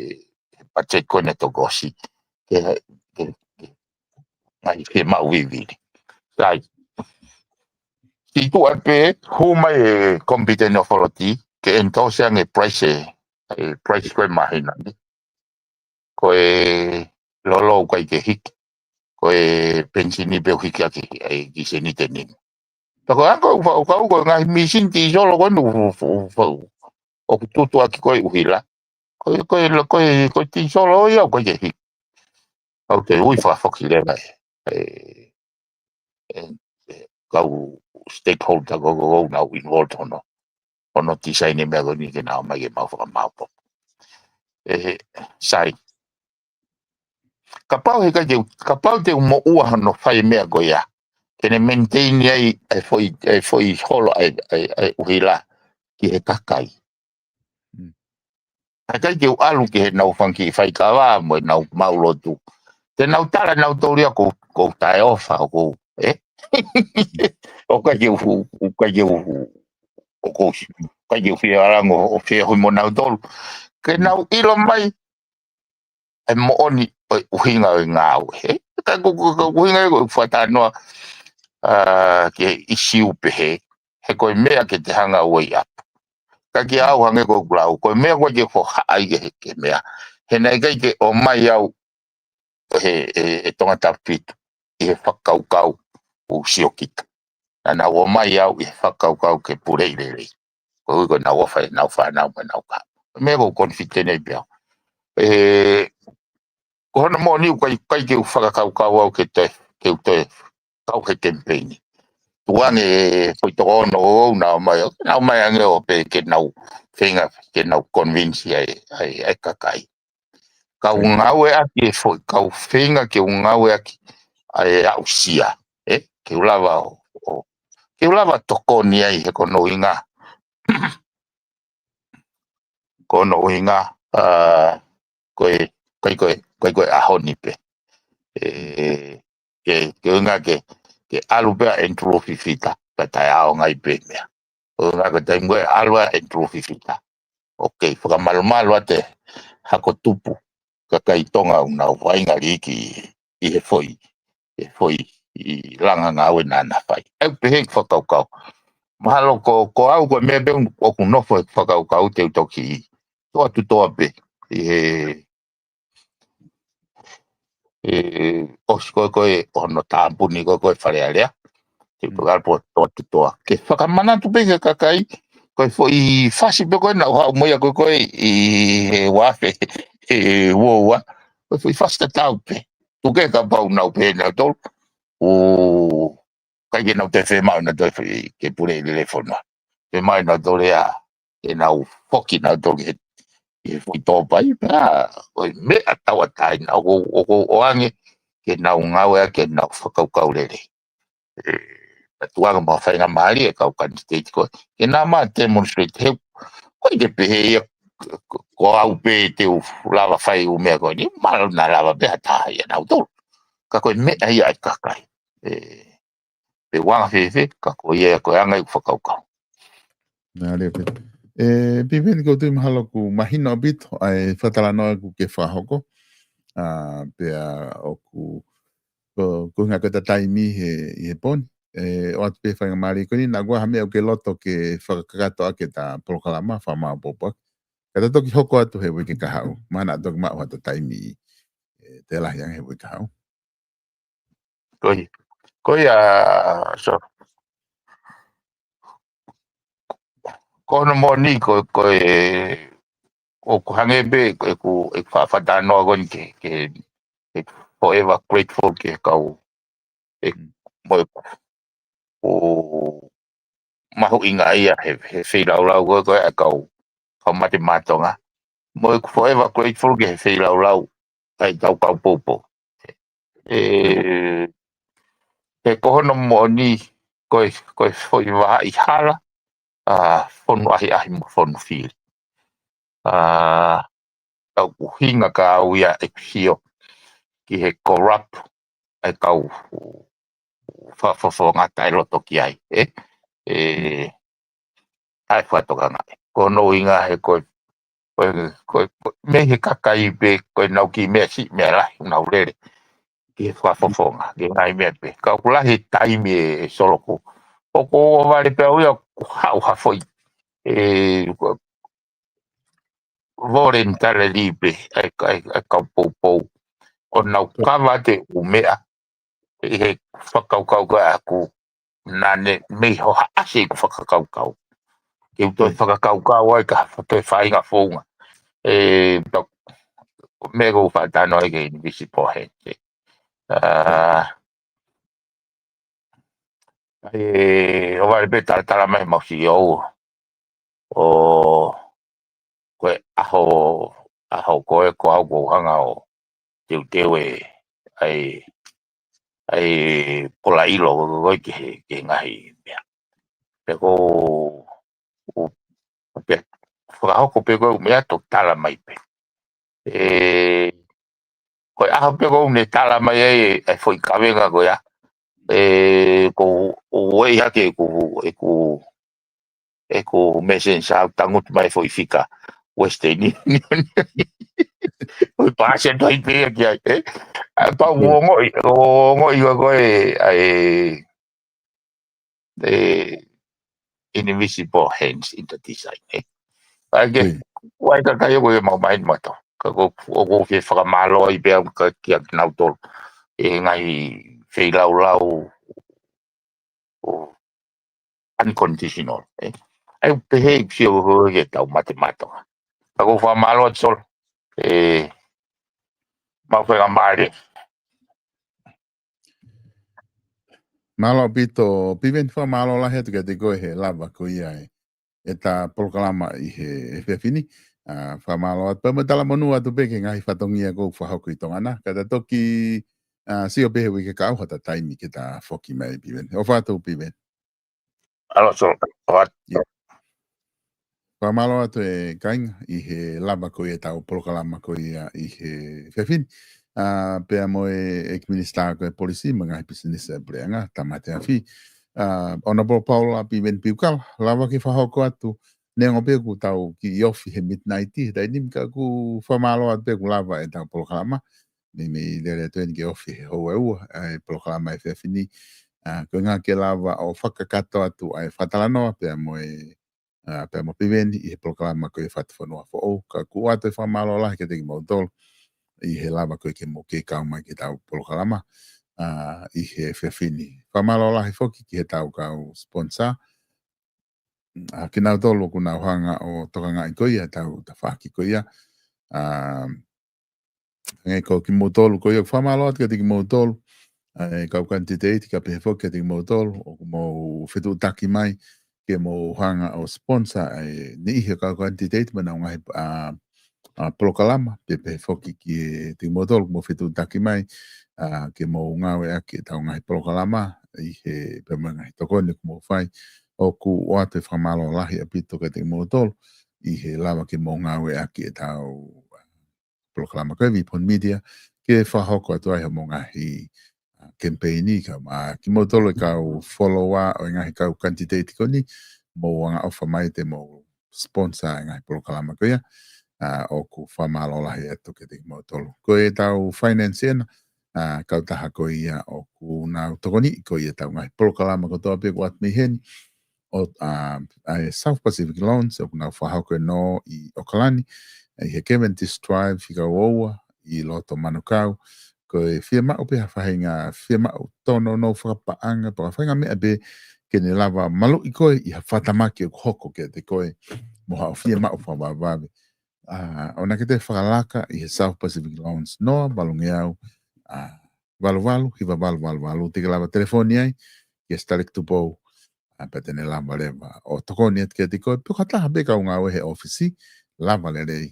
he patiseti ko ē naʻe toki ʻosi. Ke, ke, ke, ngaahi fiemaʻu vivili. Sai. Sio atu pē, hū mai e competent authority, ke endorse ange price ē, e price ko ē māhina ni. Ko e lolo ʻoku ʻikai ke hiki. Ko e penisini pē ʻoku hiki ʻaki, ʻa e kiʻi seniti ʻe nima. Pea ko e anga ʻoku fa-, ʻoku kau ko e ngaahi mīsini tīsolo ko eni ʻoku, ʻoku, ʻoku, ʻoku tutu ʻaki ko e ʻuhila. Ko e, ko e, ko e, ko e tīsolo ia ʻoku ʻikai ke hiki. ʻOku te ui fakafoki leva ē. ʻE, ʻe, ʻe, kau stakeholder ko, ko, ko, nau involved hono. Hono design e meʻa ko eni ke nau ō mai ke mau fakamaopoopo. ʻE, sai. Kapau he ʻikai te u, kapau te u moʻua hono fai e meʻa ko ia. Ke ne maintain ai, ʻa e foʻi, ʻa e foʻi holo, ʻa e, ʻa e, ʻa e ʻuhila ki he kakai. Mm. ʻA e ʻikai ke u ʻalu ki heʻenau fanga kiʻi faikava mo ʻenau maʻu lotu. Te nau tala nautolu ia ʻoku, ʻoku ou taʻeʻofa, ʻoku ou, ē? ʻOku ʻikai ke u, ʻoku ʻikai ke u, ʻoku ou, ʻikai ke u fie alango ʻo feohi mo nautolu. Ke nau ʻilo mai, ʻa e moʻoni ʻo e ʻuhinga ʻo e ngāue, ē? Ka ko, ko, ko e ʻuhinga ia ko e fakatalanoa, ā, ki he ʻisiū pehē, he ko e meʻa ke te hanga ʻo ʻai ʻapu. Ka kiate au hangē ko ʻeku lau, ko e meʻa ko ē ke hohaʻa ai ke he, ke meʻa. He naʻe ʻikai ke ʻomai au he, he, he Tongatapu fitu, ʻi he fakakaukau ʻoku sio kita. Naʻa nau ō mai au ʻi he fakakaukau ke puleʻi lelei. Koeʻuhi ko ʻenau ʻofa ʻenau fānau mo ʻenau kahaʻu. Meʻa ʻoku ou confident ai pē au. ē, ko hono moʻoni ʻoku ʻikai, ʻikai ke u fakakaukau au ke te, ke u te kau he kemipeini. Tuʻunga e foʻi toko ono ʻoku nau ōmai, nau ōmai ange ʻo pehē ke nau feinga, ke nau convince ai, ai, ai kakai. Kau ngāueʻaki e foʻi, kau feinga ke u ngāueʻaki ai aʻusia, ē? Ke u lava ʻo, ʻo, ke u lava tokoni ai he ko hono ʻuhinga. Ko hono ʻuhinga, ā, ko e, ko e, ko e, ko e, ko e ʻaho ni pē. Ē, ke, ke ʻuhinga ke, ke ʻalu pē ʻa Andrew Fifita, pea taʻeʻaonga ai pē meʻa. Ko e ʻuhinga ko e taimi ko ē ʻalu ʻa Andrew Fifita. ʻOku kei fakamalumalu atu e hako tupu, kakai Tonga ʻoku nau vaʻinga liʻiki ʻi he foʻi, he foʻi langa ngāue naʻa na fai. ʻOku pehē ʻeku fakakaukau. Mahalo ko, ko au ko e meʻa pē ʻoku nofo he fakakaukau te u toki ʻi, toa tutoa pē ʻi he, ē, ʻosi ko ē ko ē hono tāpuni ko ē ko ē Fale Alea. Te u toki ʻalu pē ʻo toa tutoa. Ke fakamanatu pē ki he kakai, ko e foʻi fasi pē ko ē naʻa ku haʻu mo ia ko ē ko ē ʻi he ua afe, ʻe, ua ua. Ko e foʻi fasi tatau pē. Tuku kehe kapau naʻa ku pehē naʻa tolu. ʻOku ʻikai ke nau toe fiemaʻu naʻa tolu e foʻi ke pule ʻi lele fonua. Fiemaʻu naʻa tolu ia, ke nau foki naʻa tolu ki he, ki he foʻi tōpai, pea, ʻo e meʻa tauʻatāina, ʻoku, ʻoku, ʻoange, ke nau ngāueʻaki ʻenau fakakaukau lelei. Ē, ka tuʻunga mo e faingamālie e kau kanititeiti ko ē. Ke nau ma demonstrate he, ʻoku ʻikai ke pehē ia ko, ko, ko au pē te u lava fai ʻū meʻa ko eni, mahalo naʻa lava pē ha taha ia nautolu. Ka ko e meʻa ia ʻa e kakai. Ē, pe ʻoku anga fēfē, ka ko ia ko e anga ʻeku fakakaukau. Nā leo pē. Ē, Piveni, ʻoku ou tui mahalo ʻoku mahino ʻaupito ʻa e fakatalanoa ʻoku ke fakahoko. Ā, pea ʻoku, ko, ko e ʻuhinga ko ʻeta taimi he, ʻi he pō ni. Ē, ʻoatu pē faingamālie ko eni, naʻa ʻoku ʻi ai ha meʻa ʻoku ke loto ke fakakakato ʻaki ʻeta polokalama, fakamāʻopoʻopo ʻaki. Ka ta toki hoko atu he uike kahaʻu. Mahalo naʻa toki maʻu haʻata taimi, ē, tēlahi ange he uike kahaʻu. Ko ia, ko ia, so, ko hono moʻoni ko, ko e, ʻoku hangē pē, ko ʻeku, ʻeku fa-, fakatalanoa ko eni ke, ke, ke forever grateful ki he kau, ē, mo e, ʻoku mahuʻinga ia he, he feilaulau ko ē, ko ē ʻa e kau, kau Mate Maʻa Tonga. Mo ʻeku forever grateful ki he feilaulau ʻa e kau kau poupou. Ē, he ko hono moʻoni ko e, ko e foʻi vahaʻa hala, ā, fonu ʻahiʻahi mo fonu fili. Ā, ʻoku ʻuhinga ka au ia ʻeku sio ki he corrupt ʻa e kau fakafofonga taʻeloto ki ai, ē? Ē, ʻa e fakatokangaʻi. Ko hono ʻuhinga he ko e, ko e, ko e, ko e, mei he kakai pē, ko ʻenau kiʻi meʻa siʻi meʻa lahi, ʻoku nau lele ki he fakafofonga, ki he ngaahi meʻa pē. Ka ʻoku lahi e taimi ē, ʻe Solo, ʻoku, ʻoku ou vale pē au ia ʻoku haʻu ha foʻi, ē, ko e voluntarily pē, ʻa e, ʻa e, ʻa e kau poupou. ʻO nau kava atu e ʻū meʻa, ʻi he fakakaukau ko ē ʻaʻaku, naʻa ne mei hohaʻasi ʻeku fakakaukau. Ke u toe fakakaukau ai ka toe feinga founga. Ē, ta-, meʻa ʻoku ou fakatalanoa ai ki he invisible hand, ē. Ā, ʻa e, ʻoku vale pē talatala mai mau sio. ʻO ko e ʻaho, ʻaho ko ē ko au ʻoku ou hanga ʻo teuteu e, ʻa e, ʻa e pola ʻilo ko ē ki he, ki he ngaahi meʻa. Pea ʻoku ou, ʻo, pea fakahoko pē ko e ʻū meʻa ʻo tala mai pē. Ē, ko e ʻaho pē ko ē ʻoku ne tala mai ai e, e foʻi kavenga ko ia. Ē, ʻoku ou ʻai hake ʻeku, ʻeku, ʻeku messenger ʻo tangutu mai foʻi fika Western Union. Foʻi paasi ʻa e toi pē ia ki ai, ē? ʻA, pau ʻoku ongoʻi, ʻoku ongoʻi ko ē, ʻa e, e invisible hands in the design, ē? ʻA ia ke, ʻoku ʻi ai e kakai ʻoku ʻikai ke mau mahino mautolu. Ka ʻoku, ʻoku ou fie fakamālō ai pē au ka kia kinautolu. ʻE ngaahi feilaulau, ʻo unconditional, ē? ʻA ia ʻoku pehē ʻeku sio ko ē ki he kau Mate Maʻa Tonga. Ka ʻoku ou fakamālō atu Solo. ʻE, mau fenga mali. Mālō ʻaupito, Piveni, fakamālō lahi atu kiate koe he lava ko ia ʻe, ʻeta polokalama ʻi he, he efiafi ni. ʻA, fakamālō atu, pea mo e talamonū atu pē ki he ngaahi fatongia ʻoku fakahoko ʻi Tonga na. Ka ta toki, ʻa, sio pē he uike kahaʻu ha taimi ke ta foki mai, Piveni. ʻOfa atu, Piveni. ʻAlo, so, ʻofa atu. ʻIo. Fakamālō atu e kāinga ʻi he lava ko ia ʻetau polokalama ko ia ʻi he efiafi ni. ʻA, pea mo e ʻEiki Minisitā ko e Polisi mo e Ngaahi Pisinisi ʻa e Puleʻanga, Tamate Afi. ʻA, Honourable Paula Piveni Piukala, lava ke fakahoko atu, neongo pē ʻoku tau kiʻi ofi he midnight he taimi ni, ka ʻoku fakamālō atu pē ʻoku lava ʻetau polokalama. Meimei lele atu eni ke ofi he houa ʻe ua ʻa e polokalama he efiafi ni. ʻA, ko e ʻuhinga ke lava ʻo fakakakato atu ʻa e fakatalanoa pea mo e, ʻa, pea mo Piveni ʻi he polokalama ko e Fatufonua Foʻou. Ka ʻoku ʻoatu e fakamālō lahi kiate kimoutolu ʻi he lava ko ē ke mou kei kau mai ki heʻetau polokalama, ʻa, ʻi he efiafi ni. Fakamālō lahi foki ki heʻetau kau sponsor. ʻA, kinautolu ʻoku nau hanga ʻo tokangaʻi ko ia ʻetau tafaʻaki ko ia. ʻA, hangē ko kimoutolu ko ia, fakamālō atu kiate kimoutolu, ʻa, e kau kanititeiti, ka pehē foki kiate kimoutolu ʻoku mou fetuʻutaki mai ke mou hanga ʻo sponsor e niʻihi e kau kanititeiti mo ʻenau ngaahi, ʻa, ʻa, polokalama, pea pehē foki kiate kimoutolu ʻoku mou fetuʻutaki mai, ʻa, ke mou ngāueʻaki ʻetau ngaahi polokalama ʻi he, pea mo e ngaahi tokoni ʻoku mou fai. ʻOku ʻoatu e fakamālō lahi ʻaupito kiate kimoutolu ʻi he lava ke mou ngāueʻaki ʻetau, ʻa, polokalama ko e Vipon Media, ke fakahoko atu ai hoʻomou ngaahi, ʻa, kemipeini, kae ʻumaʻā kimoutolu e kau follower ʻo e ngaahi kau kanititeiti ko eni, mou angaʻofa mai te mou sponsor e ngaahi polokalama ko ia, ʻa, ʻoku fakamālō lahi atu kiate kimoutolu. Ko ʻetau finance ena, ʻa, kautaha ko ia ʻoku nau tokoniʻi ko ia ʻetau ngaahi polokalama kotoa pē ʻoku ʻoatu mei heni, ʻo, ʻa, ʻa e South Pacific Loans, ʻoku nau fakahoko e nō ʻi ʻAokalani, ʻi he Cavendish Drive, fika ua ua, ʻi loto Manukau. Ko e fiemaʻu pē ha faʻahinga fiemaʻu tōnounou fakapaʻanga, pe ko ha faʻahinga meʻa pē ke ne lava maluʻi koe ʻi ha fakatamaki ʻoku hoko kiate koe mo haʻo fiemaʻu fakavavevave. ʻA, ʻoua naʻá ke toe fakalaka ʻi he South Pacific Loans, noa valungeau, ʻa, valu valu, hiva valu valu valu, te ke lava telefoni ai kia Stalik Tupou, ʻa, pea te ne lava leva ʻo tokoni atu kiate koe, pe ko ha taha pē kau ngāue he ʻōfisi, lava lelei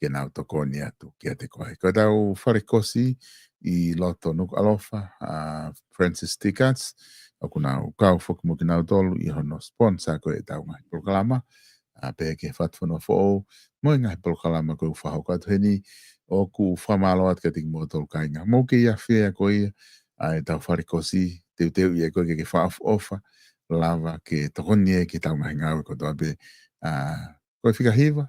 ke nau tokoni atu kiate koe. Ko ʻetau fale kosi ʻi loto Nukuʻalofa, ʻa, Francis T Cuts, ʻoku nau kau foki mo kinautolu ʻi hono sponsor ko ē ʻetau ngaahi polokalama, ʻa, pehē ki he Fatufonua Foʻou, mo e ngaahi polokalama ko ē ʻoku fakahoko atu heni. ʻOku fakamālō atu kiate kimoutolu kāinga. Mou kei ʻafea ko ia, ʻa, ʻetau fale kosi, teuteuʻi ʻe koe ke ke fakaʻofoʻofa, lava ke tokoni ai ki heʻetau ngaahi ngāue kotoa pē, ʻa, ko e fika hiva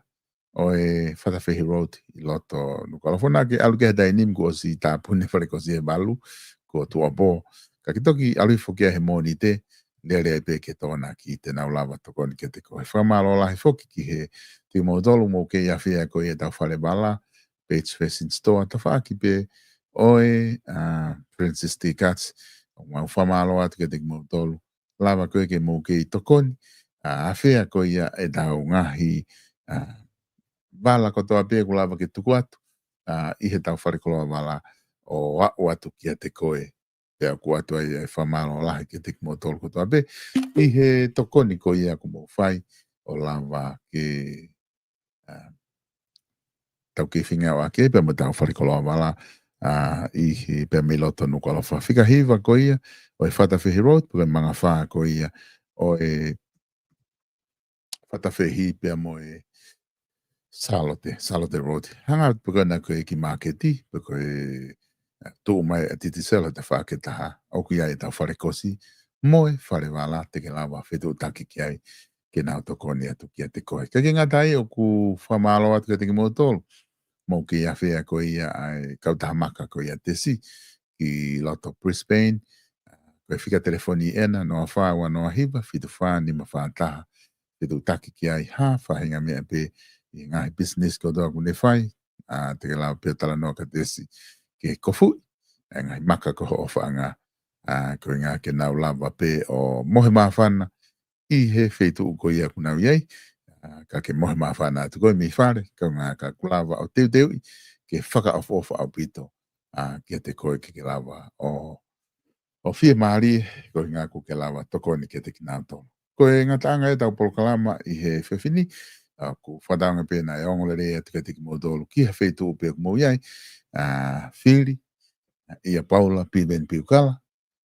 ʻo e Fatafehi Road ʻi loto Nukuʻalofa. Naʻá ke ʻalu ki he taimi ni kuo ʻosi tāpuni e fale kosi he valu, kuo tuʻuapō. Ka ke toki ʻalu hifo ki ai he Mōnite, lele ai pē ki he Tokonaki te nau lava tokoni kiate koe. Fakamālō lahi foki kiate kimoutolu mou kei ʻafea ko ia ʻetau fale vala, Page Fashion Store, tafaʻaki pē ʻo e, ʻa, Francis T Cuts. ʻOku mau fakamālō atu kiate kimoutolu, lava ko ē ke mou kei tokoni, ʻa, ʻafea ko ia ʻetau ngaahi, ʻa, vala kotoa pē ʻoku lava ke tuku atu, ʻa, ʻi heʻetau fale koloa vala ʻo aʻu atu kiate koe. Pea ʻoku ʻoatu ai e fakamālō lahi kiate kimoutolu kotoa pē ʻi he tokoni ko ia ʻoku mou fai ʻo lava ke, ʻa, tau kei feinga ʻo ʻaki pea mo ʻetau fale koloa vala, ʻa, ʻi he pea mei loto Nukuʻalofa. Fika hiva ko ia ʻo e Fatafehi Road, pe ko e mangafā ko ia ʻo e Fatafehi pea mo e Sālote, Sālote Road. Hanga pe ko ena ko e kiʻi māketi, pe ko e, ʻa, tuʻu mai ʻa Titisela he tafaʻaki ʻe taha, ʻoku ʻi ai ʻetau fale kosi mo e fale vala te ke lava fetuʻutaki ki ai ke nau tokoni atu kiate koe. Ka ʻikai ke ngata ai, ʻoku fakamālō atu kiate kimoutolu mou kei ʻafea ko ia ʻa e kautaha maka ko ia Tesi ʻi loto Brisbane. ʻA, ko e fika telefoni ena, noa fā ua noa hiva, fitu fā nima fā taha. Fetuʻutaki ki ai ha faʻahinga meʻa pē ʻi he ngaahi business kotoa ʻoku ne fai, ʻa, te ke lava pē ʻo talanoa kia Tesi ke kofuʻi ʻa e ngaahi maka ko hoʻo ʻofaʻanga, ʻa, ko e ʻuhinga ke nau lava pē ʻo mohe māfana ʻi he feituʻu ko ia ʻoku nau ʻi ai. ʻA, ka ke mohe māfana atu koe mei fale, kae ʻumaʻā ka kuo lava ʻo teuteuʻi ke fakaʻofoʻofa ʻaupito, ʻa, kiate koe ke ke lava ʻo, ʻo fiemālie, ko e ʻuhinga kuo ke lava tokoni kiate kinautolu. Ko e ngataʻanga ʻetau polokalama ʻi he efiafi ni, ʻa, ʻoku fakatauange pē naʻe ongo lelei atu kiate kimoutolu ki ha feituʻu pē ʻoku mou ʻi ai, ʻa, Fili, ʻa, ʻia Paula Piveni Piukala,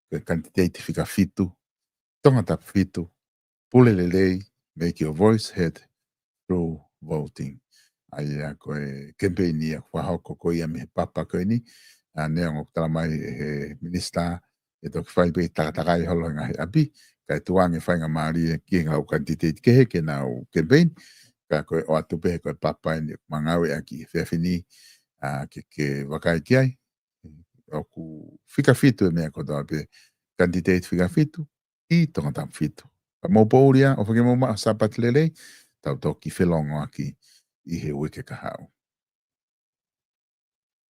ko e kanititeiti fika fitu, Tongatapu fitu, pule lelei, make your voice heard through voting. ʻA ia ko e kemipeini ia ʻoku fakahoko ko ia mei he papa ko eni, ʻa, neongo ʻoku tala mai ʻe he minisitā ʻe toki fai pē takatakai holo he ngaahi ʻapi, kae tuku ange faingamālie ki he ngaahi kanititeiti kehe ke nau kemipeini, ka ko e ʻoatu pē ko e papa eni ʻoku mau ngāueʻaki he efiafi ni, ʻa, ke, ke vakai ki ai, ʻoku fika fitu e meʻa kotoa pē, kanititeiti fika fitu, ʻi Tongatapu fitu. Ka mou poʻuli ā, ʻofa ke mou maʻu ha Sāpate lelei, tau toki felongoaki ʻi he uike kahaʻu.